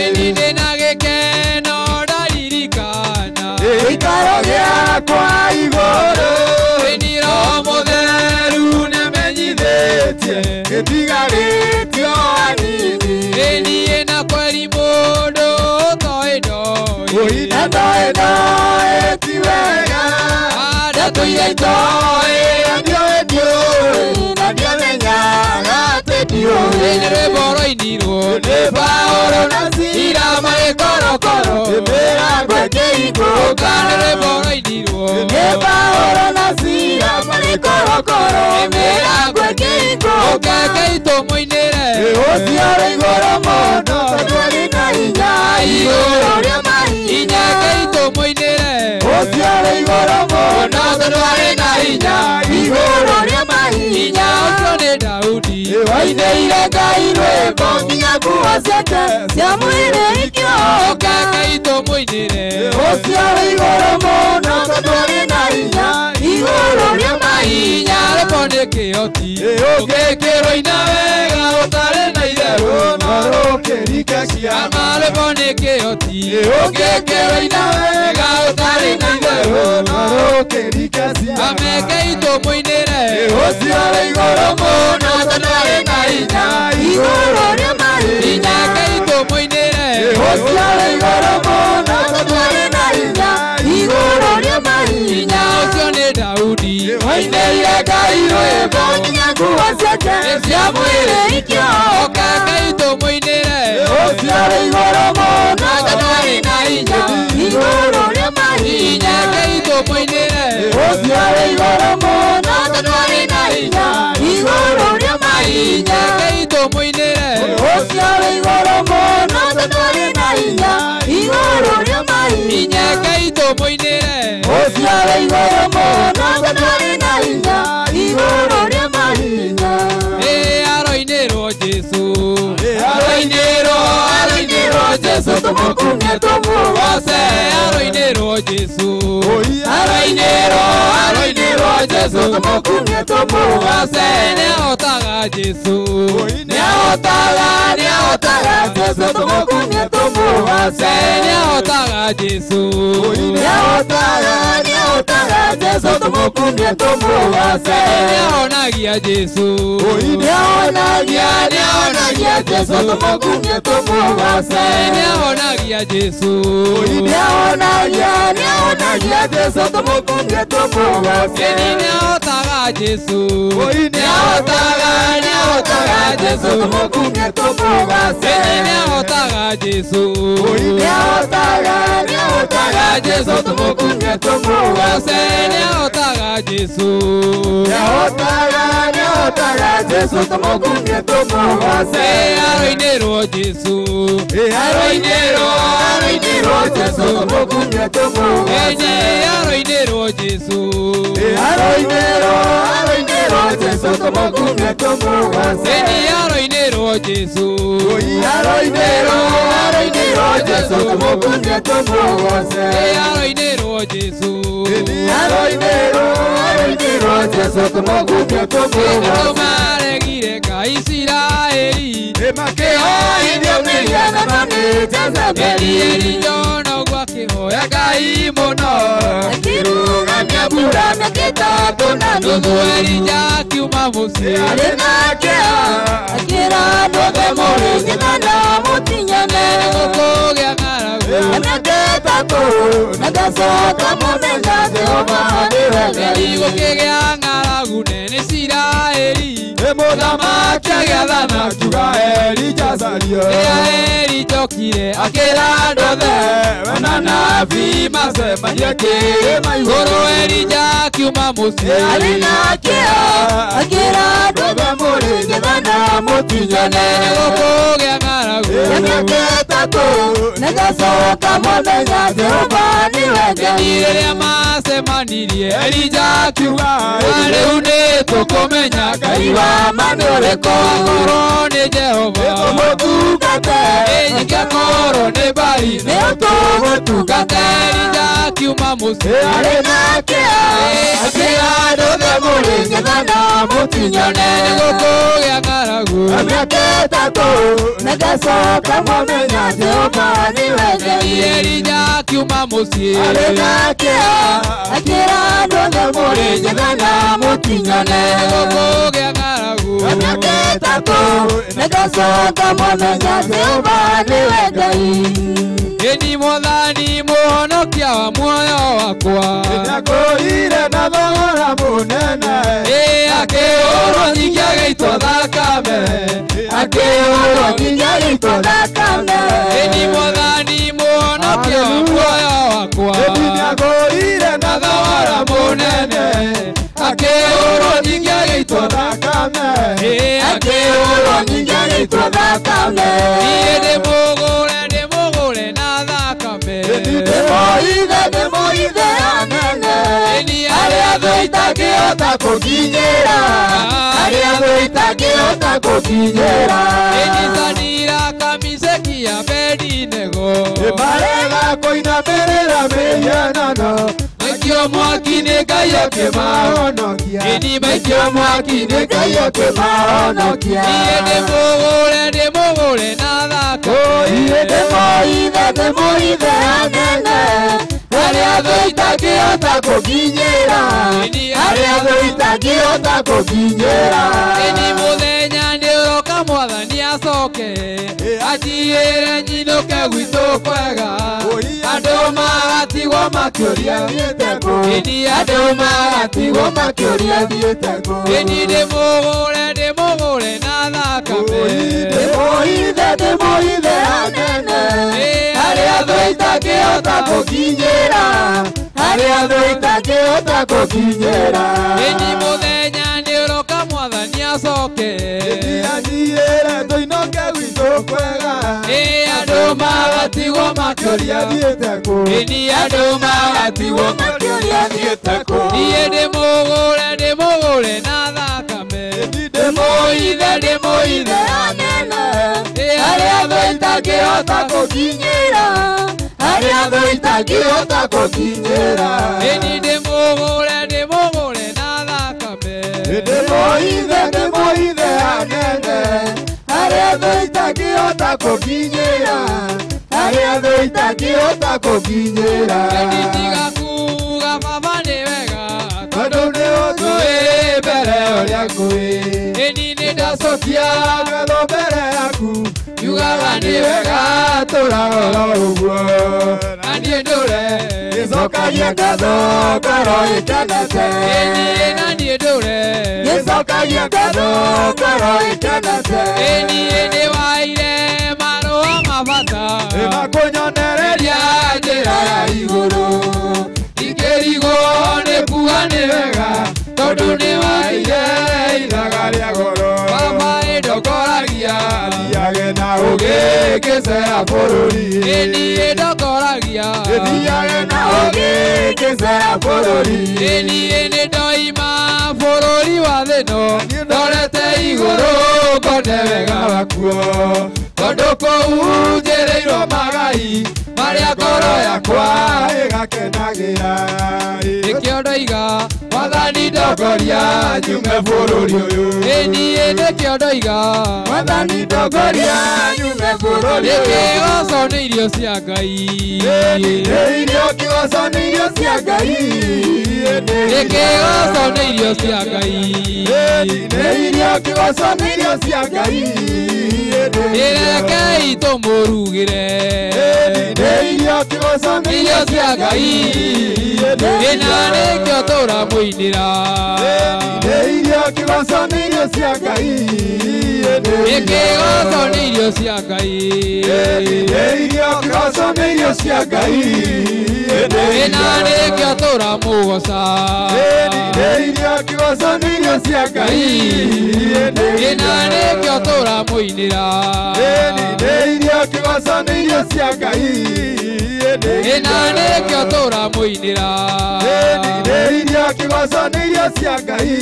Ĩniĩ ndĩna gĩkeno ndaririkana gĩikaro gĩakwa igũrũ. Ĩniĩ Roho Mũtheru nĩamenyithĩtie gĩtigarĩtio hanini. Ĩniĩ na kweri mũndũ ũtoĩ ndoĩ na ndoĩ ndoĩ ti wega na tũire itoĩ na ndiũĩ ndiũĩ na ndiamenyaga atĩ ndiũĩ. Nĩ rwĩmbo rwainirwo nĩ Paũlũ na Sila marĩ korokoro mĩrango ĩkĩhingũka. Nĩ rwĩmbo rwainirwo nĩ Paũlũ na Sila marĩ korokoro mĩrango ĩkĩhingũka. Ngai tũmũinĩre ũcio ũrĩ igũrũ mũno tondũ arĩ na hinya igũrũ rĩa mahinya. Ngai tũmũinĩre ũcio ũrĩ igũrũ mũno tondũ arĩ na hinya igũrũ rĩa mahinya. Ũcio nĩ Daudi wainĩire Ngai rwĩmbo nginya nguo ciake cia mwĩrĩ ikĩohoka. Ngai tũmũinĩre ũcio ũrĩ igũrũ mũno tondũ arĩ na hinya igũrũ rĩa mahinya. Rwĩmbo nĩ kĩhoti ũngĩkĩrwo ina wega ũtarĩ na itherũ no rũkĩringa ciama. Rwĩmbo nĩ kĩhoti ũngĩkĩrwo ina wega ũtarĩ na itherũ no rũkĩringa ciama. Ngai tũmũinĩre ũcio ũrĩ igũrũ mũno tondũ arĩ na hinya igũrũ rĩa mahinya. Ngai tũmũinĩre ũcio ũrĩ igũrũ mũno tondũ arĩ na hinya igũrũ rĩa mahinya. Ũcio nĩ Daudi wainĩire Ngai rwĩmbo nginya nguo ciake cia mwĩrĩ ikĩohoka. Ngai tũmũinĩre ũcio ũrĩ igũrũ mũno tondũ arĩ na hinya igũrũ rĩa mahinya. Ngai tũmũinĩre ũcio ũrĩ igũrũ mũno tondũ arĩ na hinya igũrũ rĩa mahinya. Ngai tũmũinĩre ũcio ũrĩ igũrũ mũno tondũ arĩ na hinya igũrũ rĩa mahinya. Ngai tũmũinĩre ũcio ũrĩ igũrũ mũno tondũ arĩ na hinya igũrũ rĩa mahinya. Ĩ aroinĩrwo Jesũ aroinĩrwo aroinĩrwo Jesũ tũmũkumie tũmũgoce. Aroinĩrwo Jesũ, aroinĩrwo, aroinĩrwo Jesũ, tũmũkumie tũmũgoce. Nĩahotaga Jesũ, nĩahotaga, nĩahotaga Jesũ, tũmũkumie tũmũgoce. Nĩahotaga Jesũ, nĩahotaga, nĩahotaga Jesũ, tũmũkumie tũmũgoce. Nĩahonagia Jesũ, nĩahonagia, nĩahonagia Jesũ, tũmũkumie tũmũgoce. Nĩahonagia Jesũ, nĩahonagia, nĩahonagia Jesũ, tũmũkumie tũmũgoce. Nĩahotaga Jesũ, nĩahotaga, nĩahotaga Jesũ, tũmũkumie tũmũgoce. Nĩahotaga Jesũ, nĩahotaga, nĩahotaga Jesũ, tũmũkumie tũmũgoce. Nĩahotaga Jesũ, nĩahotaga, nĩahotaga Jesũ, tũmũkumie tũmũgoce. Aroinĩrwo Jesũ, aroinĩrwo, aroinĩrwo Jesũ, tũmũkumie tũmũgoce. Aroinĩrwo Jesũ, aroinĩrwo, aroinĩrwo Jesũ, tũmũkumie tũmũgoce. Aroinĩrwo Jesũ, aroinĩrwo, aroinĩrwo Jesũ, tũmũkumie tũmũgoce. Aroinĩrwo Jesũ, aroinĩrwo, aroinĩrwo Jesũ, tũmũkumie tũmũgoce. Andũ maregire Ngai Isiraeli, makĩhoithio mĩhianano nĩ Jezebeli. Elija noguo akĩhoya Ngai mũno, akĩrũgamia mbura mĩaka ĩtatũ na nuthu. Elija akiuma mũciĩ arĩ na kĩeha, akĩra andũ othe mũrĩ nyina mũtinyane, nĩgũkũgĩa ng'aragu mĩaka ĩtatũ, na ngacoka mũmenya Jehova nĩwe Ngai. Gũkĩgĩa ng'aragu nene Isiraeli, Mũthamaki agĩathana akiuga Elija acario. Rĩrĩa Elija okire akĩra andũ othe, we na nabii macemanie kĩrĩma igũrũ. Elija akiuma mũciĩ arĩ na kĩeha, akĩra andũ othe mũrĩ nyina na mũtinyane, nĩgũkũgĩa ng'aragu mĩaka ĩtatũ, na ngacoka mũmenya Jehova nĩwe Ngai. Rĩrĩa macemanirie Elija akiuga, rĩu nĩtũkũmenya Ngai wa ma nĩ ũrĩkũ, akorwo nĩ Jehova tũmũtungate, akorwo nĩ Baali nĩtũmũtungate. Elija akiuma mũciĩ arĩ na kĩeha, akĩra andũ othe mũrĩ nyina na mũtinyane, nĩgũkũgĩa ng'aragu mĩaka ĩtatũ, na ngacoka mũmenya Jehova nĩwe Ngai. Elija akiuma mũciĩ arĩ na kĩeha, akĩra andũ othe mũrĩ nyina na mũtinyane, nĩgũkũgĩa ng'aragu mĩaka ĩtatũ, na ngacoka mũmenya Jehova nĩwe Ngai. Ĩni Mwathani mũhonokia wa muoyo wakwa, nĩakũrire na thogora mũnene, akĩũrwo ningĩ agĩitwo thakame, akĩũrwo ningĩ agĩitwo thakame. Ĩni Mwathani mũhonokia wa muoyo wakwa, nĩakũrire na thogora mũnene, akĩũrwo ningĩ agĩitwo thakame, akĩũrwo ningĩ agĩitwo thakame. Niĩ ndĩmũgũre, ndĩmũgũre na thakame, ndĩmũithe, ndĩmũithe anene, arĩa thũ itangĩhota kũkinyĩra, arĩa thũ itangĩhota kũkinyĩra. Ĩnyitanĩra kamiseki ya Abedinego, marega kũinamĩrĩra mĩhianano, maikio mwaki nĩ Ngai akĩmahonokia, ĩni maikio mwaki nĩ Ngai akĩmahonokia. Niĩ ndĩmũgũre, ndĩmũgũre na thakame, Niĩ ndĩmũithe, ndĩmũithe anene, arĩa thũ itangĩhota kũkinyĩra, arĩa thũ itangĩhota kũkinyĩra. Ĩni mũthenya nĩũroka Mwathani acoke, anjigĩre nyinũke gwitũ kwega, andũ magatigwo makĩũria thiĩte kũ, ĩni andũ magatigwo makĩũria thiĩte kũ. Ĩni ndĩmũgũre, ndĩmũgũre na thakame, ndĩmũithe, ndĩmũithe anene, arĩa thũ itangĩhota kũkinyĩra, arĩa thũ itangĩhota kũkinyĩra. Ĩni mũthenya nĩũroka Mwathani acoke, anjigĩre tũinũke gwitũ kwega, andũ magatigwo makĩũria thiĩte kũ. Ĩni andũ magatigwo makĩũria thiĩte kũ. Niĩ ndĩmũgũre na thakame. Ndĩmũithe anene. Harĩa thũ itangĩhota gũkinyĩra. Harĩa thũ itangĩhota gũkinyĩra. Ĩni ndĩmũgũre na thakame. Ndĩmũithe anene. Harĩa thũ itangĩhota gũkinyĩra. Harĩa thũ itangĩhota gũkinyĩra. Ĩni tiga kuuga baba nĩ wega. Tondũ nĩ ũtũĩ mbere ũrĩa kwĩ. Ĩni nĩ ndacokia ngatho mbere yaku. Yugaga nĩ wega tũrarora ũguo. Na niĩ ndũre ngĩcokagia ngatho ngoro ĩkenete. Ĩni na niĩ ndũre ngĩcokagia ngatho ngoro ĩkenete. Ĩni nĩ waire marũa ma bata. Ĩmakũnyonereria njĩra ya igũrũ. Ingĩrigwo nĩ kuuga nĩ wega. Tondũ nĩ waire ithaga rĩa goro. Baba ĩndokoragia thiage na ũgĩ ngĩcera bũrũri. Ĩni ĩndokoragia thiage na ũgĩ ngĩcera bũrũri. Ĩni nĩ ndoima bũrũri wa thĩno. Ndorete igũrũ ngone wega wakuo. Tondũ kũu njĩrĩirwo magai marĩa ngoro yakwa ĩgakenagĩra. Nĩkĩo ndoiga Mwathani ndongoria nyume bũrũri ũyũ. Ĩni nĩkĩo ndoiga Mwathani ndongoria nyume bũrũri ũyũ. Kĩgoco nĩ irio cia Ngai. Kĩgoco nĩ irio cia Ngai. Kĩgoco nĩ irio cia Ngai. Kĩgoco nĩ irio cia Ngai. Rekei tũmũrugĩre. Kĩgoco nĩ irio cia Ngai. Ĩna nĩkĩo tũramũinĩra. Kĩgoco nĩ irio cia Ngai. Kĩgoco nĩ irio cia Ngai. Kĩgoco nĩ irio cia Ngai. Ĩna nĩkĩo tũramũgoca. Kĩgoco nĩ irio cia Ngai. Ĩna nĩkĩo tũramũinĩra. Kĩgoco nĩ irio cia Ngai. Ĩna nĩkĩo tũramũinĩra. Kĩgoco nĩ irio cia Ngai.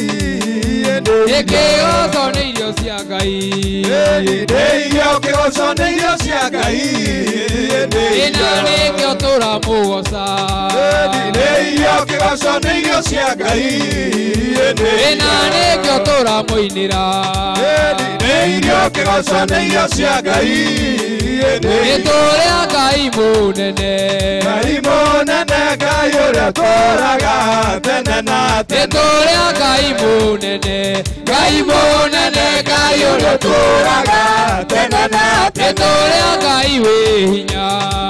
Kĩgoco nĩ irio cia Ngai. Kĩgoco nĩ irio cia Ngai. Ĩna nĩkĩo tũramũgoca. Kĩgoco nĩ irio cia Ngai. Ĩna nĩkĩo tũramũinĩra. Kĩgoco nĩ irio cia Ngai. Nĩtũrĩa Ngai mũnene. Ngai mũnene Ngai ũrĩa ũtũũraga tene na tene. Nĩtũrĩa Ngai mũnene. Ngai mũnene Ngai ũrĩa ũtũũraga tene na tene. Nĩtũrĩa Ngai wĩ hinya.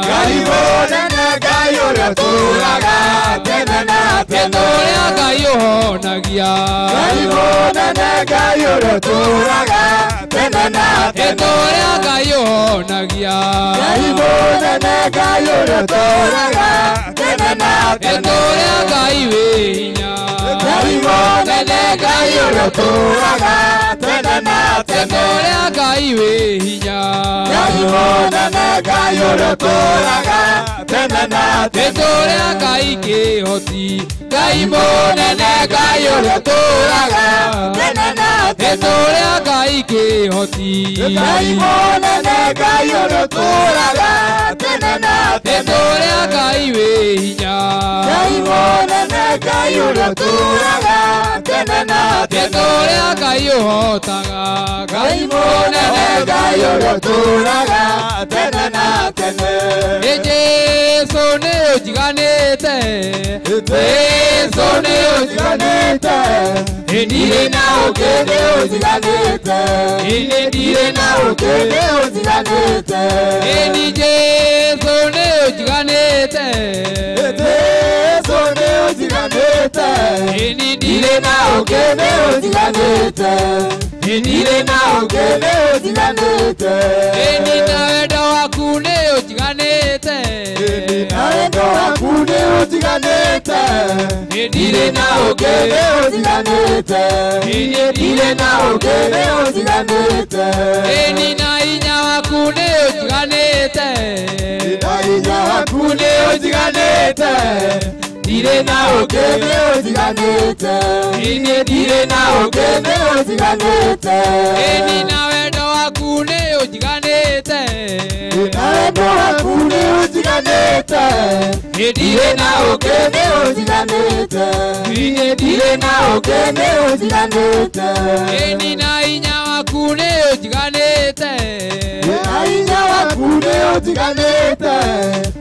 Ngai mũnene Ngai ũrĩa ũtũũraga tene na tene. Nĩtũrĩa Ngai ũhonagia. Ngai mũnene Ngai ũrĩa ũtũũraga tene na tene. Nĩtũrĩa Ngai ũhonagia. Ngai mũnene Ngai ũrĩa ũtũũraga tene na tene. Nĩtũrĩa Ngai wĩ hinya. Ngai mũnene Ngai ũrĩa ũtũũraga tene na tene. Nĩtũrĩa Ngai wĩ hinya. Ngai mũnene Ngai ũrĩa ũtũũraga tene na tene. Nĩtũrĩa Ngai kĩhoti. Ngai mũnene Ngai ũrĩa ũtũũraga tene na tene. Nĩtũrĩa Ngai kĩhoti. Ngai mũnene Ngai ũrĩa ũtũũraga tene na tene. Nĩtũrĩa Ngai wĩ hinya. Ngai mũnene Ngai ũrĩa ũtũũraga tene na tene. Nĩtũrĩa Ngai ũhotaga. Ngai mũnene Ngai ũrĩa ũtũũraga tene na tene. Jesũ nĩ ũnjiganĩte. Jesũ nĩ ũnjiganĩte. Ndirĩ na ũngĩ nĩ ũnjiganĩte. Ndirĩ na ũngĩ nĩ ũnjiganĩte. Ĩni Jesũ nĩ ũnjiganĩte. Jesũ nĩ ũnjiganĩte. Ndirĩ na ũngĩ nĩ ũnjiganĩte. Ndirĩ na ũngĩ nĩ ũnjiganĩte. Ĩni na wendo waku nĩ ũnjiganĩte. Ĩni na wendo waku nĩ ũnjiganĩte. ũnjiganĩte. Ndirĩ na ũngĩ nĩ ũnjiganĩte. Ndirĩ na ũngĩ nĩ ũnjiganĩte. Ĩni na hinya waku nĩ ũnjiganĩte. Na hinya waku nĩ ũnjiganĩte. Ndirĩ na ũngĩ nĩ ũnjiganĩte. Ndirĩ na ũngĩ nĩ ũnjiganĩte. Ĩni na wendo waku nĩ ũnjiganĩte. Na wendo waku nĩ ũnjiganĩte. Ndirĩ na ũngĩ nĩ ũnjiganĩte. Ndirĩ na ũngĩ nĩ ũnjiganĩte. Ĩni na hinya waku nĩ ũnjiganĩte. Na hinya waku nĩ ũnjiganĩte.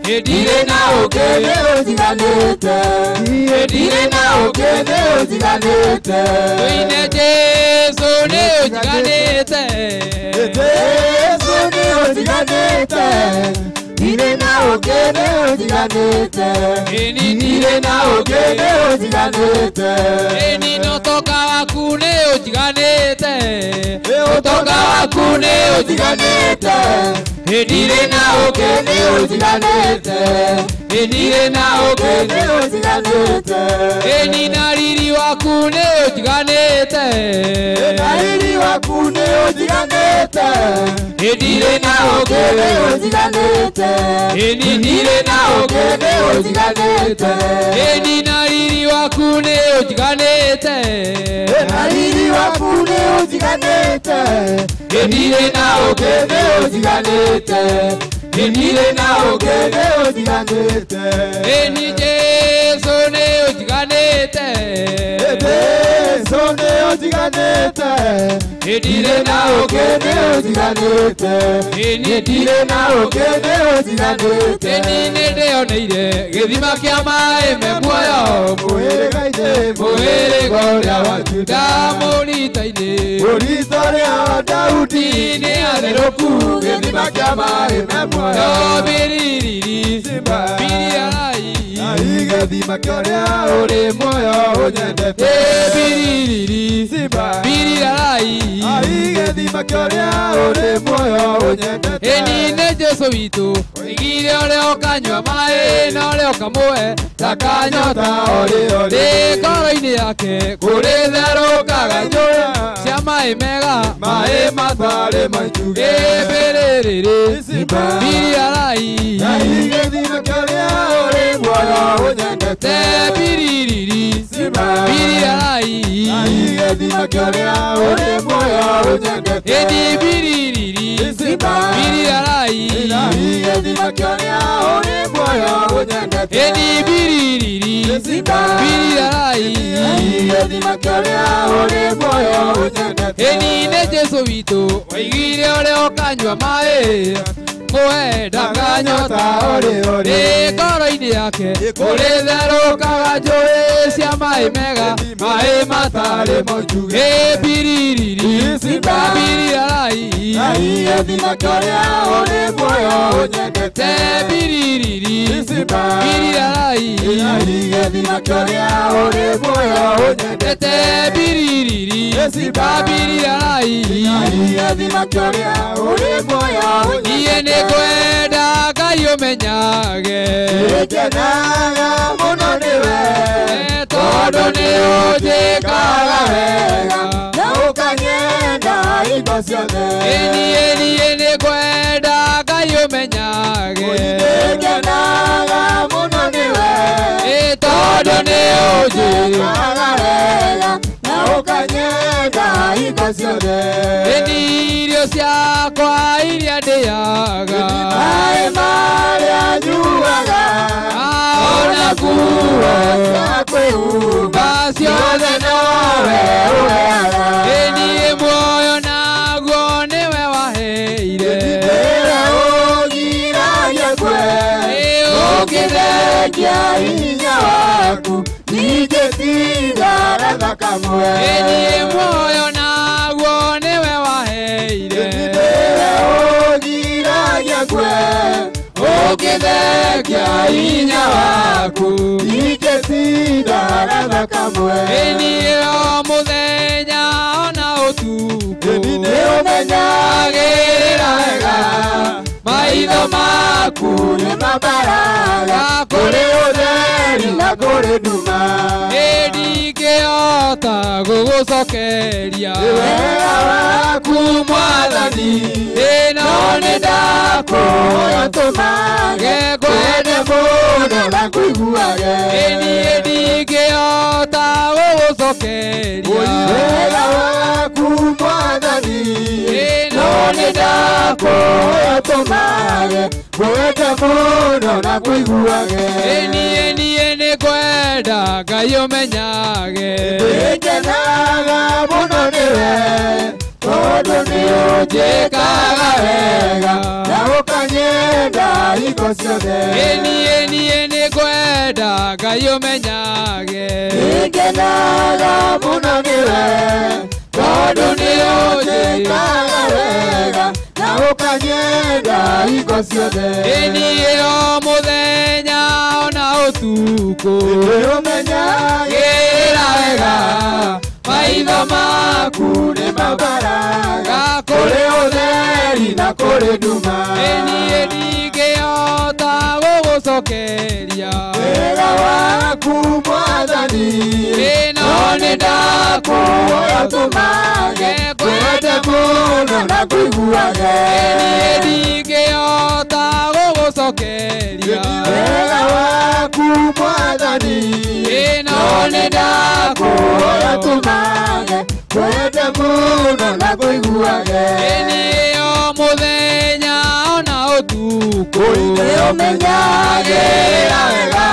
Ndirĩ na ũngĩ nĩ ũnjiganĩte. Ndirĩ na ũngĩ nĩ ũnjiganĩte. Tũine Jesũ nĩ ũnjiganĩte. Jesũ nĩ ũnjiganĩte. Ndirĩ na ũngĩ nĩ ũnjiganĩte. Ndirĩ na ũngĩ nĩ ũnjiganĩte. Ĩni na ũtonga waku nĩ ũnjiganĩte. Ũtonga waku nĩ ũnjiganĩte. Ndirĩ na ũngĩ nĩ ũnjiganĩte. Ndirĩ na ũngĩ nĩ ũnjiganĩte. Ĩni na riri waku nĩ ũnjiganĩte. Na riri waku nĩ ũnjiganĩte. Ndirĩ na ũngĩ nĩ ũnjiganĩte. Ndirĩ na ũngĩ nĩ ũnjiganĩte. Ĩni na riri waku nĩ ũnjiganĩte. Na riri waku nĩ ũnjiganĩte. Ndirĩ na ũngĩ nĩ ũnjiganĩte. Ndirĩ na ũngĩ nĩ ũnjiganĩte. Ĩni Jesũ nĩ ũnjiganĩte. Jesũ nĩ ũnjiganĩte. Ndirĩ na ũngĩ nĩ ũnjiganĩte. Ndirĩ na ũngĩ nĩ ũnjiganĩte. Ĩni nĩ ndĩoneire gĩthima kĩa maĩ me muoyo. Mũhĩrĩga-inĩ mũhĩrĩga ũrĩa wa Juda mũrita-inĩ. Mũrita ũrĩa wa Daudi nĩ atherũku gĩthima kĩa maĩ me muoyo. No biririri biriarai gĩthima kĩa ũrĩa ũrĩ muoyo ũnyendete. Biririri biriarai gĩthima kĩa ũrĩa ũrĩ muoyo ũnyendete. Ĩni nĩ Jesũ witũ oigire ũrĩa ũkanyua maĩ na ũrĩa ũkamũhe ndakanyota orĩ orĩ. Ĩ ngoro-inĩ yake kũrĩ therũkaga njũĩ cia maĩ mega maĩ matarĩ maithuge. Ĩ birĩrĩrĩ biriarai gĩthima kĩa ũrĩa ũrĩ muoyo ũnyendete. Biririri biriarai gĩthima kĩa ũrĩa ũrĩ muoyo ũnyendete. Ĩni biririri biriarai gĩthima kĩa ũrĩa ũrĩ muoyo ũnyendete. Ĩni biririri biriarai gĩthima kĩa ũrĩa ũrĩ muoyo ũnyendete. Ĩni nĩ Jesũ witũ oigire ũrĩa ũkanyua maĩ mũhe ndakanyota orĩ orĩ. Ĩ ngoro-inĩ yake kũrĩ therũkaga njũĩ cia maĩ mega maĩ matarĩ moijuge. Ĩ biririri biriarai gĩthima kĩa ũrĩa ũrĩ muoyo ũnyendete. Biririri biriarai gĩthima kĩa ũrĩa ũrĩ muoyo ũnyendete. Biririri biriarai gĩthima kĩa ũrĩa ũrĩ muoyo Niĩ ũnyendete. nĩngwenda Ngai ũmenyage. Nĩngenaga mũno nĩwe tondũ nĩ ũnjĩkaga wega na ũkanyenda hingo ciothe. Niĩ niĩ nĩngwenda Ngai ũmenyage. Nĩngenaga mũno nĩwe tondũ nĩ ũnjĩkaga wega na ũkanyenda hingo ciothe. Ĩni irio ciakwa iria ndĩaga maĩ marĩa nyuaga ona nguo cia kwĩhumba ciothe nowe ũheaga. Ĩni muoyo naguo nĩwe waheire. Nĩwe ũgiragia kwe ũkĩthengia hinya waku ningĩtigara thakamwe. Ĩni muoyo naguo nĩwe waheire. Nĩwe ũgiragia kwe ũkĩthengia hinya waku ningĩtigara thakamwe. Ĩni o mũthenya ona ũtukũ nĩ ũmenyagĩrĩra wega maitho maku nĩ mabaraga kũrĩ ũtheri ũtheri na kũrĩ nduma. Ndingĩhota gũgũcokeria Wega waku Mwathani, no nĩ ndakũhoya ũtũmage ngwende mũno na kũiguage. Niĩ ndingĩhota gũgũcokeria Wega waku Mwathani, no nĩ ndakũhoya ũtũmage ngwende mũno na kũiguage. Niĩ niĩ nĩ ngwenda Ngai ũmenyage Nĩngenaga mũno nĩwe tondũ nĩ ũnjĩkaga wega na ũkanyenda hingo ciothe. Niĩ niĩ nĩ ngwenda Ngai ũmenyage Nĩngenaga mũno nĩwe tondũ nĩ ũnjĩkaga wega na ũkanyenda hingo ciothe. Niĩ o mũthenya ona ũtukũ Nĩũmenyagĩrĩra wega maitho maku nĩ mabaraga kũrĩ ũtheri na kũrĩ nduma. Niĩ ndingĩhota gũgũcokeria Wega waku Mwathani, no nĩ ndakũhoya ũtũmage ngwende mũno na kũiguage. Niĩ ndingĩhota gũgũcokeria Wega waku Mwathani, no nĩ ndakũhoya ũtũmage ngwende mũno na kũiguage. Niĩ o mũthenya ona ũtukũ Nĩũmenyagĩrĩra wega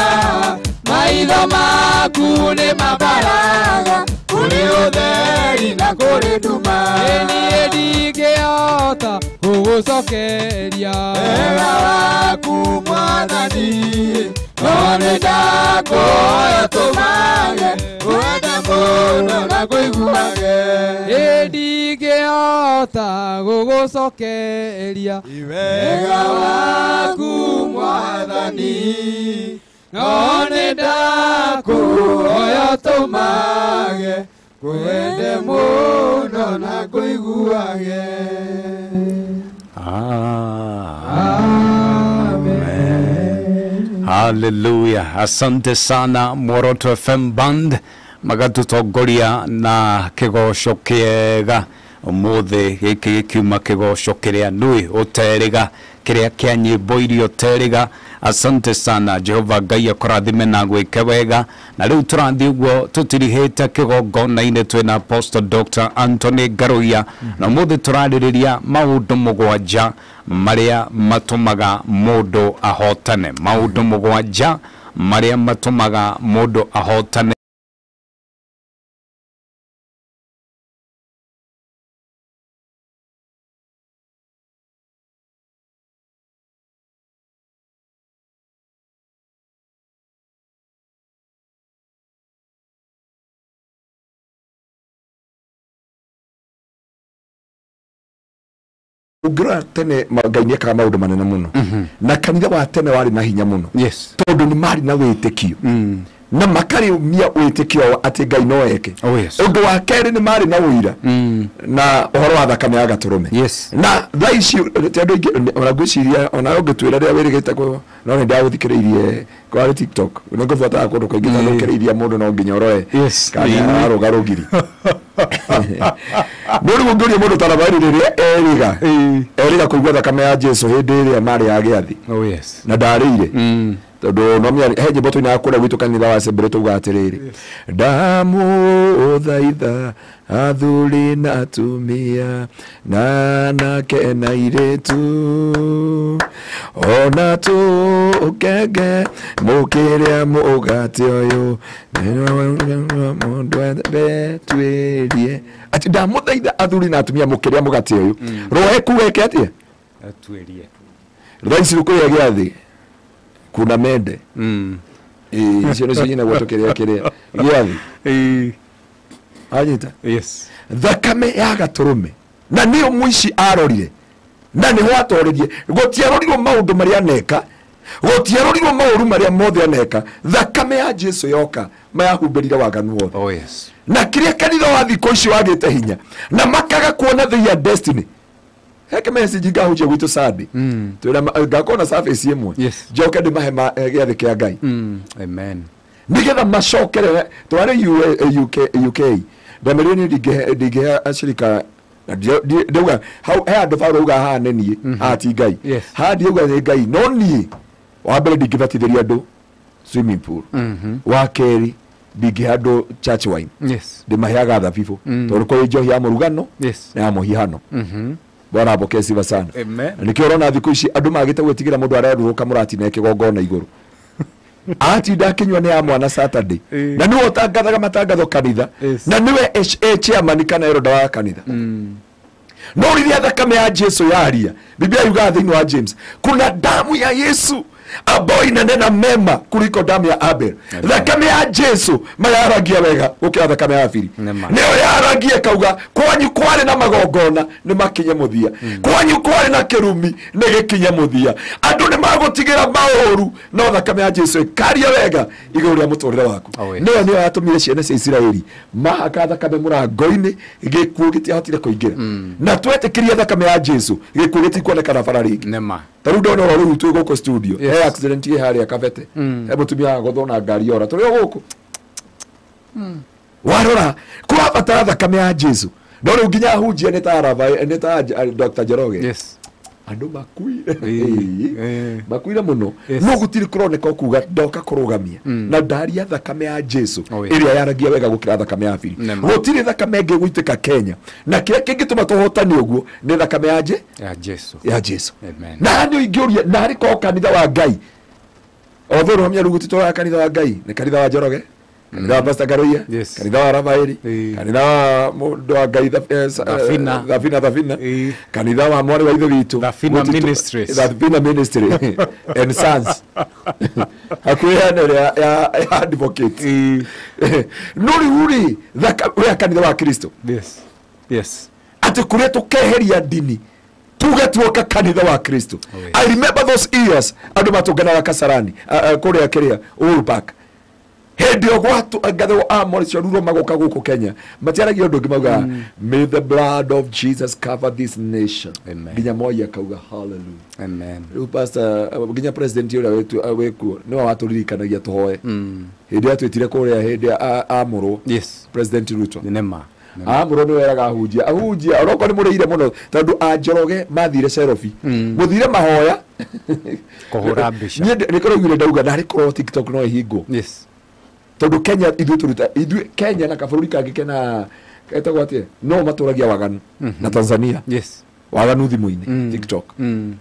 maitho maku nĩ mabaraga kũrĩ ũtheri na kũrĩ nduma. Niĩ ndingĩhota gũgũcokeria Wega waku Mwathani, no nĩ ndakũhoya ũtũmage ngwende mũno na kũiguage. Ndingĩhota gũgũcokeria Wega waku Mwathani, no nĩ ndakũhoya ũtũmage ngwende mũno na kũiguage. Amen. Hallelujah. Asante sana Mworoto FM Band magatutongoria na kigoco kiega umuthi giki gikiuma kigoco kiria nui uteriga kiria kia nyimbo iria uteriga. Asante sana Jehova Ngai akũrathime na gwĩke wega. Na rĩu tũrathiĩ ũguo tũtirihĩte kĩgongona-inĩ twĩna Apostle Dr. Anthony Ngaruiya na ũmũthĩ tũrarĩrĩria maũndũ mũgwanja marĩa matũmaga mũndũ ahotane. Maũndũ mũgwanja marĩa matũmaga mũndũ ahotane. Ũngĩrora tene Ngai nĩekaga maũndũ manene mũno na kanitha wa tene warĩ na hinya mũno tondũ nĩ marĩ na wĩtĩkio na makarĩumia wĩtĩkio atĩ Ngai no eke. Ũndũ wa kerĩ nĩ marĩ na ũira na ũhoro wa thakame ya gatũrũme. Na thaa ici ti andũ aingĩ ona ngwĩciria ona ũngĩtwĩra rĩrĩa wĩrĩgĩte no nĩ ndagũthikĩrĩirie kwarĩ TikTok nĩ ngũbuataga kũndũ kũingĩ tondũ ũkĩrĩiria mũndũ no nginya ũroe kana ararũga rũgiri. No rĩu ũngĩũria mũndũ ta Rafaeli rĩrĩa erĩga kũigua thakame ya Jesu hĩndĩ ĩrĩa marĩ ya gĩathĩ na ndarĩire tondũ no mĩario he nyĩmbo tũinaga kũrĩa gwitũ kanitha wa Assembly tugaga atĩrĩrĩ ndamũthaitha athuri na atumia na anake na airĩtu ona tũkenge mũkĩrĩa mũgate ũyũ mũndũ etuĩrie atĩ ndamũthaitha athuri na atumia mũkĩrĩa mũgate ũyũ roho kuga eke atĩa atuĩrie. Thaa ici kũrĩa gĩathĩ kuna mende icio nĩcio nyinagwo tũkĩrĩa kĩrĩa gĩathĩ anyita. Thakame ya gatũrũme na nĩyo mũici arorire na nĩho atoririe. Gũtiarorirwo maũndũ marĩa aneka, gũtiarorirwo maũru marĩa mothe aneka. Thakame ya Jesu yoka mayahumbĩrire waganu wothe. Na kĩrĩa kanitha wa thikũ ici wagĩte hinya na makaga kuona their destiny. Heke message ngahunjia gwitũ Sunday. Twĩra ngakorwo na service ĩmwe. Njoke ndĩmahe gĩathĩ kĩa Ngai. Amen. Nĩgetha macokerere twarĩ UK. Ndamerire niĩ ndingĩhe acirika ndauga hau he andũ barauga haha nĩ niĩ haha ti Ngai. Haha ndiauga nĩ Ngai no niĩ wa mbere ndingĩbatithĩria andũ swimming pool. Wa kerĩ ndingĩhe andũ church wine. Ndĩmaheaga thabibũ tondũ kũrĩ njohi ya mũrugano na ya mũhihano. Bwana apokee sifa sana. Nĩkĩo ũrona thikũ ici andũ magĩte gwĩtigĩra mũndũ arerũrũka mũratina kĩgongona igũrũ. Atinda akinyua nĩ ya mwana Saturday. Na nĩwe ũtangathaga matangatho kanitha. Na nĩwe chairman kana elder wa kanitha. No rĩrĩa thakame ya Jesu yaria, Biblia yugaga thĩinĩ wa James, kuna damu ya Yesu ambayo inanena mema kuliko damu ya Abel. Thakame ya Jesu mayaragia wega gũkĩra thakame ya Abili. Nĩyo yaragia kauga kwanyu kwarĩ na magongona nĩ makinye mũthia. Kwanyu kwarĩ na kĩrumi nĩ gĩkinye mũthia. Andũ nĩ magũtigĩra maũru no thakame ya Jesu ĩkaria wega igũrũ rĩa mũtũrĩre waku. Nĩyo nĩyo yatũmire ciana cia Isiraeli mahaka thakame mũrango-inĩ gĩkuũ gĩtiahotire kũingĩra. Na twetĩkĩria thakame ya Jesu gĩkuũ gĩtikuonekana bara rĩngĩ. Ta rĩu ndona ũrĩa rĩu twĩ gũkũ studio he accident ĩ harĩa Kabete he mũtumia agothwo na ngari ora tũrĩ o gũkũ warora kũrabatara thakame ya Jesu no rĩu nginya ahunjia nĩ ta nĩ ta Dr. Njoroge andũ makuire makuire mũno no gũtirĩ kũroneka ũkuga ndoka kũrũgamia na ndaria thakame ya Jesu ĩrĩa yaragia wega gũkĩra thakame ya Abili. Gũtirĩ thakame ĩngĩ gũitĩka Kenya na kĩrĩa kĩngĩtũma tũhotane ũguo nĩ thakame ya Jesu ya Jesu. Na nĩ ingĩũria na harĩ korwo kanitha wa Ngai othe rũhamia rĩu gũtitwaraga kanitha wa Ngai nĩ kanitha wa Njoroge, kanitha wa Pastor Karoia, kanitha wa Rafaeli, kanitha wa mũndũ wa Ngai Thabina, kanitha wa mwarĩ wa ithe witũ Thabina Ministry and Sons hakuhĩ hena ĩrĩa ya advocate. No rĩu rĩ ũrĩa kanitha wa Kristo atĩ kũrĩa tũkeheria ndini tuge tuoka kanitha wa Kristo. I remember those years andũ matũnganaga Kasarani kũrĩa kĩrĩa Uhuru Park. Hĩndĩ ĩyo gwatũ a Maurice Ruro magoka gũkũ Kenya matiaragia ũndũ ũngĩ maugaga may the blood of Jesus cover this nation. Nginya Moi akauga hallelujah. Amen. Rĩu pastor nginya president ũrĩa wĩkuo nĩwe watũririkanagia tũhoe hĩndĩ ĩrĩa twĩtire kũrĩa hĩndĩ amũrwo President Ruto amũrwo nĩwe weraga ahunjia ahunjia onokorwo nĩ mũrĩire mũno tondũ a Njoroge mathire Serobi mũthire mahoya kũhũra mbica. Niĩ nĩ kũraugire ndauga narĩ korwo TikTok no ĩhingwo tondũ Kenya ithuĩ tũruta ithuĩ Kenya na kabũrũri kangĩ kena getagwo atĩa no matũragia waganu na Tanzania waganu thimũ-inĩ TikTok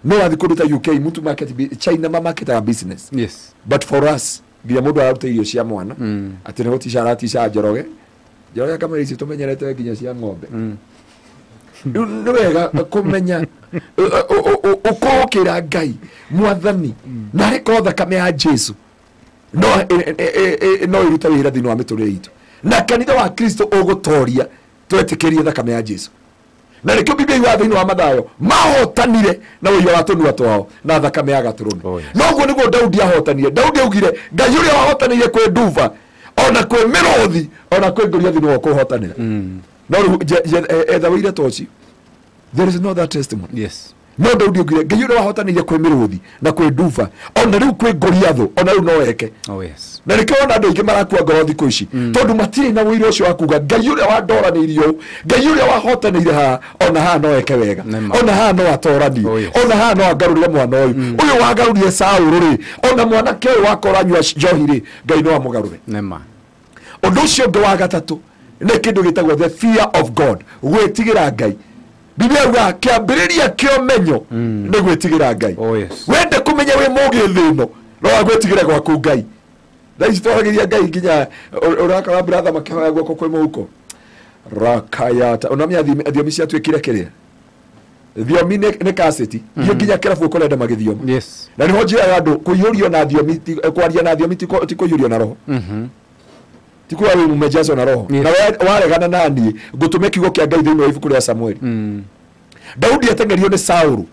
no wathiĩ kũndũ ta UK mũtu market China ma marketaga business but for us nginya mũndũ araruta irio cia mwana atĩ nĩ gũtica aratica Njoroge Njoroge akamwĩra ici tũmenyerete nginya cia ng'ombe. Rĩu nĩ wega kũmenya ũkorwo ũkĩra Ngai mwathani na arĩ korwo thakame ya Jesu no ĩrute wĩra thĩinĩ wa mĩtũrĩre itũ na kanitha wa Kristo ũgũtoria twetĩkĩrie thakame ya Jesu. Na nĩkĩo Biblia yugaga thĩinĩ wa Mathayo mahotanire na ũira wa tũnua twao na thakame ya gatũrũme. No ũguo nĩguo Daudi ahotanire. Daudi augire Ngai ũrĩa wahotanire kwĩ nduba ona kwĩ mĩrũthi ona kwĩ Goliathi nĩwe ũkũhotanĩra. No rĩu etha ũira ta ũcio. There is no that testimony. No Daudi augire Ngai ũrĩa wahotanĩire kwĩ mĩrũthi na kwĩ nduba ona rĩu kwĩ Goliathũ ona rĩu no eke. Na nĩkĩo wona andũ aingĩ marakua ngoro thikũ ici tondũ matirĩ na ũira ũcio wa kuga Ngai ũrĩa wandoranĩirie ũũ, Ngai ũrĩa wahotanĩire haha ona haha no eke wega, ona haha no atoranie, ona haha no angarũrĩre mwana ũyũ ũyũ wagarũrire Saũlũ rĩ, ona mwanake ũyũ wakora anyua njohi rĩ, Ngai no amũgarũre. Ũndũ ũcio ũngĩ wa gatatũ nĩ kĩndũ gĩtagwo the fear of God, gwĩtigĩra Ngai. Biblia yugaga kĩambĩrĩria kĩa ũmenyo nĩ gwĩtigĩra Ngai. Wende kũmenya wĩ mũgĩ thĩ ĩno rora gwĩtigĩra gwaku Ngai. Thaa ici twaragĩria Ngai nginya ũrakora brother makĩhoya guoko kwĩ mũhuko rakayata ũnamenya thiomi ciatuĩkire kĩrĩa thiomi nĩ kaseti icio nginya kĩrabu ũkũrenda magĩthioma. Na nĩho njĩraga andũ kũiyũrio na thiomi kwaria na thiomi ti kũiyũrio na roho ti kuga wĩ mumejazwo na roho na waregana na niĩ ngũtũme kiugo kĩa Ngai thĩinĩ wa ibuku rĩa Samueli. Daudi ateng'erio nĩ Saũlũ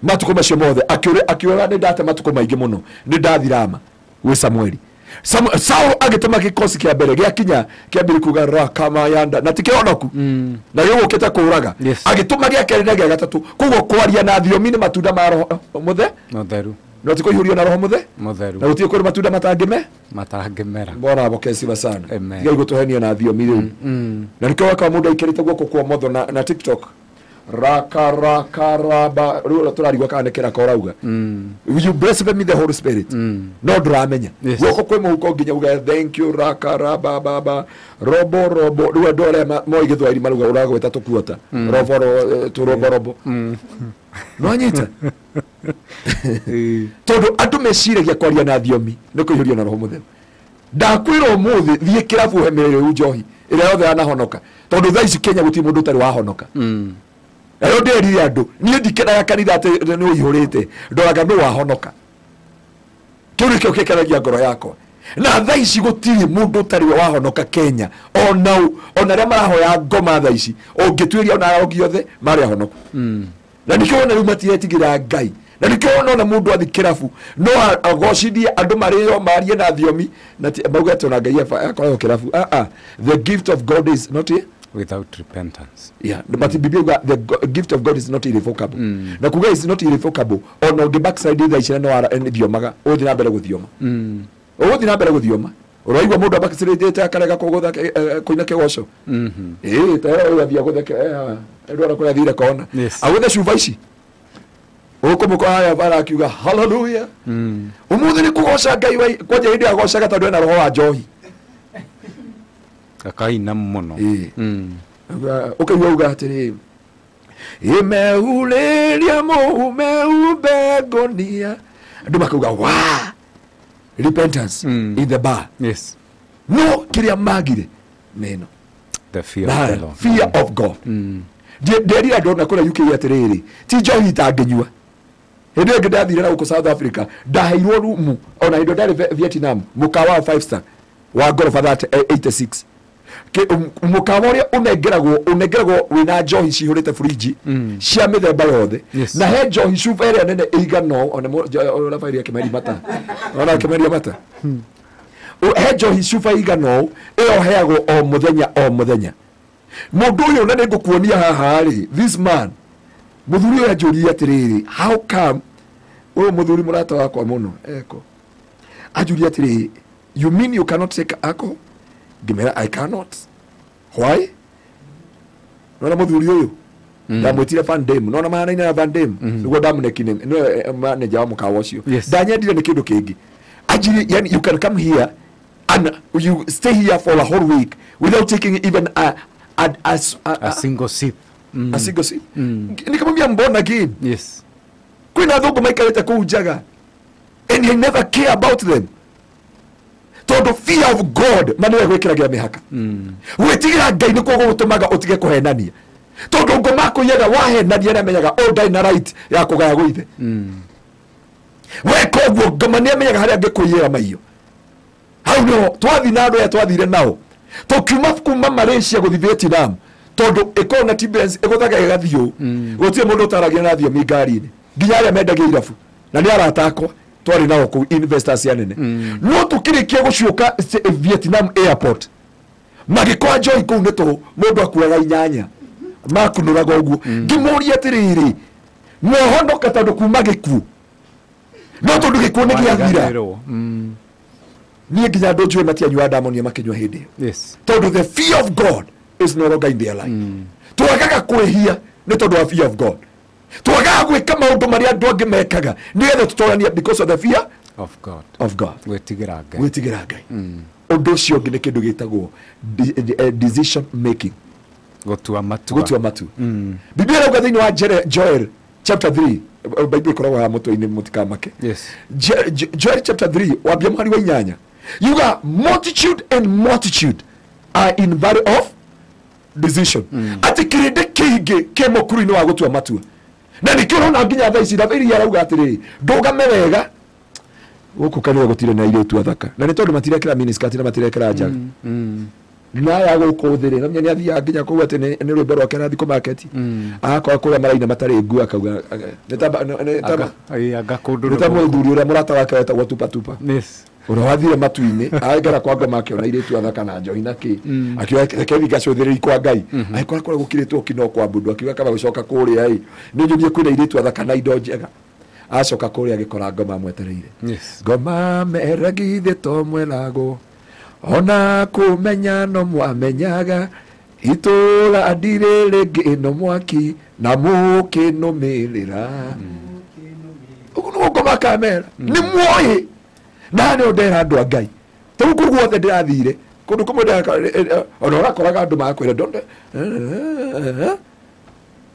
matukũ macio mothe akiuga nĩ ndate matukũ maingĩ mũno nĩ ndathirama gwĩ Samueli. Saul agĩtũma gĩkosi kĩa mbere gĩakinya kĩambĩrĩria kuga rakamayanda na ti kĩhonoku na gĩgũkĩte kũraga. Agĩtũma gĩa kerĩ na gĩa gatatũ. Koguo kwaria na thiomi nĩ matunda ma roho mũtheru, no ti kũihũrio na roho mũtheru, na gũtirĩ kũrĩ matunda matangĩmera. Bwana abokesiwa sana. Tigai gũtũhenia na thiomi rĩu. Na nĩkĩo wakawa mũndũ aikĩrĩte guoko kwa motho na TikTok raka raka raba rĩu tũrarigwo kana nĩ kĩraka ũrauga. You blaspheme the Holy Spirit. No ndũramenya guoko kwĩ mũhuko nginya uge thank you raka raba baba robo robo. Rĩu andũ arĩa moĩ gĩthwaĩri marauga ũragwĩta tũkuota robo tũrobo robo. Nĩwanyita? Tondũ andũ meciragia kwaria na thiomi nĩ kũihũrio na roho mũtheru. Ndakwĩra ũmũthĩ thiĩ kĩrabu ũhe mĩrĩu njohi ĩrĩa yothe yanahonoka, tondũ thaa ici Kenya gũtirĩ mũndũ ũtarĩ wahonoka. Nayo ndĩrire andũ niĩ ndikenaga kanitha atĩ nĩ ũihũrĩte, ndoraga nũ wahonoka. Kĩu nĩkĩo gĩkenagia ngoro yakwa. Na thaa ici gũtirĩ mũndũ ũtarĩ wahonoka Kenya, ona arĩa marahoya ngoma thaa ici ũngĩtuĩria ona arogi othe marĩ ahonoku. Na nĩkĩo wona rĩu matiretigĩra Ngai. Na nĩkĩo wona mũndũ athi kĩrabu no agocithie andũ marĩo marie na thiomi na mauge atĩ ona Ngai akoragwo kĩrabu. The gift of God is not here without repentance. Yeah, but Biblia the gift of God is not irrevocable. Na kuga is not irrevocable ona ũngĩ backslide thaa ici no thiomaga ũthiĩ na mbere gũthioma. Ũgũthiĩ na mbere gũthioma. Ũraigua mũndũ abackslide akarega kũgũtha kũina kĩgoco. Ta ũyũ athiĩ agũthe ndwara kũrĩa athire kona. Agũthe cuba ici. Ũkũmũkora haya bara akiuga hallelujah. Ũmũthĩ nĩ kũgoca Ngai kwanja hĩndĩ agocaga tondũ ena roho wa njohi. Akaina mũno. Ũkaigua uga atĩrĩ imeulĩria mũmeumbe ngonia. Andũ makauga wa repentance in the bar. Yes. No kĩrĩa magire neno the fear of the Lord. Fear of God. Nderire andũ ona kũrĩa UK atĩrĩrĩ ti njohi itangĩnyua. Hĩndĩ ĩyo ĩngĩ ndathire na gũkũ South Africa ndaheirwo rumu ona hĩndĩ ndarĩ Vietnam mũkawa wa 5 star wa ngoroba 86. Mũkawa ũrĩa ũnengeragwo wĩna njohi cihũrĩte fridge cia mĩthemba yothe. Na he njohi cuba ĩrĩa nene ĩigana ona Rafaeli akĩmeria mata. Ona akĩmeria mata. He njohi cuba ĩigana ũũ ĩyo heagwo o mũthenya o mũthenya. Mũndũ ũyũ na nĩngũkuonia haha rĩ, this man mũthuri ũyũ anjũririe atĩrĩrĩ how come ũyũ mũthuri mũrata wakwa mũno eko anjũririe atĩrĩrĩ you mean you cannot take alcohol? Ngĩmera I cannot. Why? Nona mũthuri ũyũ ndamwĩtire Van Dam, nona mahanaine na Van Dam nĩguo ndamũnekine nĩwe manager wa mũkawa ũcio. Ndanyendire nĩ kĩndũ kĩngĩ. Anjĩrire yani you can come here and you stay here for a whole week without taking even a single sip. A single sip. Nikamwambia mbona again? Yes. Kwĩna athũngũ maikarĩte kũu njaga and you never care about them. Tondũ fear of God ma nĩwe gwĩkĩragia mĩhaka. Gwĩtigĩra Ngai nĩkuo gũgũtũmaga ũtige kũhenania. Tondũ ngoma akũiyaga wahenania nĩamenyaga ũyũ ndarĩ na right ya kũgaya gũithe. Weka ũguo ngoma nĩamenyaga harĩa angĩkũiyĩra maiyo. Hau nĩho twathiĩ na andũ aya twathire nao tũkiuma kuma Malaysia gũthiĩ Vietnam tondũ ĩkoragwo na T-Benz ĩgũthaga ĩgathiĩ ũũ. Gũtirĩ mũndũ ũtaragia na thiomi ngari-inĩ nginya arĩa mendagia irabu na nĩ arata akwa twarĩ nao kũu investors anene. No tũkĩrĩkia gũcoka Vietnam airport magĩkora njohi kũu nĩ tũhũ mũndũ akuaga inyanya makunũraga ũguo. Ngĩmũria atĩrĩrĩ mwahonoka tondũ kuma gĩkuũ no tondũ gĩkuũ nĩ gĩathira. Niĩ nginya andũ njũĩ matianyuaga ndamonire makĩnyua hĩndĩ ĩyo. Tondũ the fear of God is no longer in their life. Twagaga kwĩhia nĩ tondũ wa fear of God. Twagaga gwĩka maũndũ marĩa andũ angĩ mekaga nĩgetha tũtoranie because of the fear of God. Of God. Gwĩtigĩra Ngai. Gwĩtigĩra Ngai. Ũndũ ũcio ũngĩ nĩ kĩndũ gĩtagwo decision making. Gũtua matua. Gũtua matua. Biblia ĩrauga thĩinĩ wa Joel chapter 3, Bible ĩkoragwo haha mũtwe-inĩ mũtikamake. Yes. Joel chapter 3 wambia mũhari wa 8. Yuga multitude and multitude are in valley of decision. Atĩ kĩrĩndĩ kĩingĩ kĩ mũkuru-inĩ wa gũtua matua. Na nĩkĩo ũrona nginya thaa ici Rafaeli arauga atĩrĩrĩ ndũgame wega gũkũ kanitha gũtirĩ na airĩtu athaka na nĩ tondũ matirekĩra miniskirt na matirekĩra njaga. Na aya gũkũ thĩ rĩ na nĩ athiaga nginya kũu atĩ nĩ rwĩmbo rwake arathiĩ kũmaketi agakora kũrĩa maraina matarĩ nguo akauga nĩ ta mũthuri ũrĩa mũrata wake wetagwo Tupa Tupa. Yes. Ũrĩa wathire matu-inĩ agera kwa ngoma akĩona airĩtu athaka na njohi na kĩ akiuga reke thiĩ ngacũthĩrĩrie kwa Ngai agĩkora kũrĩa gũkirĩtwo kino kwa mbundu akiuga kaba gũcoka kũrĩa ĩ nĩ nyonie kwĩna airĩtu athaka na indo njega acoka kũrĩa agĩkora ngoma amwetereire. Ngoma meragithĩ to mwelago ona kũmenya no mwamenyaga itũra ndirĩ rĩngĩ ĩno mwaki na mũkĩnũmĩrĩra. Ũguo nĩguo ngoma akamera nĩ muoĩ na nĩ ndera andũ a Ngai tondũ kũu guothe ndĩrathire kũndũ kũmwe ona ũrakoraga andũ magakwĩra don't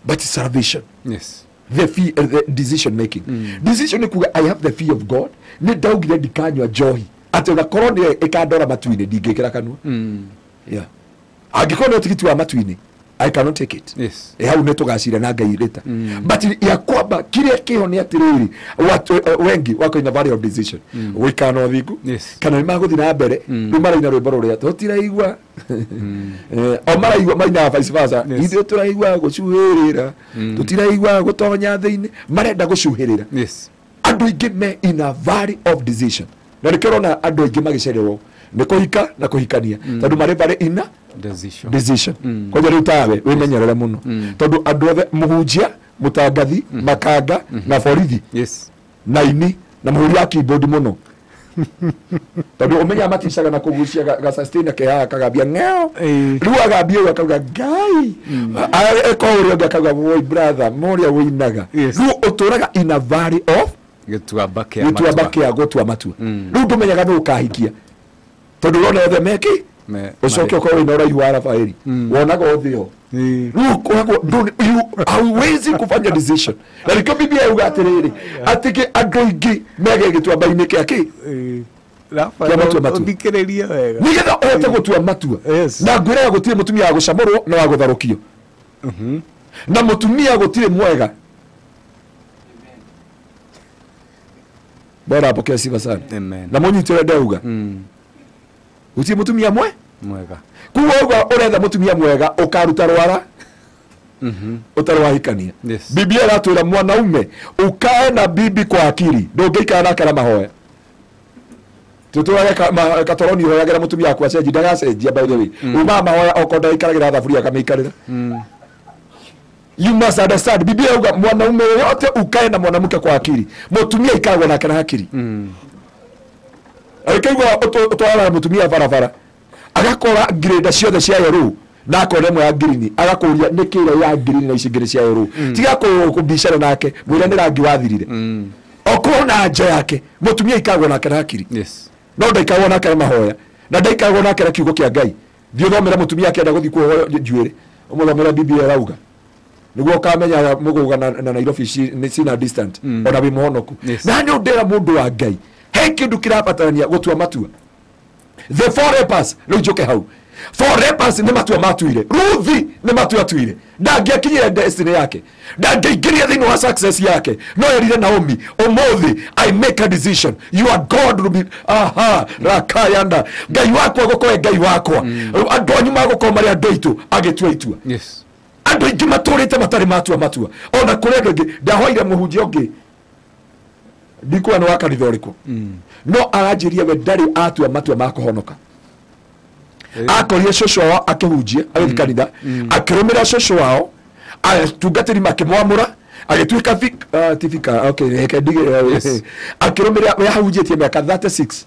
but salvation. Yes. The fear, the decision making. Decision ni kuga I have the fear of God. Ni ndaugire ndikanyua njohi ati ona korwo ni ikandora matu-inĩ ndingĩkĩra kanua. Yeah. Angĩkorwo nĩ tigiti wa matu-inĩ I cannot take it. Yes. Hau nĩ tũgacira na Ngai rĩta. But ya kwamba kĩrĩa kĩho nĩ atĩrĩrĩ watu wengi wako in a valley of decision. Gũikara na ũthingu. Yes. Kana nĩ magũthiĩ na mbere rĩu maraina rwĩmbo rũrĩa tũtiraigua. O maraigua mainaga vice versa. Ithuĩ tũraigua gũcuhĩrĩra. Tũtiraigua gũtonya thĩinĩ. Marenda gũcuhĩrĩra. Yes. Andũ aingĩ me in a valley of decision. Na nĩkĩo ũrona andũ aingĩ magĩcererwo nĩ kũhika na kũhikania tondũ marĩ barĩ ina decision. Kwanja rĩu tawe wĩmenyerere mũno tondũ andũ othe mũhunjia mũtangathi makanga na borithi. Yes. Na ini na mũhũri wa keyboard mũno tondũ ũmenyaga maticaga na kũgucia ga sustain ke haha kagambia ng'eo rĩu agambia ũguo akauga Ngai eko ũrĩa ũngĩ akauga woi brother mũrĩa wĩinaga rĩu ũtũraga in a valley of gĩtuamba kĩa gũtua matua. Rĩu ndũmenyaga nũ ũkahikia tondũ ũrona othe meki ũcoke ũkorwo wĩna ũraihu wa Rafaeli wonaga othe o rĩu ũkoragwo hauwezi kufanya decision. Na nĩkĩo Biblia yauga atĩrĩrĩ atĩ andũ aingĩ mege gĩtuamba-inĩ kĩa kĩ kĩa matua matua ũthikĩrĩrie wega nĩgetha ũhote gũtua matua. Na ngwĩraga gũtirĩ mũtumia wa gũcamũrwo na wa gũtharũkio na mũtumia gũtirĩ mwega. Bwana apokee sifa sana. Amen. Na mũnyitĩre ndauga gũtirĩ mũtumia mwega. Kuo uga ũretha mũtumia mwega ũkaruta rwara ũtarĩ wahikania. Biblia ĩratwĩra mwanaume ukae na bibi kwa akili ndũngĩikara nake na mahoya. Tũtũrage katoroni ũhoyagĩra mũtumia waku acenjie ndagacenjia by the way. Umaga mahoya okorwo ndaikaragĩra thaburia akamĩikarĩra. You must understand Biblia yauga mwanaume yote ukae na mwanamke kwa akili mũtumia ikaragwo nake na akili. Agĩkaigua ũtwaraga mũtumia barabara agakora ngirĩnda ciothe cia yerũ na akona ĩmwe ya ngirini agakũria nĩ kĩrĩa ya ngirini na ici ngĩrĩ cia yerũ tiga kũbicana nake mwĩre nĩ rangi wathirire okorwo na nja yake mũtumia ikaragwo nake na hakiri. Yes. No ndaikaragwo nake na mahoya na ndaikaragwo nake na kiugo kĩa Ngai. Thiĩ ũthomere mũtumia akĩenda gũthiĩ kuohwo njuĩrĩ ũmũthomere Biblia ĩrauga nĩguo ũkamenya mũgũga na Nairobi nĩ cina distant ona wĩ mũhonoku. Na nĩ ũndĩra mũndũ wa Ngai he kĩndũ kĩrabatarania gũtua matua. The four lepers rĩu njũke hau. Four lepers nĩ matua matuire. Ruthi nĩ matua atuire. Ndangĩakinyire destiny yake ndangĩingĩria thĩinĩ wa success yake no erire Naomi ũmũthĩ I make a decision your God will be aha rakayanda Ngai wakwa gũkorwo Ngai wakwa andũ anyu magũkorwo marĩ andũ aitũ agĩtua itua. Yes. Andũ aingĩ matũrĩte matarĩ matua matua ona kũrĩ andũ aingĩ ndahoire mũhunjia ũngĩ ndikuwa nĩ wa kanitha ũrĩkũ no aranjĩria we ndarĩ atua matua ma kũhonoka. Akorire cũcũ wao akĩhunjia agĩthiĩ kanitha akĩrũmĩrĩra cũcũ wao atungatĩri makĩmwamũra agĩtuĩka tifika okay reke ndige akĩrũmĩrĩra we ahunjĩtie mĩaka 36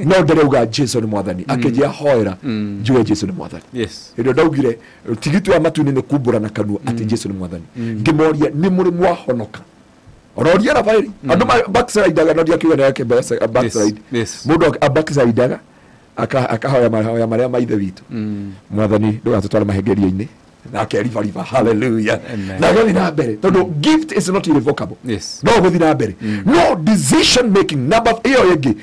no ndĩrauga Jesu nĩ mwathani akĩnjia hoera njuge Jesu nĩ mwathani. Yes. Hĩndĩ ĩyo ndaugire tigiti wa matu-inĩ nĩ kumbũra na kanua atĩ Jesu nĩ mwathani ngĩmoria nĩ mũrĩ mwahonoka ororia Rafaeli andũ backslidaga no ndiakiuga nĩ yake backslide mũndũ backslidaga akahoya mahoya marĩa ma ithe witũ mwathani ndũgatũtware mahengerio-inĩ na akeribariba hallelujah na gũthiĩ na mbere tondũ gift is not irrevocable. Yes. No gũthiĩ na mbere no decision making number ĩyo ĩngĩ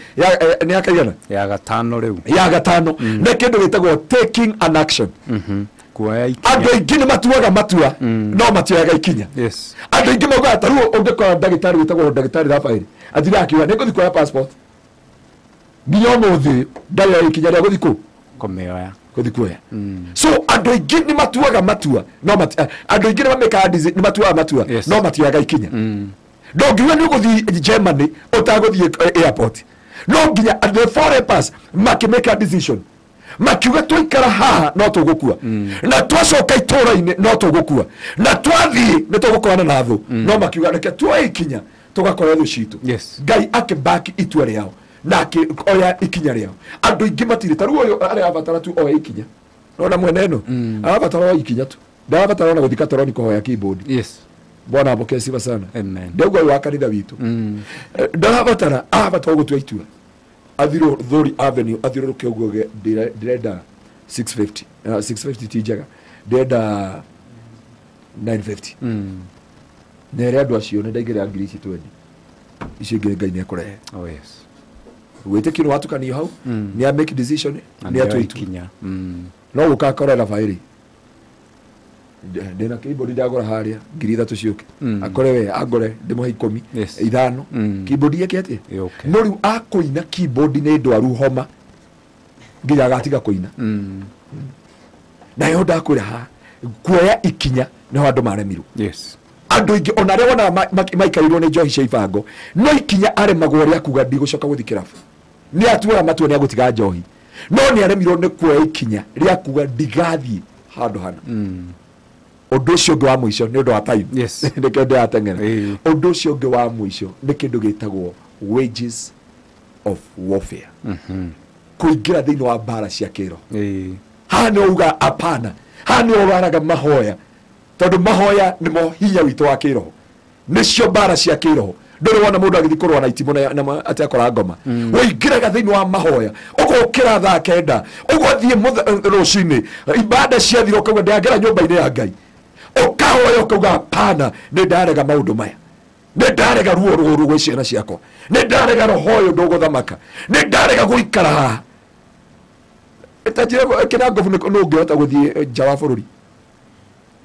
nĩ ya kaigana ya gatano rĩu ya gatano nĩ kĩndũ gĩtagwo taking an action. Kuoya ikinya. Andũ aingĩ nĩ matuaga matua no matioyaga ikinya. Yes. Andũ aingĩ maugaga ta rĩu ũngĩkora ndagĩtarĩ wĩtagwo ndagĩtarĩ Rafaeli athiĩ akiuga nĩ ngũthiĩ kuoya passport nginya ũmũthĩ ndarĩ ikinya rĩa gũthiĩ kũ kũmĩoya gũthiĩ kuoya. So andũ aingĩ nĩ matuaga matua no andũ aingĩ nĩ mamĩkaga nĩ matuaga matua no matioyaga ikinya. Ndũngiuga nĩ ũgũthiĩ Germany ũtagũthiĩ airport. No nginya the four lepers makĩmake a decision, makiuga twaikara haha no tũgũkua, na twacoka itũra-inĩ no tũgũkua, na twathiĩ nĩ tũgũkorana na thũ. No makiuga reke tuoe ikinya tũgakora thũ citũ. Ngai akĩbaki itua rĩao na akĩoya ikinya rĩao. Andũ aingĩ matirĩ ta rĩu ũyũ arabatara tu oe ikinya. Nona mwene ĩno arabatara oe ikinya tu, ndarabatara ona gũthiĩ katoroni kũhoya keyboard. Bwana apokee sifa sana. Ndauga ũyũ wa kanitha witũ ndarabatara, arabatara gũtua itua athirwo Thori Avenue, athiũrũrũke ũguo, ndĩrenda 650, 650 ti njega, ndĩrenda 950. Nere andũ acio nĩ ndaigĩrĩra ngiri ici 20, ici ingĩ Ngai nĩ ekũrehe. Oh yes. Wĩtĩkio nĩ watukanio hau, nĩ a make decision, nĩ atua itua. No gũka akorera baĩrĩ ndĩna keyboard ndagũra harĩa 3,000 ciũke, akore we angore ndĩmũhe 10 5 keyboard yake atĩa. No rĩu akũina keyboard nĩ ndwaru homa nginya agatiga kũina. Nayo ndakwĩra ha kuoya ikinya nĩho andũ maremirwo. Andũ aingĩ ona arĩa wonaga maikarirwo nĩ njohi cia ibango, no ikinya aremagwo rĩa kuga ndigũcoka gũthiĩ kĩrabu, nĩ atuaga matua nĩ agũtiga njohi, no nĩ aremirwo nĩ kuoya ikinya rĩa kuga ndigathiĩ handũ hana. Ũndũ ũcio ũngĩ wa mũico nĩ ũndũ wa time, nĩkĩo ndĩrateng'era. Ũndũ ũcio ũngĩ wa mũico nĩ kĩndũ gĩtagwo wages of warfare, kũingĩra thĩinĩ wa mbara cia kĩroho. Haha nĩ uga apana, haha nĩ ũraraga mahoya, tondũ mahoya nĩmo hinya witũ wa kĩroho, nĩcio mbara cia kĩroho. Ndũrĩ wona mũndũ agĩthiĩ kũrũa na itimũ na atĩ akora ngoma. Ũingĩraga thĩinĩ wa mahoya, ũgokĩra thaa 9, ũgathiĩ rũcinĩ, ibada ciathira ũkauga ndĩrangĩra nyũmba-inĩ ya Ngai, ũkahoya ũkauga apana, nĩ ndarega maũndũ maya, nĩ ndarega ruo rũrũ gwĩ ciana ciakwa, nĩ ndarega roho ũyũ ndũgũthamaka, nĩ ndarega gũikara haha. Ta njĩra kĩra ngobu nĩ ũngĩhota gũthiĩ nja wa bũrũri.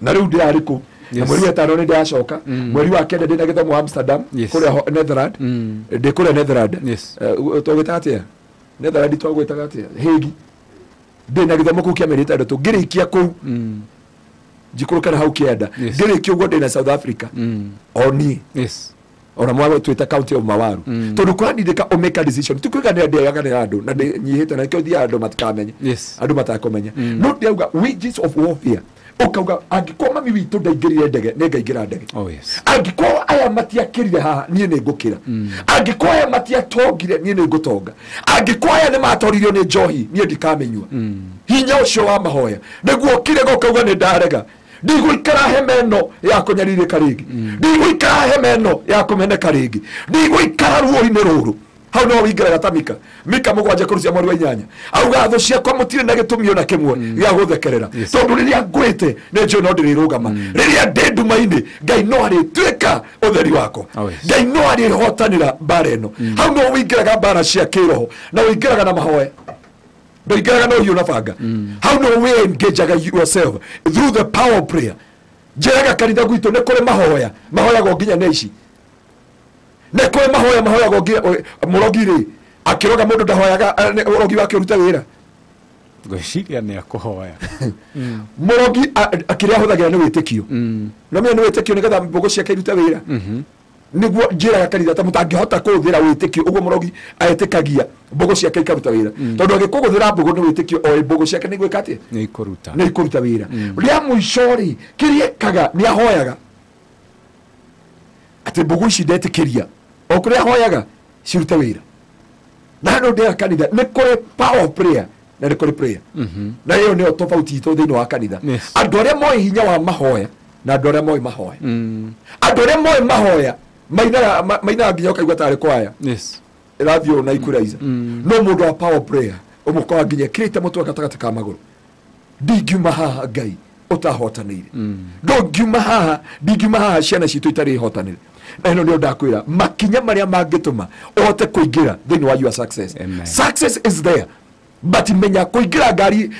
Na rĩu ndĩrarĩ kũ na mweri wa 5 nĩ ndĩracoka, mweri wa 9 ndĩna gĩthomo Amsterdam kũrĩa Netherland, ndĩ kũrĩa Netherland. Twagwĩtaga atĩa Netherland? Twagwĩtaga atĩa Hague. Ndĩna gĩthomo kũu kĩa mĩeri 6, ngĩrĩkia kũu njikũrũke na hau kĩanda, ngĩrĩkia ũguo ndĩna South Africa o niĩ. Ona mwago twĩta county of Mawaru, tondũ kũrandindĩka ũ make a decision. Ti kwĩga nĩ ndĩaganĩra andũ na nyihĩte na nĩkĩo thiaga andũ matikamenye, andũ matakũmenya. No ndĩrauga wages of warfare, ũkauga angĩkorwo mami witũ ndaingĩrire ndege nĩ ngaingĩra ndege. Angĩkorwo aya matiakĩrire haha niĩ nĩ ngũkĩra, angĩkorwo aya matiatongire niĩ nĩ ngũtonga, angĩkorwo aya nĩ matoririo nĩ njohi niĩ ndikamĩnyua. Hinya ũcio wa mahoya nĩguo ũkire ũkauga nĩ ndarega, ndigũikara hema ĩno ya kũnyarirĩka rĩngĩ, ndigũikara hema ĩno ya kũmeneka rĩngĩ, ndigũikara ruo-inĩ rũrũ. Hau no wĩingĩraga ta Mika, Mika 7 kũrucia mweri wa 8, auga thũ ciakwa mũtirĩ na gĩtũmi ona kĩmwe gĩa gũthekerera, tondũ rĩrĩa ngwĩte nĩ njũĩ no ndĩrĩrũgama, rĩrĩa ndĩ nduma-inĩ Ngai no arĩtuĩka ũtheri wakwa, Ngai no arĩhotanĩra mbara ĩno. Hau no wĩingĩraga mbara cia kĩroho na wĩingĩraga na mahoya, ndũingĩraga na ũhiũ na banga. Hau no wĩ engageaga yourself through the power of prayer. Njĩraga kanitha gwitũ nĩ kũrĩ mahoya mahoyagwo nginya nĩ ici, nĩ kũrĩ mahoya mahoyagwo nginya mũrogi rĩ akĩroga mũndũ ndahoyaga ũrogi wake ũrute wĩra. Ngwĩciria nĩ akũhoya. Mũrogi kĩrĩa ahũthagĩra nĩ wĩtĩkio, no menya nĩ wĩtĩkio nĩgetha mbũgũ ciake irute wĩra. Nĩguo njĩraga kanitha ta mũtangĩhota kũhũthĩra wĩtĩkio ũguo mũrogi etĩkagia mbũgũ ciake ikaruta wĩra, tondũ angĩkũgũthĩra mbũgũ nĩ wĩtĩkio oĩ mbũgũ ciake nĩ gwĩka atĩa, nĩ ikũruta wĩra. Rĩa mũico rĩ kĩrĩa ekaga nĩ ahoyaga atĩ mbũgũ ici ndetĩkĩria o kũrĩa ahoyaga cirute wĩra. Na no ndĩra kanitha nĩ kũrĩ power of prayer na nĩ kũrĩ prayer, na ĩyo nĩyo tofauti itũ thĩinĩ wa kanitha. Andũ arĩa moĩ hinya wa mahoya na andũ arĩa moĩ mahoya, andũ arĩa moĩ mahoya mainaga nginya ũkaigua tarĩ kwaya ĩrathiĩ ũũ na ikuraiza. No mũndũ wa power prayer ũmũkoraga nginya ĩkĩrĩte mũtwe gatagatĩ ka magũrũ, ndingiuma haha Ngai ũtahotanĩire, ndũngiuma haha, ndingiuma haha ciana citũ itarĩ hotanĩre. Na ĩno nĩyo ndakwĩra makinya marĩa mangĩtũma ũhote kũingĩra thĩinĩ wa your success. Success is there. But menya kũingĩra ngari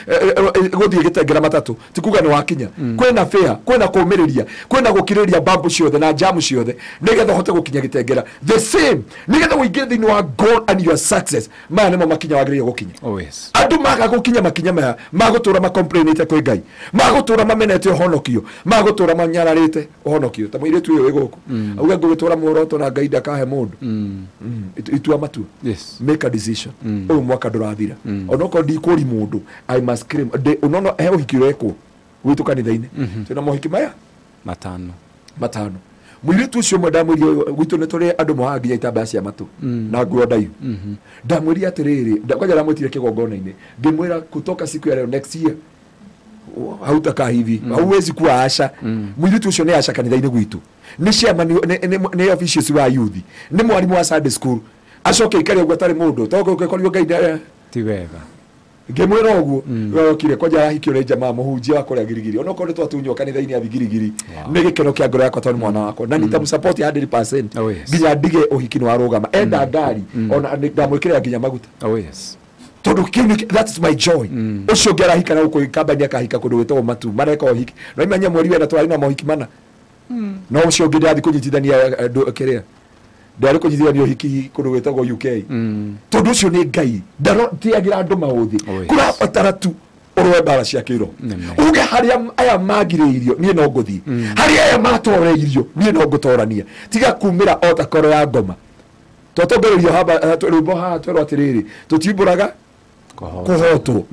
gũthiĩ gĩtengera matatũ ti kuga nĩ wakinya. Kwĩna fare, kwĩna kũũmĩrĩria, kwĩna gũkirĩrĩria bambu ciothe na jamu ciothe nĩgetha ũhote gũkinya gĩtengera. The same nĩgetha ũingĩre thĩinĩ wa goal and your success, maya nĩmo makinya wagĩrĩire gũkinya. Oh yes. Andũ maga gũkinya makinya maya magũtũra macomplainĩte kwĩ Ngai, magũtũra mamenete ũhonokio, magũtũra manyararĩte ũhonokio. Ta mũirĩtu ũyũ wĩ gũkũ auge ngũgĩtũra muoroto na Ngai ndakahe mũndũ. Itua matua. Yes. Make a decision. Ũyũ mwaka ndũrathira. Onokorwo ndikũri mũndũ, I must claim. Unono he ũhiki ũrekwo gwitũ kanitha-inĩ. Twĩna mohiki maya matano. Mũirĩtu ũcio ũmwe ndamwĩrire gwitũ nĩ tũrĩ andũ mohaga nginya itambaya cia matũ na nguo ndaihu. Ndamwĩrire atĩrĩrĩ, kwanja ndamwĩtire kĩgongona-inĩ ngĩmwĩra kutoka siku ya leo next year hautakaa hivi, hauwezi kuwa asha. Mũirĩtu ũcio nĩ asha kanitha-inĩ gwitũ, nĩ chairman, nĩ officials wa youth, nĩ mwarimũ wa Sunday school, acoke ikare ũguo atarĩ mũndũ togo ũgĩkorirwo Ngai ti wega. Ngĩmwĩra ũguo okire kwanja arahikio nĩ jamaa mũhunjia wa kũrĩa Girigiri, onokorwo nĩ twatunywo kanitha-inĩ ya Girigiri, nĩ gĩkeno kĩa ngoro yakwa tondũ nĩ mwana wakwa na nitamsupport 100% nginya ndige ũhiki nĩ warũgama. Enda ngari ona ndamwĩkĩrĩra nginya maguta. Oh yes. Tondũ kĩu that is my joy. Ũcio ũngĩ arahika na gũkũ kambani akahika kũndũ gwĩtagwo Matu, mareka ũhiki no imenya mweri wena tũrarĩ na mohiki mana. No ũcio ũngĩ ndĩrathiĩ kũnyitithania kĩrĩa ndĩrarĩ kũnyitithania ũhiki kũndũ gwĩtagwo UK. Tondũ ũcio nĩ Ngai ndarotĩagĩra andũ maũthĩ, kũrabatara tu ũrũe mbara cia kĩroho, uge harĩa aya magirĩirio niĩ no ngũthiĩ, harĩa aya matoreirio niĩ no ngũtorania. Tiga kumĩra o ta koro ya ngoma. Twatongorerio haba rwĩmbo haha twerwo atĩrĩrĩ, tũtiumbũraga kũhotwo,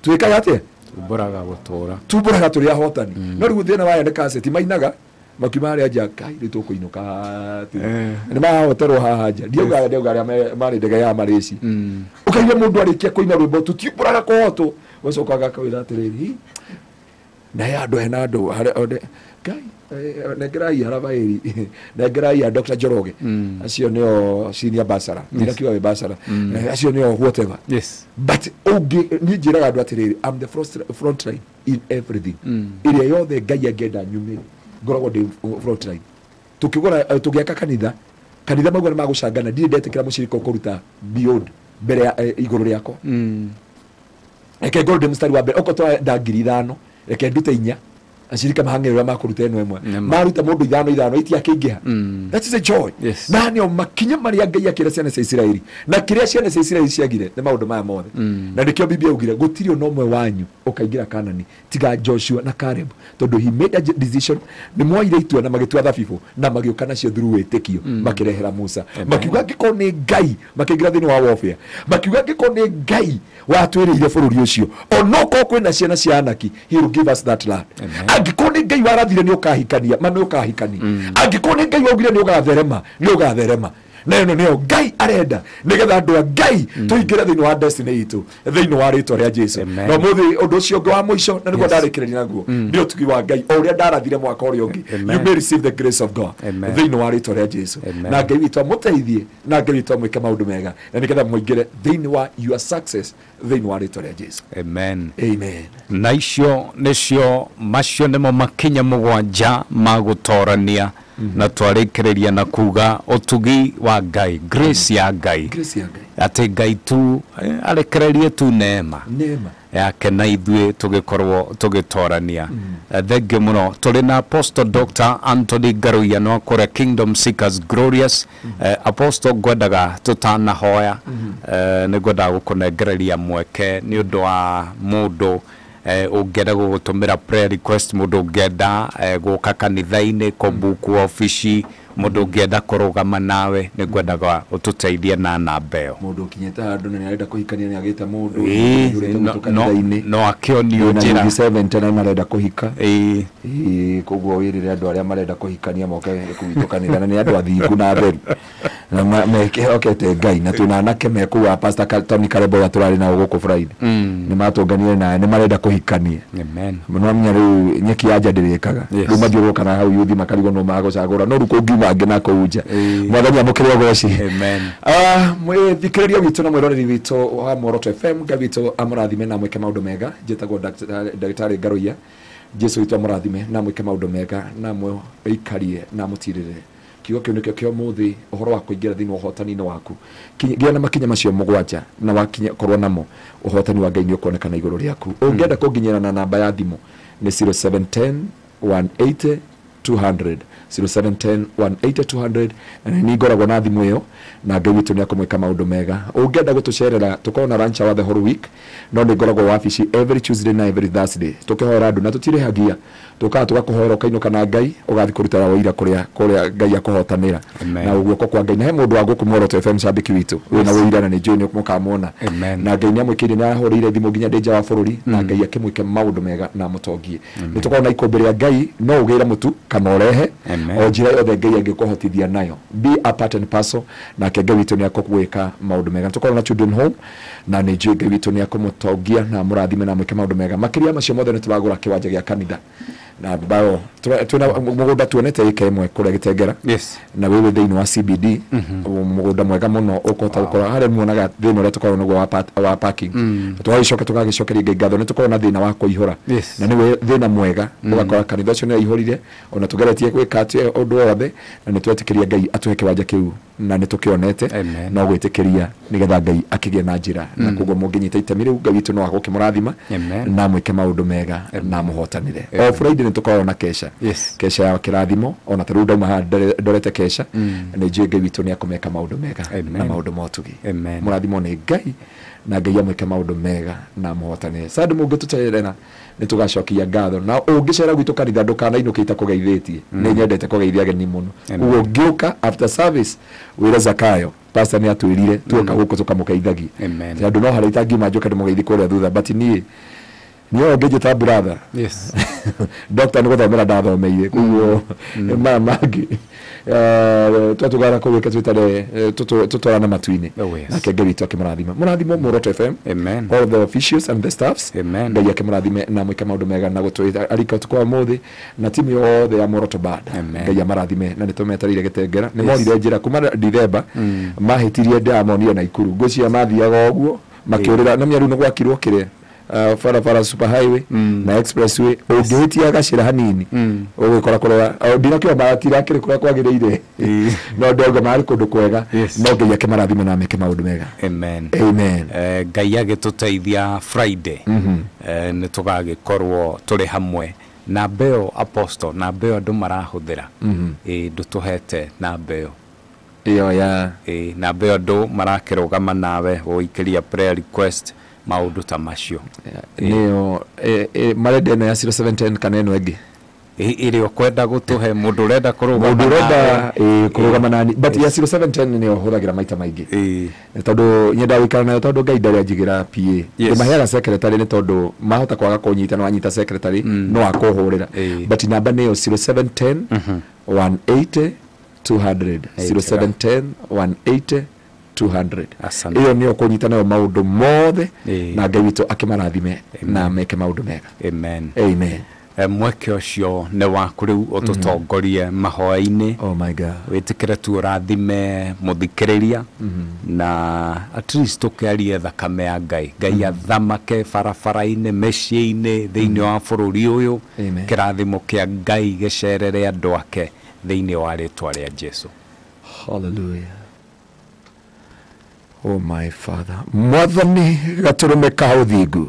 twĩkaga atĩa? Tumbũraga gũtũra, tumbũraga tũrĩ ahotani. No rĩu thĩna waya nĩ kaseti mainaga makiuma harĩa nja, kai rĩu tũkũinũka nĩ mahoterwo haha nja. Ndiauga arĩa marĩ ndege ya Malaysia. Ũkaigua mũndũ arĩkia kũina rwĩmbo tũtiumbũraga kũhotwo, ũgacoka agakwĩra atĩrĩrĩ, na he andũ hena andũ Ngai nengerai Harabairi, nengerai ya Dr. Njoroge, acio nĩo senior basara, ndirakiuga wĩ basara, acio nĩo whatever. Yes. But ũngĩ niĩ njĩraga andũ atĩrĩrĩ, I'm the front line in everything. Ĩrĩa yothe Ngai angĩenda nyumĩre ngoragwo ndĩ front line. Tukĩgũra tũgĩaka kanitha, kanitha mauga nĩ magũcangana, ndirĩ ndetĩkĩra mũcirika ũkũruta beyond mbere ya igũrũ rĩakwa. Reke ngorwo ndĩ mũstari wa mbere, okorwo tũrenda 5,000 reke ndute 4, acirika mahang'ĩrĩra makũruta ĩno ĩmwe, maruta mũndũ 5 itiakĩingĩha. That is a joy. Na nĩo makinya marĩa Ngai akĩra ciana cia Isiraeli, na kĩrĩa ciana cia Isiraeli ciagire nĩ maũndũ maya mothe. Na nĩkĩo Biblia yaugire gũtirĩ ona ũmwe wanyu ũkaingĩra Kanani tiga Joshua na Caleb, tondũ he made a decision, nĩ moire itua na magĩtua thabibũ na magĩũka nacio through wĩtĩkio, makĩrehera Musa, makiuga angĩkorwo nĩ Ngai, makĩingĩra thĩinĩ wa warfare, makiuga angĩkorwo nĩ Ngai watwĩrĩire bũrũri ũcio, onokorwo kwĩna ciana cia Anaki, he will give us that land. Angĩkorwo nĩ Ngai warathire nĩ ũkahikania, ma nĩ ũkahikania. Angĩkorwo nĩ Ngai waugire nĩ ũgatherema, nĩ ũgatherema. Na ĩno nĩyo Ngai arenda nĩgetha andũ a Ngai tũingĩre thĩinĩ wa destiny itũ thĩinĩ wa rĩtwa rĩa Jesu. Na ũmũthĩ ũndũ ũcio ũngĩ wa mũico na nĩguo ndarĩkĩrĩria naguo nĩ ũtugi wa Ngai o ũrĩa ndarathire mwaka ũrĩa ũngĩ. You may receive the grace of God thĩinĩ wa rĩtwa rĩa Jesu. Na Ngai witũ amũteithie, na Ngai witũ amwĩke maũndũ mega na nĩgetha mũingĩre thĩinĩ wa your success thĩinĩ wa rĩtwa rĩa Jesu. Amen. Amen. Na icio nĩcio macio nĩmo makinya 7 ma gũtorania na twarĩkĩrĩria na kuga ũtugi wa Ngai, grace ya Ngai, atĩ Ngai tu arekererie tu neema yake na ithuĩ tũgĩkorwo tũgĩtorania. Thengiũ mũno. Tũrĩ na Apostle Dr. Anthony Ngaruiya no kũrĩa Kingdom Seekers Glorious. Apostle, ngwendaga tũtanahoya, nĩ ngwendaga gũkũnengereria mweke nĩ ũndũ wa mũndũ ũngĩenda gũgũtũmĩra prayer request, mũndũ ũngĩenda gũka kanitha-inĩ, kũbuku obici, mũndũ ũngĩenda kũrũgama nawe, nĩ ngwendaga ũtũteithie na namba ĩyo. Mũndũ ũkinyĩte handũ na nĩarenda kũhikania nĩagĩte mũndũ no akĩonio njĩra 70 na marenda kũhika, koguo wĩrĩre andũ arĩa marenda kũhikania moke gwitũ kanitha, na nĩ andũ athingu na atheru na mekĩhokete Ngai, na twĩna anake me kũu a Pastor Tony Karebo ũrĩa tũrarĩ nao gũkũ Friday, nĩ matũnganire naye, nĩ marenda kũhikania. Amen. No menya rĩu nyeki ya nja ndĩrĩkaga, rĩu mathiũrũrũka na hau yuthi makarigwo no magũcagũra, no rĩu kũngiuma angĩ na kũu nja. Mwathani amũkĩre ũgoci. Amen. Mwĩthikĩrĩria witũ na mwĩroreri witũ wa Muoroto FM, Ngai witũ amũrathime na amwĩke maũndũ mega. Njĩtagwo Ndagĩtarĩ Ngaruiya. Jesu witũ amũrathime na amwĩke maũndũ mega na amũikarie na amũtirĩrĩre. Kiugo kĩu nĩkĩo kĩa ũmũthĩ, ũhoro wa kũingĩra thĩinĩ wa ũhotani-inĩ waku. Gĩa na makinya macio mũgwanja na wakinya korwo namo, ũhotani wa Ngai nĩ ũkuonekana igũrũ rĩaku. Ũngĩenda kũnginyĩra na namba ya thimũ nĩ 0710 180 200, 0710 180 200, na nĩ ngoragwo na thimũ ĩyo, na Ngai witũ nĩ akũmwĩka maũndũ mega. Ũngĩenda gũtũcerera, tũkorwo na lunch hour the whole week, no nĩ ngoragwo wabici every Tuesday na every Thursday tũkĩhoera andũ, na tũtirĩhagia, tũkaga tũgakũhoera ũkainũka na Ngai, ũgathiĩ kũruta wĩira kũrĩa kũrĩa Ngai akũhotanĩra na guoko kwa Ngai. Na he mũndũ wa gũkũ Muoroto FM cambĩki witũ wĩna wĩira, na nĩ njũĩ nĩ mũkamwona, na Ngai nĩ amwĩkĩire, nĩ ahũrĩire thimũ nginya ndĩ nja wa bũrũri, na Ngai akĩmwĩke maũndũ mega na amũtongie. Nĩ tũkorwo na ikũmbĩ rĩa Ngai, no ũgĩre mũtu kana ũrehe o njĩra yothe Ngai angĩkũhotithia nayo. Be a part and parcel, nake Ngai witũ nĩ akũgwĩka maũndũ mega. Tũkorwo na children home, na nĩ njũĩ Ngai witũ nĩ akũmũtongia na amũrathime na amwĩke maũndũ mega. Makĩria macio mothe, nĩ tũragũra kĩwanja gĩa kanitha na bao twĩna mũgũnda tuonete ĩka ĩmwe kũrĩa Gĩtengera, na wĩwĩ thĩinĩ wa CBD, mũgũnda mwega mũno ũkũhota gũkorwo harĩa muonaga thĩna ũrĩa tũkoragwo naguo wa parking. Tũgagĩcoka tũgagĩcokeria Ngai ngatho, nĩ tũkoragwo na thĩna wa kũihũra, na nĩwe thĩna mwega, ũgakora kanitha ũcio nĩ aihũrire, ona tũgeretie gwĩka atĩ ũndũ wothe, na nĩ twetĩkĩria Ngai atũhe kĩwanja kĩu, na nĩ tũkĩonete, no gwĩtĩkĩria nĩgetha Ngai akĩgĩe na njĩra. Na koguo mũngĩnyita itemi rĩu, Ngai witũ no agũkĩmũrathima na mwĩke maũndũ mega na mũhotanĩre. O Friday nĩ tũkoragwo na kesha, kesha ya kĩrathimo, ona ta rĩu ndauma haha ndorete kesha, nĩ njũĩ Ngai witũ nĩ akũmeka maũndũ mega na maũndũ ma ũtugi. Mũrathimwo nĩ Ngai, na Ngai amwĩke maũndũ mega na mũhotanĩre. Sasa mũngĩtũcerera nĩ tũgacokia ngatho, na ũngĩcera gwitũ kanitha ndũkanainũke itakũgeithĩtie, nĩ nyendete kũgeithia ageni mũno. Koguo ũngĩũka after service wĩre Zakayo, pastor nĩ atwĩrire tuoka gũkũ tũkamũgeithagia, tondũ no harĩa itangiuma njoke ndĩmũgeithie kũrĩa thutha, but niĩ niĩ ũngĩnjĩta brother, doctor nĩ gũthomera ndathomeire, koguo maya mangĩ twatũgara kũgĩka twĩtare tũtwarane matu-inĩ. Nake Ngai witũ akĩmũrathima. Mũrathimo Muoroto FM, all the officials and the staffs, Ngai akĩmũrathime na mwĩke maũndũ mega na gũtwĩra arika ũtukũ wa ũmũthĩ, na timu yothe ya Muoroto Band, Ngai amarathime, na nĩ tũmetereire Gĩtengera. Nĩ morire njĩra kuma Dithemba, mahĩtirie ndamonire Naikuru, ngwĩciria mathiaga ũguo makĩũrĩra, na mĩaru nĩ gwakirwo kĩrĩa barabara super highway na expressway, ũngĩhĩtia gacĩra hanini ũgĩkora kũrĩa ndinakĩo matirakĩrĩ kũrĩa kwagĩrĩire, no ndauga marĩ kũndũ kwega, no Ngai akĩmarathime na ameke maũndũ mega. Amen. Amen. Ngai agĩtũteithia Friday, nĩ tũgagĩkorwo tũrĩ hamwe. Namba ĩyo apostle, namba ĩyo andũ marahũthĩra, ndũtũhete namba ĩyo ĩyo ya namba ĩyo andũ marakĩrũgama nawe ũikĩria prayer request, maũndũ ta macio. Nĩyo marenda ĩno ya 0710 kana ĩno ĩngĩ ĩrĩa ũkwenda gũtũhe, mũndũ ũrenda kũrũgama mũndũ ũrenda kũrũgama nani, but ya 0710 nĩyo hũthagĩra maita maingĩ, tondũ nyendaga gũikara nayo, tondũ Ngai ndarĩ anjigĩra PA, ndĩmaheaga secretary nĩ tondũ mahota kwaga kũnyita, no anyita secretary no akũhũrĩra, but namba nĩyo 0710 180 200, 0710 180 200. Ĩyo nĩyo kũnyita nayo maũndũ mothe, na Ngai witũ akĩmarathime na meke maũndũ mega. Amen. Amen. Mweke ũcio nĩ waku rĩu ũtũtongorie mahoya-inĩ. Oh my God. Wĩtĩkĩre tu ũrathime mũthikĩrĩria, na at least tũkĩarie thakame ya Ngai. Ngai athamake barabara-inĩ, mĩciĩ-inĩ, thĩinĩ wa bũrũri ũyũ. Kĩrathimo kĩa Ngai gĩcerere andũ ake thĩinĩ wa rĩtwa rĩa Jesu. Hallelujah. Oh my Father, Mwathani gatũrũme ka ũthingu,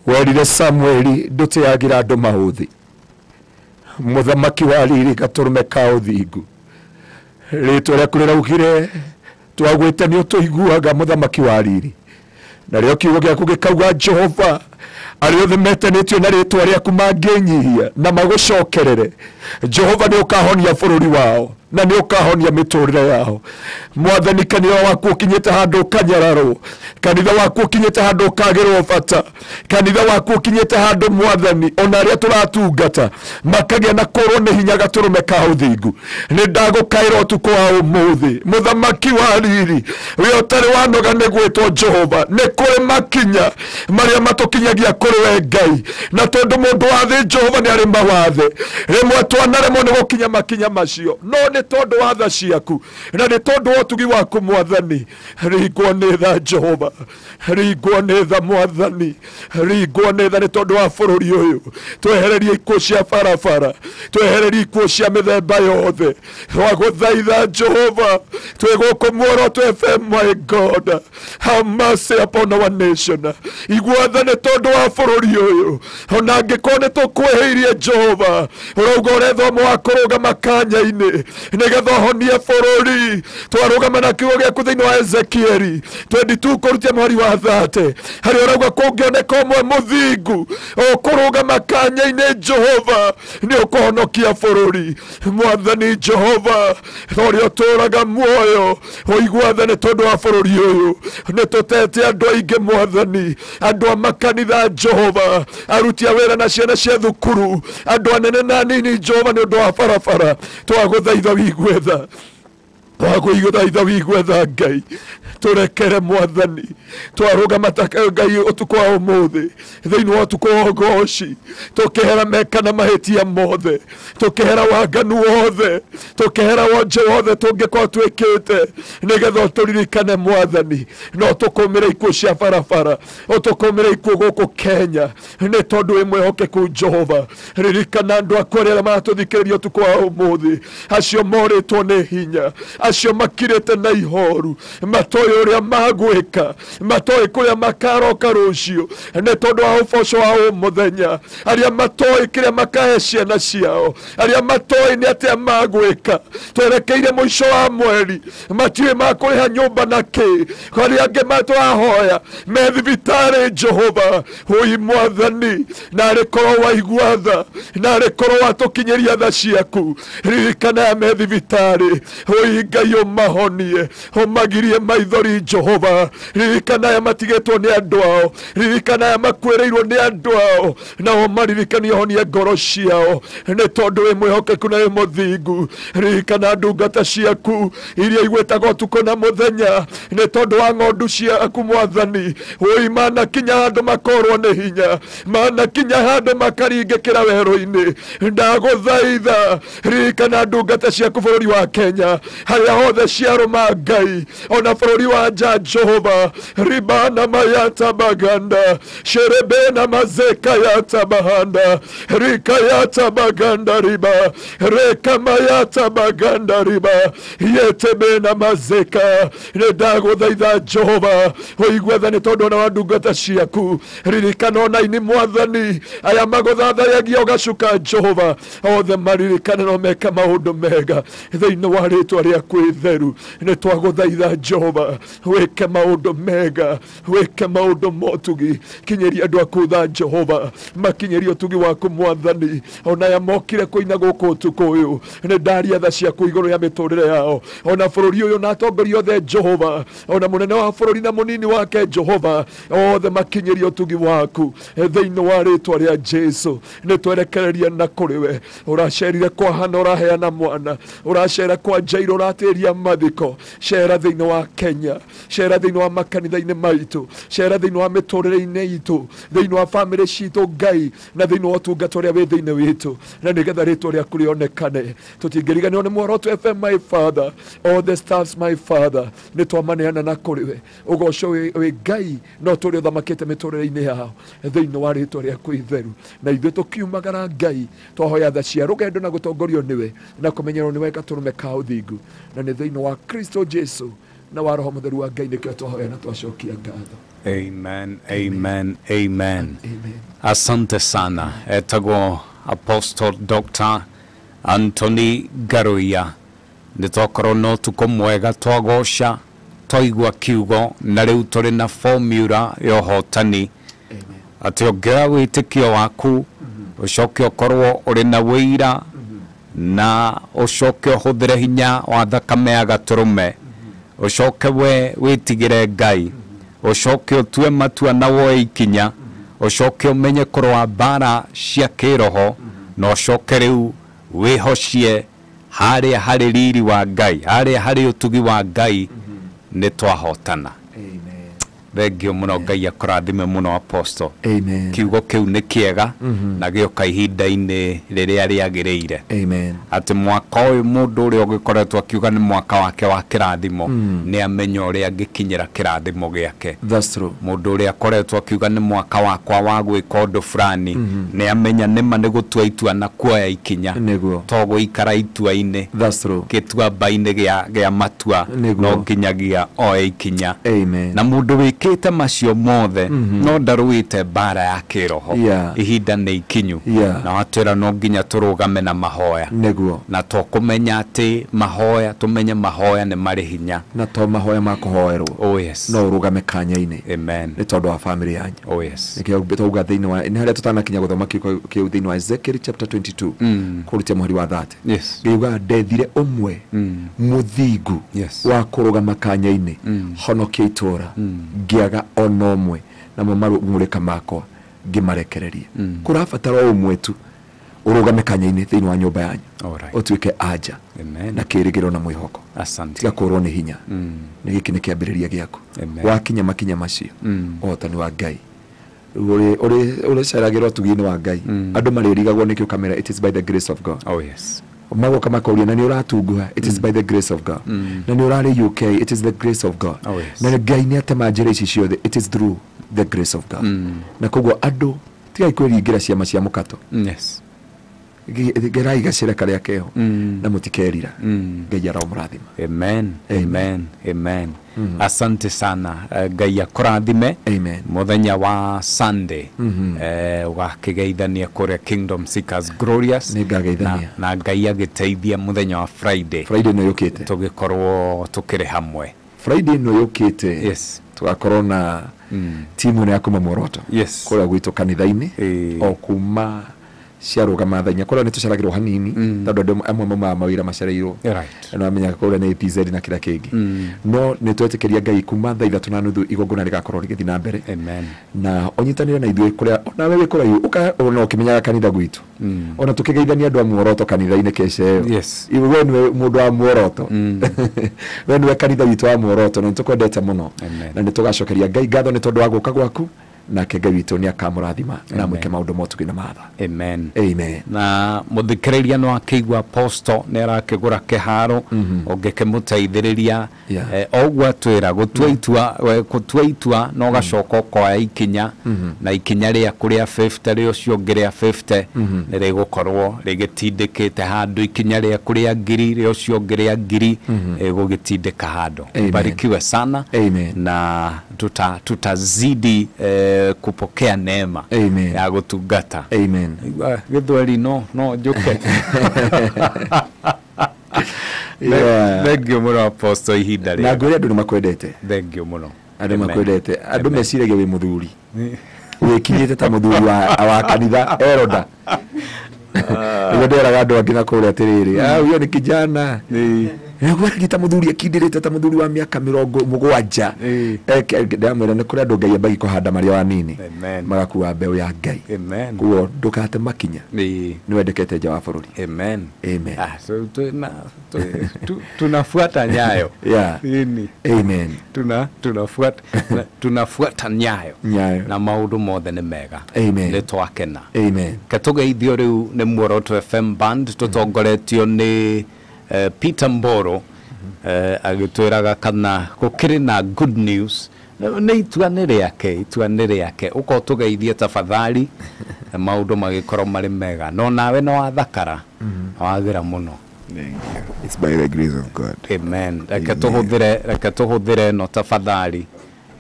werire Samueli ndũteagira andũ maũthĩ, mũthamaki wa riri gatũrũme ka ũthingu, rĩtwa rĩaku rĩraugire twagwĩte nĩ ũtũiguaga, mũthamaki wa riri, narĩo kiugo gĩaku gĩkauga Jehova arĩa othe metanĩtio na rĩtwa rĩaku mangĩnyihia na magũcokerere, Jehova nĩ ũkahonia bũrũri wao na nĩ ũkahonia mĩtũrĩre yao. Mwathani, kanitha waku ũkinyĩte handũ ũkanyararwo, kanitha waku ũkinyĩte handũ ũkagĩrwo bata, kanitha waku ũkinyĩte handũ Mwathani ona arĩa tũratungata makagĩa na kũrwo nĩ hinya gatũrũme ka ũthingu. Nĩ ndagũkaĩra ũtukũ wa ũmũthĩ, mũthamaki wa riri, we ũtarĩ wanoga nĩ gwĩtwo Jehova, nĩ kũrĩ makinya marĩa matũkinyagia kũrĩ kũrĩ we Ngai na tondũ mũndũ wa thĩ Jehova nĩ arĩ mawathe rĩmwe twanaremwo nĩ gũkinya makinya macio no nĩ tondũ wa tha ciaku na nĩ tondũ wa ũtugi waku Mwathani ringwo nĩ tha Jehova ringwo nĩ tha Mwathani ringwo nĩ tha nĩ tondũ wa bũrũri ũyũ twehererie ikuũ cia barabara twehererie ikuũ cia mĩthemba yothe twagũthaitha Jehova twĩ gũkũ Muoroto FM my God have mercy upon our nation igua tha nĩ tondũ wa bũrũri ũyũ ona angĩkorwo nĩ tũkwĩhĩirie Jehova ũrauga ũretha ũmwe wa kũrũgama kanya-inĩ nĩgetha ũhonie bũrũri twarũgama na kiugo gĩaku thĩinĩ wa Ezekieli 22 kũrutia mũhari wa 30 harĩa ũrauga kũngĩoneka ũmwe mũthingu ũkũrũgama kanya-inĩ Jehova nĩ ũkũhonokia bũrũri Mwathani Jehova ũrĩa ũtũũraga muoyo ũigua tha nĩ tondũ wa bũrũri ũyũ nĩ tũtete andũ aingĩ Mwathani andũ a makanitha Jehova aruti a wĩra na ciana cia thukuru andũ anene na anini Jehova nĩ ũndũ wa barabara twagũthaitha wĩigue tha twagũthaitha wĩigue tha Ngai tũrekere Mwathani twarũgama ta Ngai ũtukũ wa ũmũthĩ thĩinĩ wa ũtukũ wa ũgoci tũkĩhera meka na mahĩtia mothe tũkĩhera waganu wothe tũkĩhera wonje wothe tũngĩkorwo twĩkĩte nĩgetha ũtũririkane Mwathani no tũkũmĩre ikuũ cia barabara ũtũkũmĩre ikuũ gũkũ Kenya nĩ tondũ wĩ mwĩhokeku Jehova ririkana andũ aku arĩa maratũthikĩrĩria ũtukũ wa ũmũthĩ acio morĩtwo nĩ hinya acio makirĩte na ihoru matoĩ ũrĩa magwĩka matoĩ kũrĩa makaroka rũciũ nĩ tondũ wa ũboco wa ũmũthenya arĩa matoĩ kĩrĩa makahe ciana ciao arĩa matoĩ nĩ atĩa magwĩka twerekeire mũico wa mweri matiũĩ makũrĩha nyũmba na kĩ arĩa angĩ matwahoya me thibitarĩ Jehova ũi Mwathani narĩ korwo waigua tha narĩ korwo watũkinyĩria tha ciaku ririkana aya me thibitarĩ ũi Ngai ũmahonie ũmagirie maithori Jehova ririkana aya matigĩtwo nĩ andũ ao ririkana aya makuĩrĩirwo nĩ andũ ao nao maririkanie ũhonie ngoro ciao nĩ tondũ wĩ mwĩhokeku na wĩ mũthingu ririkana ndungata ciaku iria igwĩtaga ũtukũ na mũthenya nĩ tondũ wa ng'ondu ciaku Mwathani ũi manakinya handũ makorwo nĩ hinya manakinya handũ makaringĩkĩra werũ-inĩ ndagũthaitha ririkana ndungata ciaku bũrũri wa Kenya harĩa hothe ciarũma Ngai ona bũrũri wa nja Jehova ribana mayata baganda sherebena mazeka yata bahanda rikayata baganda riba rekamayata baganda riba yetebena mazeka ndagũthaitha Jehova ũigue tha nĩ tondũ ona wa ndungata ciaku ririkana ona ini Mwathani aya magũthathayagia ũgacuka Jehova othe maririkane no meka maũndũ mega thĩinĩ wa rĩtwa rĩaku itheru nĩ twagũthaitha Jehova wĩke maũndũ mega wĩke maũndũ motugi kinyĩria andũ aku tha Jehova makinyĩrie ũtugi waku Mwathani ona aya mokire kũina gũkũ ũtukũ ũyũ nĩ ndaria tha ciaku igũrũ ya mĩtũrĩre yao ona bũrũri ũyũ na atongoria othe Jehova ona mũnene wa bũrũri na mũnini wake Jehova othe makinyĩrie ũtugi waku thĩinĩ wa rĩtwa rĩa Jesu nĩ twerekereria na kũrĩ we ũracerire kwa Hana ũraheana mwana ũracera kwa Jairo ũratĩria mathiko cera thĩinĩ wa Kenya cera thĩinĩ wa makanitha-inĩ maitũ cera thĩinĩ wa mĩtũrĩre-inĩ itũ thĩinĩ wa bamĩrĩ citũ Ngai na thĩinĩ wa ũtungata ũrĩa wĩ thĩinĩ witũ na nĩgetha rĩtwa rĩaku rĩonekane tũtingĩriganĩrwo nĩ Muoroto FM my Father all the stars my Father nĩ twamaneana na kũrĩ we ũgoco wĩ Ngai no tũrĩ ũthamakĩte mĩtũrĩre-inĩ yao thĩinĩ wa rĩtwa rĩaku itheru na ithuĩ tũkiumagara Ngai twahoya tha cia rũgendo na gũtongorio nĩwe na kũmenyerwo nĩwe gatũrũme ka ũthingu na nĩ thĩinĩ wa Kristo Jesu na wa Roho Mũtheru wa Ngai nĩkĩo twahoya na twacokia ngatho. Amen, amen, amen. Asante sana etagwo Apostle Dr. Anthony Ngaruiya nĩ twakorwo na ũtukũ mwega twagoca twaigua kiugo na rĩu tũrĩ na formula ya ũhotani atĩ ũngĩoya wĩtĩkio waku ũcoke ũkorwo ũrĩ na wĩira na ũcoke ũhũthĩre hinya wa thakame ya gatũrũme ũcoke we wĩtigĩre Ngai ũcoke ũtue matua na woe ikinya ũcoke ũmenye kũrũa mbara cia kĩroho na ũcoke rĩu wĩhocie harĩa harĩ riri wa Ngai harĩa harĩ ũtugi wa Ngai nĩ twahotana. Thengio muno Ngai akũrathime muno Apostle. Amen. Kiugo kĩu nĩ kĩega na gĩoka ihinda-inĩ rĩrĩa rĩagĩrĩire. Amen. Atĩ mwaka ũyũ mũndũ ũrĩa ũgĩkoretwo akiuga nĩ mwaka wake wa kĩrathimo nĩ amenya ũrĩa angĩkinyĩra kĩrathimo gĩake. That's true. Mũndũ ũrĩa akoretwo akiuga nĩ mwaka wakwa wa gwĩka ũndũ fulani nĩ amenya nĩma nĩ gũtua itua na kuoya ikinya. Nĩguo. To gũikara itua-inĩ. That's true. Gĩtuamba-inĩ gĩa matua no nginyagia oe ikinya. Amen. Na mũndũ wĩkĩte macio mothe no ndarũĩte mbara ya kĩroho. Ihinda nĩ ikinyu. Na watwĩra no nginya tũrũgame na mahoya. Nĩguo. Na to kũmenya atĩ mahoya tũmenye mahoya nĩ marĩ hinya. Na to mahoya ma kũhoerwo. Oh yes. No ũrũgame kanya-inĩ. Amen. Nĩ tondũ wa family yanyu. Oh yes. Nĩkĩo twauga thĩinĩ wa nĩ harĩa tũtanakinya gũthoma kiugo kĩu thĩinĩ wa Ezekiel chapter 22 kũrutia mũhari wa 30. Yes. Ngiuga ndethire ũmwe mũthingu wa kũrũgama kanya-inĩ honokia itũra ngĩaga ona ũmwe namo marũng'ũrĩka makwa ngĩmarekereria. Kũrabatara ũmwe tu ũrũgame kanya-inĩ thĩinĩ wa nyũmba yanyu. Ũtuĩke anja na kĩĩrĩgĩrĩro na mwĩhoko. Asante. Tiga kũrwo nĩ hinya. Nĩ gĩkĩ nĩ kĩambĩrĩria gĩaku. Wakinya makinya macio ũhotani wa Ngai ũrĩceragĩrwo ũtugi-inĩ wa Ngai. Andũ marĩrigagwo nĩkĩo kamera, it is by the grace of God. Oh yes. Magoka makauria na nĩ ũratunguha, it is by the grace of God. Na nĩ ũrarĩ UK, it is the grace of God. Oh yes. Na Ngai nĩ atema njĩra ici ciothe, it is through the grace of God. Na koguo andũ tigai kwĩringĩra ciama cia mũkato. Yes. Gerai gacĩra karĩa keho na mũtikerira. Ngai aromũrathima. Amen. Amen. Amen. Asante sana. Ngai akũrathime. Amen. Mũthenya wa Sunday ũgakĩgeithania kũrĩa Kingdom Seekers Glorious. Nĩngageithania. Na Ngai agĩteithia mũthenya wa Friday. Friday ĩno yũkĩte tũgĩkorwo tũkĩrĩ hamwe. Friday ĩno yũkĩte. Yes. Tũgakorwo na timu ĩno ya kuma Muoroto. Yes. Kũrĩa gwitũ kanitha-inĩ o kuma ciarũgama thaa inya kũrĩa nĩ tũceragĩrwo hanini tondũ andũ amwe maumaga mawĩra macereirwo. Na wamenya kũrĩa nĩ APZ na kĩrĩa kĩngĩ. No nĩ twetĩkĩria Ngai kuma thaa 3:30 igongona rĩgakorwo rĩgĩthiĩ na mbere. Amen. Na ũnyitanĩre na ithuĩ kũrĩa onawe wĩ kũraihu ũka ona ũkĩmenyaga kanitha gwitũ. Ona tũkĩgeithania andũ a Muoroto kanitha-inĩ kesha ĩyo. Yes. We nĩwe mũndũ wa Muoroto. We nĩwe kanitha witũ wa Muoroto na nĩ tũkwendete mũno. Na nĩ tũgacokeria Ngai ngatho nĩ tondũ wa gũka gwaku. Nake Ngai witũ nĩ akamũrathima na amwĩke maũndũ motugi na matha. Amen. Amen. Na mũthikĩrĩria no akĩigua Apostle nĩ arakĩgũra kĩharo ũngĩkĩmũteithĩrĩria o ũguo atwĩra gũtua itua na ũgacoka ũkoya ikinya na ikinya rĩaku rĩa 50 rĩa ũcio ũngĩ rĩa 50 nĩ rĩgũkorwo rĩgĩtindĩkĩte handũ ikinya rĩaku rĩa 1000 rĩa ũcio ũngĩ rĩa 1000 rĩgũgĩtindĩka handũ. Barikiwe sana. Amen. Na tutazidi kupokea neema. Amen. Ya gũtungata. Amen. Gĩthweri no njuke. Thengio mũno Apostle ihinda rĩega. Na ngwĩre andũ nĩ makwendete. Thengio mũno. Andũ makwendete. Andũ meciragia wĩ mũthuri. Wĩkinyĩte ta mũthuri wa kanitha Eroda. Nĩguo nderaga andũ angĩ na kũrĩa atĩrĩrĩ, huyo ni kijana. Nĩguo ta mũthuri akindĩrĩte ta mũthuri wa mĩaka 70. Ndamwĩra nĩ kũrĩ andũ Ngai ambagi kũhanda marĩ o anini magakua mbeũ ya Ngai. Koguo ndũkate makinya. Nĩ wendekete nja wa bũrũri. Amen. Amen. Tunafuata nyayo. Yeah. Amen. Tunafuata nyayo. Na maũndũ mothe nĩ mega. Amen. Nĩ twakena. Amen. Ketũgeithio rĩu nĩ Muoroto FM Band tũtongoretio nĩ Peter Mboro agĩtwĩraga kana gũkĩrĩ na good news. Nĩ itua nĩ rĩake, itua nĩ rĩake. Ũkorwo tũgeithie tafadhali maũndũ magĩkorwo marĩ mega. No nawe no wathakara, wagĩra mũno. Thank you. It's by the grace of God. Amen. Reke tũhũthĩre no tafadhali.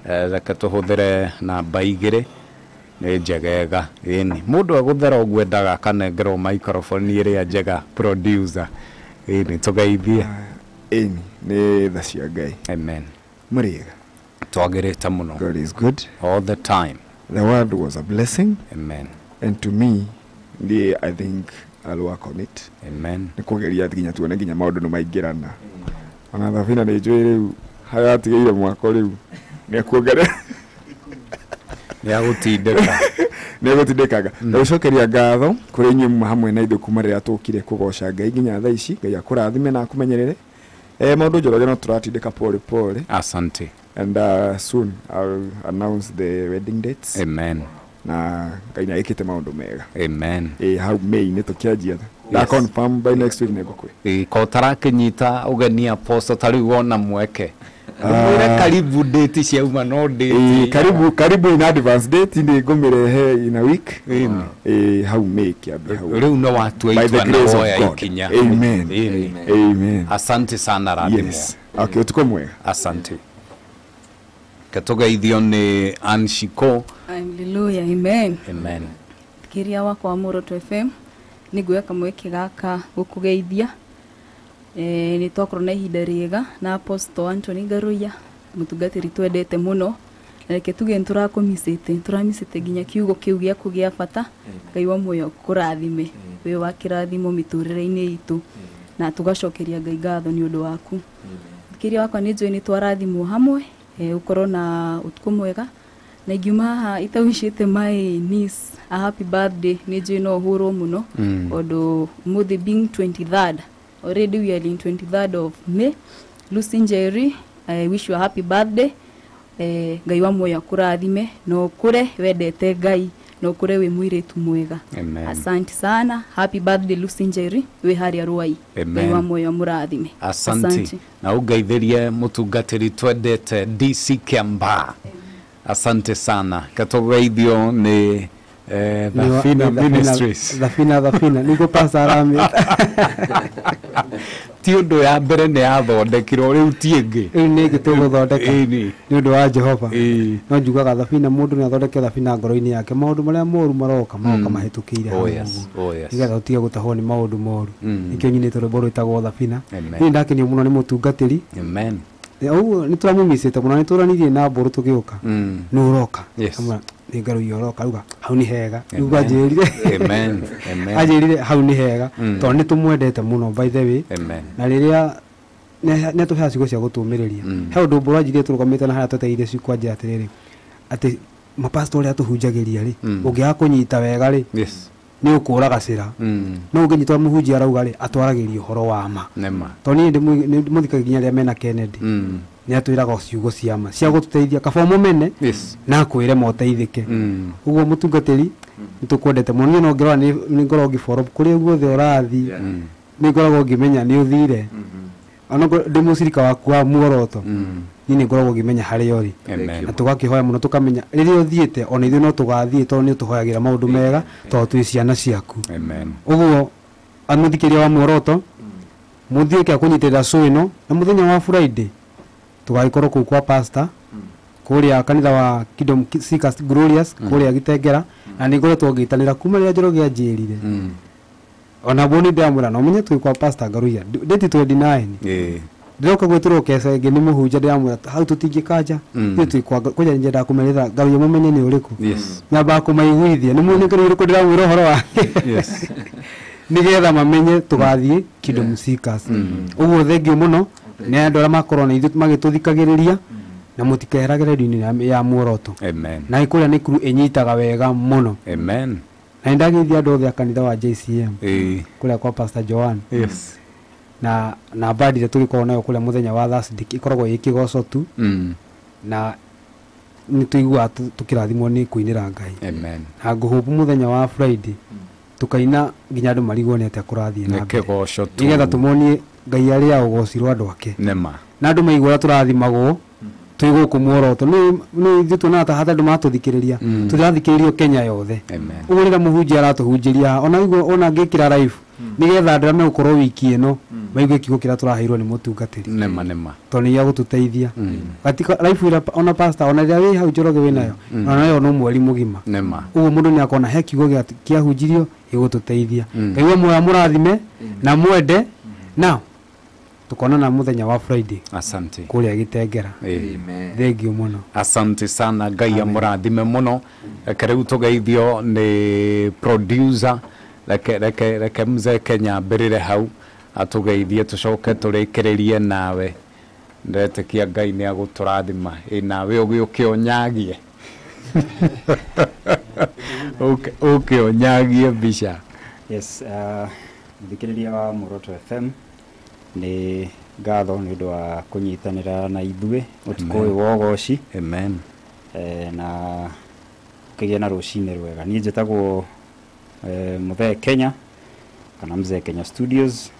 Reke tũhũthĩre namba 2 nĩ njegega. Ĩni mũndũ agũthera ũguo endaga akanengerwo microphone ĩrĩa njega producer. Ĩni tũgeithie. Ĩni nĩ tha cia Ngai. Amen. Mũrĩega. Twagĩrĩte mũno. God is good all the time. The word was a blessing. Amen. And to me, I think I'll work on it. Amen. Nĩ kũgeria nginya tuone nginya maũndũ nĩ maingĩrana. Ona Thabina nĩ njũĩ rĩu harĩa atigeire mwako rĩu nĩ ekuongerera. Nĩ agũtindĩka. Nĩ egũtindĩkaga. Ndagũcokeria ngatho kũrĩ inyuĩ muma hamwe na ithuĩ kuma rĩrĩa tũkire kũgoca Ngai nginya thaa ici. Ngai akũrathime na akũmenyerere. Maũndũ Njoroge no tũratindĩka pole pole. Asante. And soon I'll announce the wedding dates. Amen. Na Ngai nĩ ekĩte maũndũ mega. Amen. Hau May nĩ tũkĩanjia. Na confirm by next week nĩngũkwĩ. Ko tarakĩnyita ũgeni Apostle ta rĩu wona mweke. Mwĩre karibu date ciauma no date. Karibu in advance date nĩ ngũmĩrehe in a week. Hau May kĩambi hau. Rĩu no watua itua na woya ikinya. Amen. Amen. Asante sana Radimo. Yes. Okay, ũtukũ mwega. Asante. Katugeithio nĩ Anshiko. Hallelujah, amen. Amen. Kiria wakwa Muoroto FM nĩnguoya kamweke gaka gũkũgeithia. Nĩ twakorwo na ihinda rĩega na Apostle Anthony Ngaruiya, mũtungatĩri twendete mũno. Na reke tuge nĩtũrakũmicĩte, tũramicĩte nginya kiugo kĩu gĩaku gĩa bata. Ngai wa muoyo kũrathime, wĩ wa kĩrathimo mĩtũrĩre-inĩ itũ, na tũgacokeria Ngai ngatho nĩ ũndũ waku. Kiria wakwa nĩ njũĩ nĩ twarathimwo hamwe, ũkorwo na ũtukũ mwega. Na ingiuma haha itawicĩte my niece a happy birthday, nĩ njũĩ no hũrwo mũno tondũ ũmũthĩ being 23rd, already we are in 23rd of May. Lucy Njeri, I wish you a happy birthday. Ngai wa muoyo akũrathime na ũkũre wendete Ngai na ũkũre wĩ mũirĩtu mwega. Asante sana. Happy birthday Lucy Njeri, wĩ harĩa Ruai. Ngai wa muoyo amũrathime. Asante. Na ũngeithĩrie mũtungatĩri twendete DC Kiambaa. Asante sana. Katugeithio nĩ Thafina Ministries. Thafina nĩguo pastor aramĩta. Ti ũndũ ya mbere nĩ yathondekirwo rĩu ti ĩngĩ. Rĩu nĩ ĩngĩ tũgũthondeka nĩ ũndũ wa Jehova. No njugaga thabina mũndũ nĩ athondeke thabina ngoro-inĩ yake, maũndũ marĩa moru maroka maroka mahĩtũkĩire hau ũguo, nĩgetha ũtige gũtahwo nĩ maũndũ moru. Nĩkĩo nyinĩte rwĩmbo rwĩtagwo Thabina. Niĩ ndakenio mũno nĩ mũtungatĩri. Amen. Ũguo nĩ tũramũmicĩte mũno, nĩ tũranirie na mbũrũ tũgĩũka. Nĩ ũroka. Nĩ Ngaruiya ũroka, auga hau nĩ hega. Rĩu anjĩrire. Amen. Amen. Anjĩrire hau nĩ hega tondũ nĩ tũmwendete mũno by the way. Amen. Na rĩrĩa nĩ atũheaga ciugo cia gũtũũmĩrĩria. He ũndũ mbũrũ anjirie tũrũgamĩte na harĩa twetereire ciugo anjĩra atĩrĩrĩ, atĩ mapastor ũrĩa atũhunjagĩria rĩ, ũngĩaga kũnyita wega rĩ, nĩ ũkũra gacĩra. No ũngĩnyita mũhunjia arauga rĩ, atwaragĩria ũhoro wa ma. Tondũ niĩ ndĩmũthikagia nginya rĩrĩa mena Kennedy. Nĩ atwĩraga ciugo cia ma cia gũtũteithia, kaba ũmũmene na akwĩre moteithĩke. Ũguo mũtungatĩri nĩ tũkwendete mũno. Niĩ no ngĩrora nĩ ngoragwo ngĩfollow kũrĩa guothe ũrathiĩ, nĩ ngoragwo ngĩmenya nĩ ũthire. Ona ndĩ mũcirika waku wa Muoroto, niĩ nĩ ngoragwo ngĩmenya harĩa ũrĩ. Na tũgakĩhoya mũno tũkamenya rĩrĩa ũthiĩte ona ithuĩ no tũgathiĩ, tondũ nĩ ũtũhoyagĩra maũndũ mega tondũ twĩ ciana ciaku. Ũguo amũthikĩria wa Muoroto, mũthiĩke a kũnyitĩrĩra show ĩno, na mũthenya wa Friday tũgagĩkorwo kũu kwa pastor kũrĩa kanitha wa Kingdom Seekers Glorious kũrĩa Gĩtengera. Na nĩ ngoretwo ngĩtanĩra kuma rĩrĩa Njoroge anjĩrire. Ona bo nĩ ndamwĩra no menye twĩ kwa pastor Ngaruiya date 29. Ndĩroka gwĩtĩrwo keca ĩngĩ nĩ mũhunjia, ndĩramwĩra hau tũtingĩkanja, ithuĩ twĩ kwa kwanja nyendaga kũmeretha Ngaruiya mũmenye nĩ ũrĩkũ. Nyambaga kũmaiguithia nĩ mũnĩ Ngaruiya ũrĩkũ ndĩramwĩra ũhoro wake. Nĩgetha mamenye tũgathiĩ Kingdom Seekers. Ũguo thengio mũno nĩ andũ arĩa makorwo na ithuĩ magĩtũthikagĩrĩria, na mũtikeherage redio-inĩ ya Muoroto. Amen. Na kũrĩa nĩ kuru ĩnyitaga wega mũno. Amen. Na nĩndageithia andũ othe a kanitha wa JCM kũrĩa kwa Pastor Joan. Na bandi ĩrĩa tũgĩkoragwo nayo kũrĩa mũthenya wa Thursday ĩkoragwo ĩ kĩgoco tu. Na nĩ tũiguaga tũkĩrathimwo nĩ kũinĩra Ngai. Amen. Na ngũhũbu mũthenya wa Friday tũkaina nginya andũ marigwo nĩ atĩa kũrathiĩ na mbere. Kĩgoco tu. Nĩgetha tũmonie Ngai arĩa ũgocirwo andũ ake. Nĩma. Na andũ maigua ũrĩa tũrathimagwo twĩ gũkũ Muoroto. Nĩ ithuĩ tuonaga ta hata andũ matũthikĩrĩria, tũrathikĩrĩrio Kenya yothe. Ũguo rĩrĩa mũhunjia aratũhunjĩria, ona igua ona ngĩkĩra live nĩgetha andũ arĩa megũkorwo wiki ĩno maigue kiugo kĩrĩa tũraheirwo nĩ mũtungatĩri. Nĩma nĩma. Tondũ nĩ gĩagũtũteithia. Gatika live ĩrĩa ona pastor ona rĩrĩa wĩ hau Njoroge wĩ nayo, ona nayo no mweri mũgima. Nĩma. Ũguo mũndũ nĩ akona he kiugo kĩahunjirio gĩgũtũteithia. Ngai wa muoyo amũrathime na mwende. Now tukonana muthenya wa Friday. Asante. Kuria Gitengera. Amen. Thank you muno. Asante sana. Ngai amurathime muno. Reke riu tugeithio ni producer. Reke mzee Kenya mbirire hau atugeithie tucoke turikiririe nawe. Ndetikia Ngai ni aguturathima. Nawe ugiuke unyagie. Uke unyagie mbica. Yes, thikiriria wa Muoroto FM ni Ngatho nĩ ũndũ wa kũnyitanĩra na ithuĩ ũtukũ ũyũ wa ũgoci. Amen. Na kĩgĩe na rũcinĩ rwega. Niĩ njĩtagwo Mũthee Kenya kana Mzee Kenya Studios,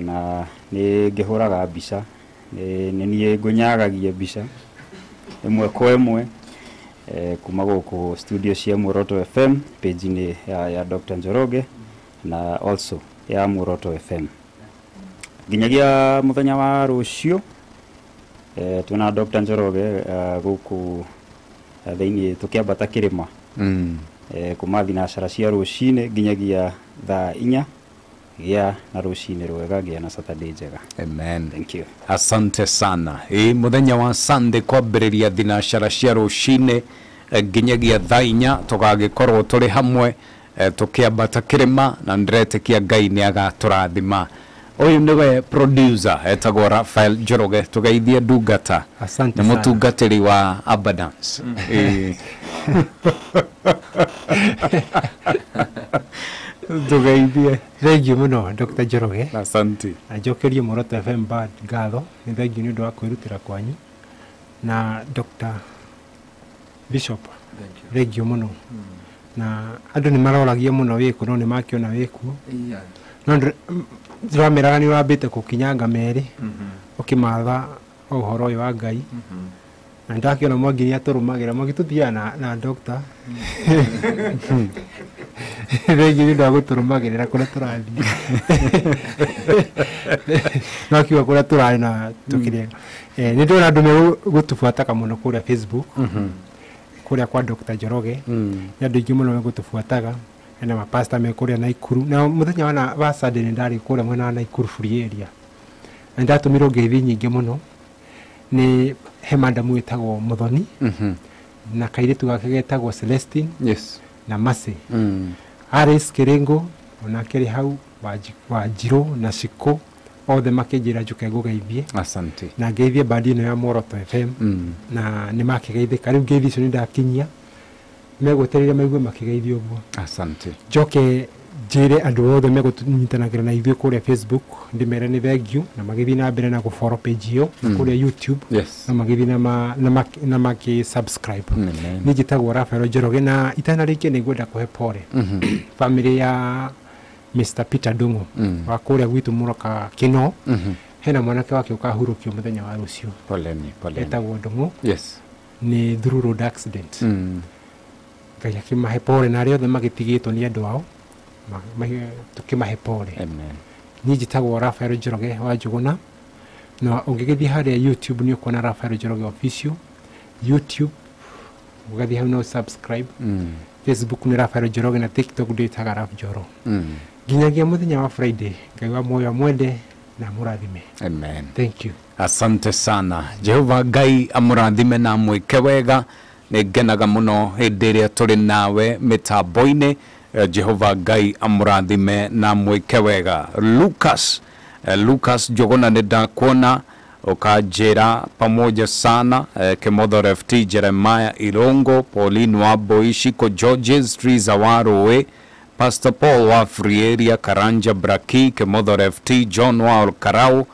na nĩ ngĩhũraga mbica, nĩ niĩ ngũnyagagia mbica ĩmwe kwa ĩmwe kuma gũkũ studio cia Muoroto FM, page-inĩ ya Dr. Njoroge na also ya Muoroto FM. Nginyagia mũthenya wa rũciũ twĩna Dr. Njoroge gũkũ thĩinĩ tũkĩambata kĩrĩma kuma thinacara cia rũcinĩ nginyagia thaa 4. Gĩa na rũcinĩ rwega, gĩa na Saturday njega. Amen. Thank you. Asante sana. Mũthenya wa Sunday kwambĩrĩria thinacara cia rũcinĩ nginyagia thaa 4 tũgagĩkorwo tũrĩ hamwe tũkĩambata kĩrĩma, na ndĩretĩkia Ngai nĩ agatũrathima. Ũyũ nĩwe producer etagwo Raphael Njoroge, tũgeithie ndungata. Asante sana. Nĩ mũtungatĩri wa Abundance. Tũgeithie. Thank you mũno Dr. Njoroge. Asante. Na njokerie Muoroto FM band ngatho. Nĩ thank you nĩ ũndũ wa kwĩrutĩra kwanyu. Na Dr. Bishop, thank you mũno. Na andũ nĩ maroragia mũno wĩkũ, no nĩ makĩona wĩkuo. No ndĩrameraga nĩ ũrambĩte gũkinyanga merĩ ũkĩmatha ũhoro ũyũ wa Ngai. Na ndakĩona Mwangi nĩ atũrũmagĩra, Mwangi tũthiaga na doctor. Thengiũ nĩ ũndũ wa gũtũrũmagĩrĩra kũrĩa tũrathiĩ. No akiuga kũrĩa tũrarĩ na tũkĩrĩa. Nĩ ndĩrona andũ megũtũbuataga mũno kũrĩa Facebook, kũrĩa kwa Dr. Njoroge. Nĩ andũ aingĩ mũno megũtũbuataga, na mapasta me kũrĩa Naikuru. Na mũthenya wa Sunday nĩ ndarĩ kũrĩa mwena wa Naikuru Free Area. Na ndatũmirwo ngeithi nyingĩ mũno nĩ he madamu wĩtagwo Muthoni, na kairĩtu gake getagwo Celestine. Yes. Na Mercy. Aris Kiringo onake rĩ hau, Wanjirũ na Shiko, othe makĩnjĩra njũke ngũgeithie. Asante. Na ngeithie bandi ĩno ya Muoroto FM, na nĩ makĩgeithĩka. Rĩu ngeithi icio nĩ ndakinyia, megwetereire maigue makĩgeithio ũguo. Asante. Njoke njĩre andũ othe megũtũnyitanagĩra na ithuĩ kũrĩa Facebook, ndĩmere nĩ thank you, na magĩthiĩ na mbere na gũfollow page ĩyo, na kũrĩa YouTube. Yes. Na magĩthiĩ na makĩ subscribe. Niĩ njĩtagwo Raphael Njoroge, na itanarĩkia nĩ ngwenda kũhe pole family ya Mr. Peter Ndung'u wa kũrĩa gwitũ Mũroka Kĩno. Hena mwanake wake ũkahurũkio mũthenya wa rũciũ. Poleni, poleni. Etagwo Ndung'u. Yes. Nĩ through road accident. Ngai akĩmahe pole, na arĩa othe magĩtigĩtwo nĩ andũ ao tũkĩmahe pole. Amen. Niĩ njĩtagwo Raphael Njoroge wa Njũgũna, na ũngĩgĩthiĩ harĩa YouTube nĩ ũkuona Raphael Njoroge official. YouTube ũgathiĩ hau no subscribe. Facebook nĩ Raphael Njoroge, na TikTok ndĩtaga Raf Njoro. Nginyagia mũthenya wa Friday, Ngai wa muoyo amwende na amũrathime. Amen. Thank you. Asante sana. Jehova Ngai amũrathime na amwĩke wega. Nĩ ngenaga mũno hĩndĩ ĩrĩa tũrĩ nawe mĩtambo-inĩ. Jehova Ngai amũrathime na mwĩke wega. Lucas Njũgũna nĩ ndakuona ũkanjĩra pamoja sana. Kĩmotho FT, Jeremiah Irongo, Pauline Wambui, Shiko Georges, Triza Warũĩ, Pastor Paul wa Free Area, Karanja Braki, Kĩmotho FT, John wa Karau,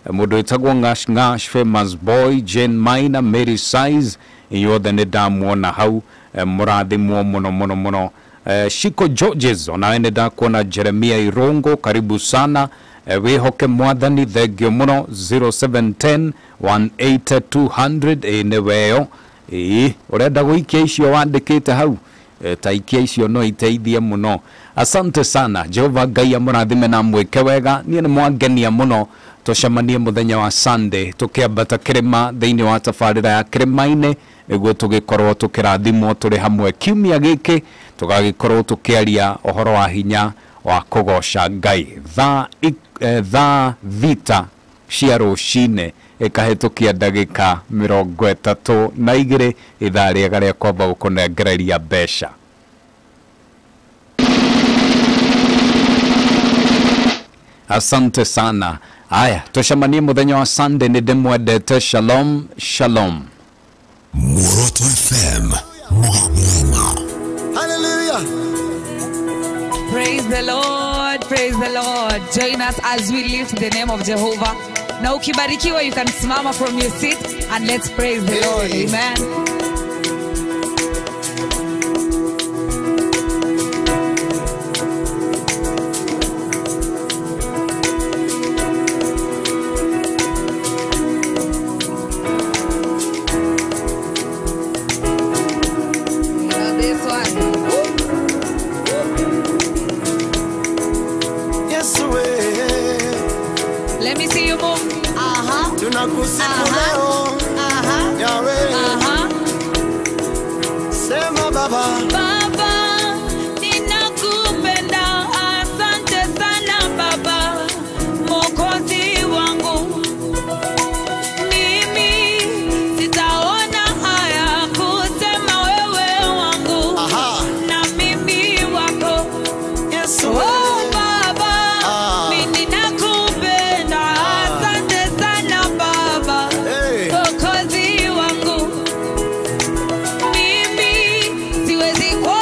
mũndũ wĩtagwo Ngash Ngash, Famous Boy, Jane Maina, Mary Size, inyuothe nĩ ndamuona hau. Mũrathimwo mũno mũno mũno. Shiko Georges, onawe nĩ ndakuona. Jeremia Irongo, karibu sana. Wĩhoke mwathani, thengio mũno. 0710 18200 nĩ weyo. Ũrenda gũikia icio wandĩkĩte hau, ta ikia icio no iteithie mũno. Asante sana. Jehova Ngai amũrathime na amwĩke wega. Niĩ nĩ mwangenia mũno. Tũcemanie mũthenya wa Sunday tũkĩambata kĩrĩma thĩinĩ wa tabarĩra ya kĩrĩma-inĩ, nĩguo tũgĩkorwo tũkĩrathimwo tũrĩ hamwe. Kiumia gĩkĩ tũgagĩkorwo tũkĩaria ũhoro wa hinya wa kũgoca Ngai. Thaa 6 cia rũcinĩ ĩkahĩtũkia ndagĩka 32, ithaa rĩega rĩa kwamba gũkũnengereria mbeca. Asante sana. Aya, tucemanie mũthenya wa Sunday. Nĩ ndĩmwendete. Shalom, shalom. Muoroto FM. Hallelujah. Praise the Lord, praise the Lord. Join us as we lift the name of Jehovah. Na ukibarikiwa, you can simama from your seat and let's praise the Lord. Amen. This one. Yes, we. Let me see you move. Aha. Tunakusifu leo. Aha. Yahweh. Aha. Sema Baba. Baba, ninakupenda. Asante sana Baba, Mwokozi wangu. Mimi sitaona haya kusema wewe wangu. Aha. Na mimi wako. Yesu. Oh Baba, mimi ninakupenda. Asante sana Baba, Mwokozi wangu. Mimi siwezi kuona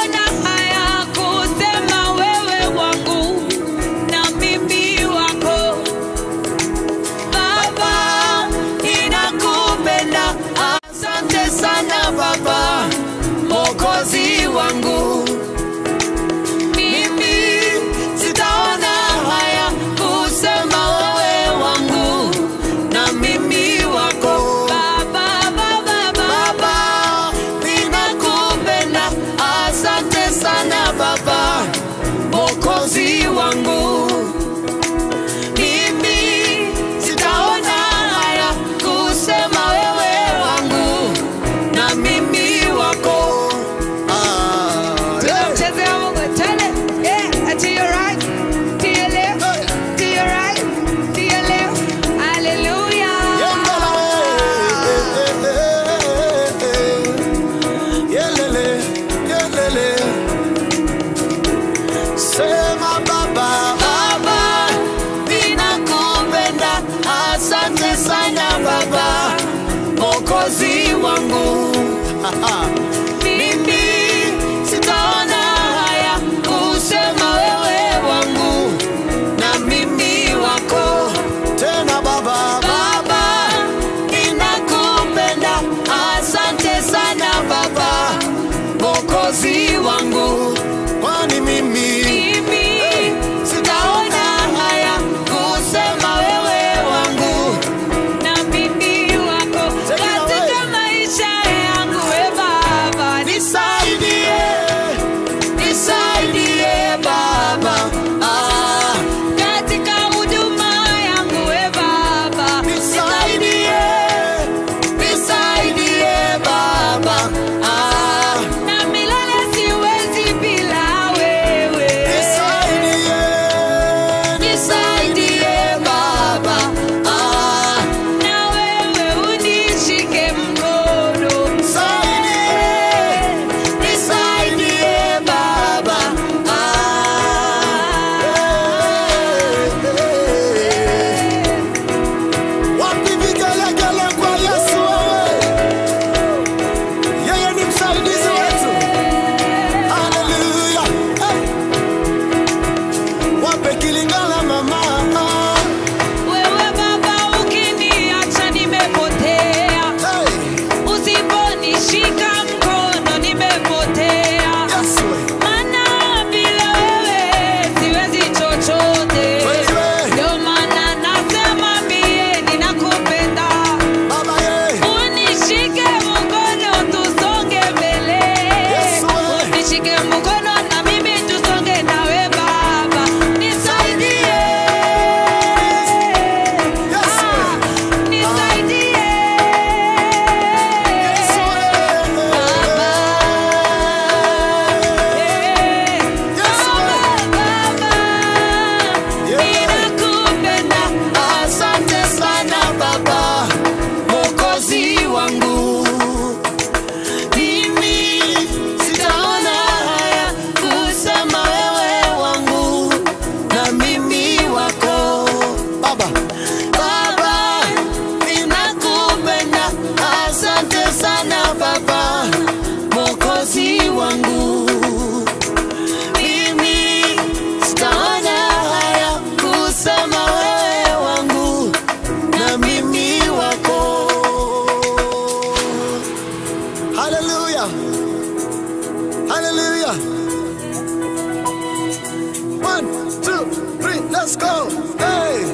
Hallelujah. 1, 2, 3, let's go. Hey.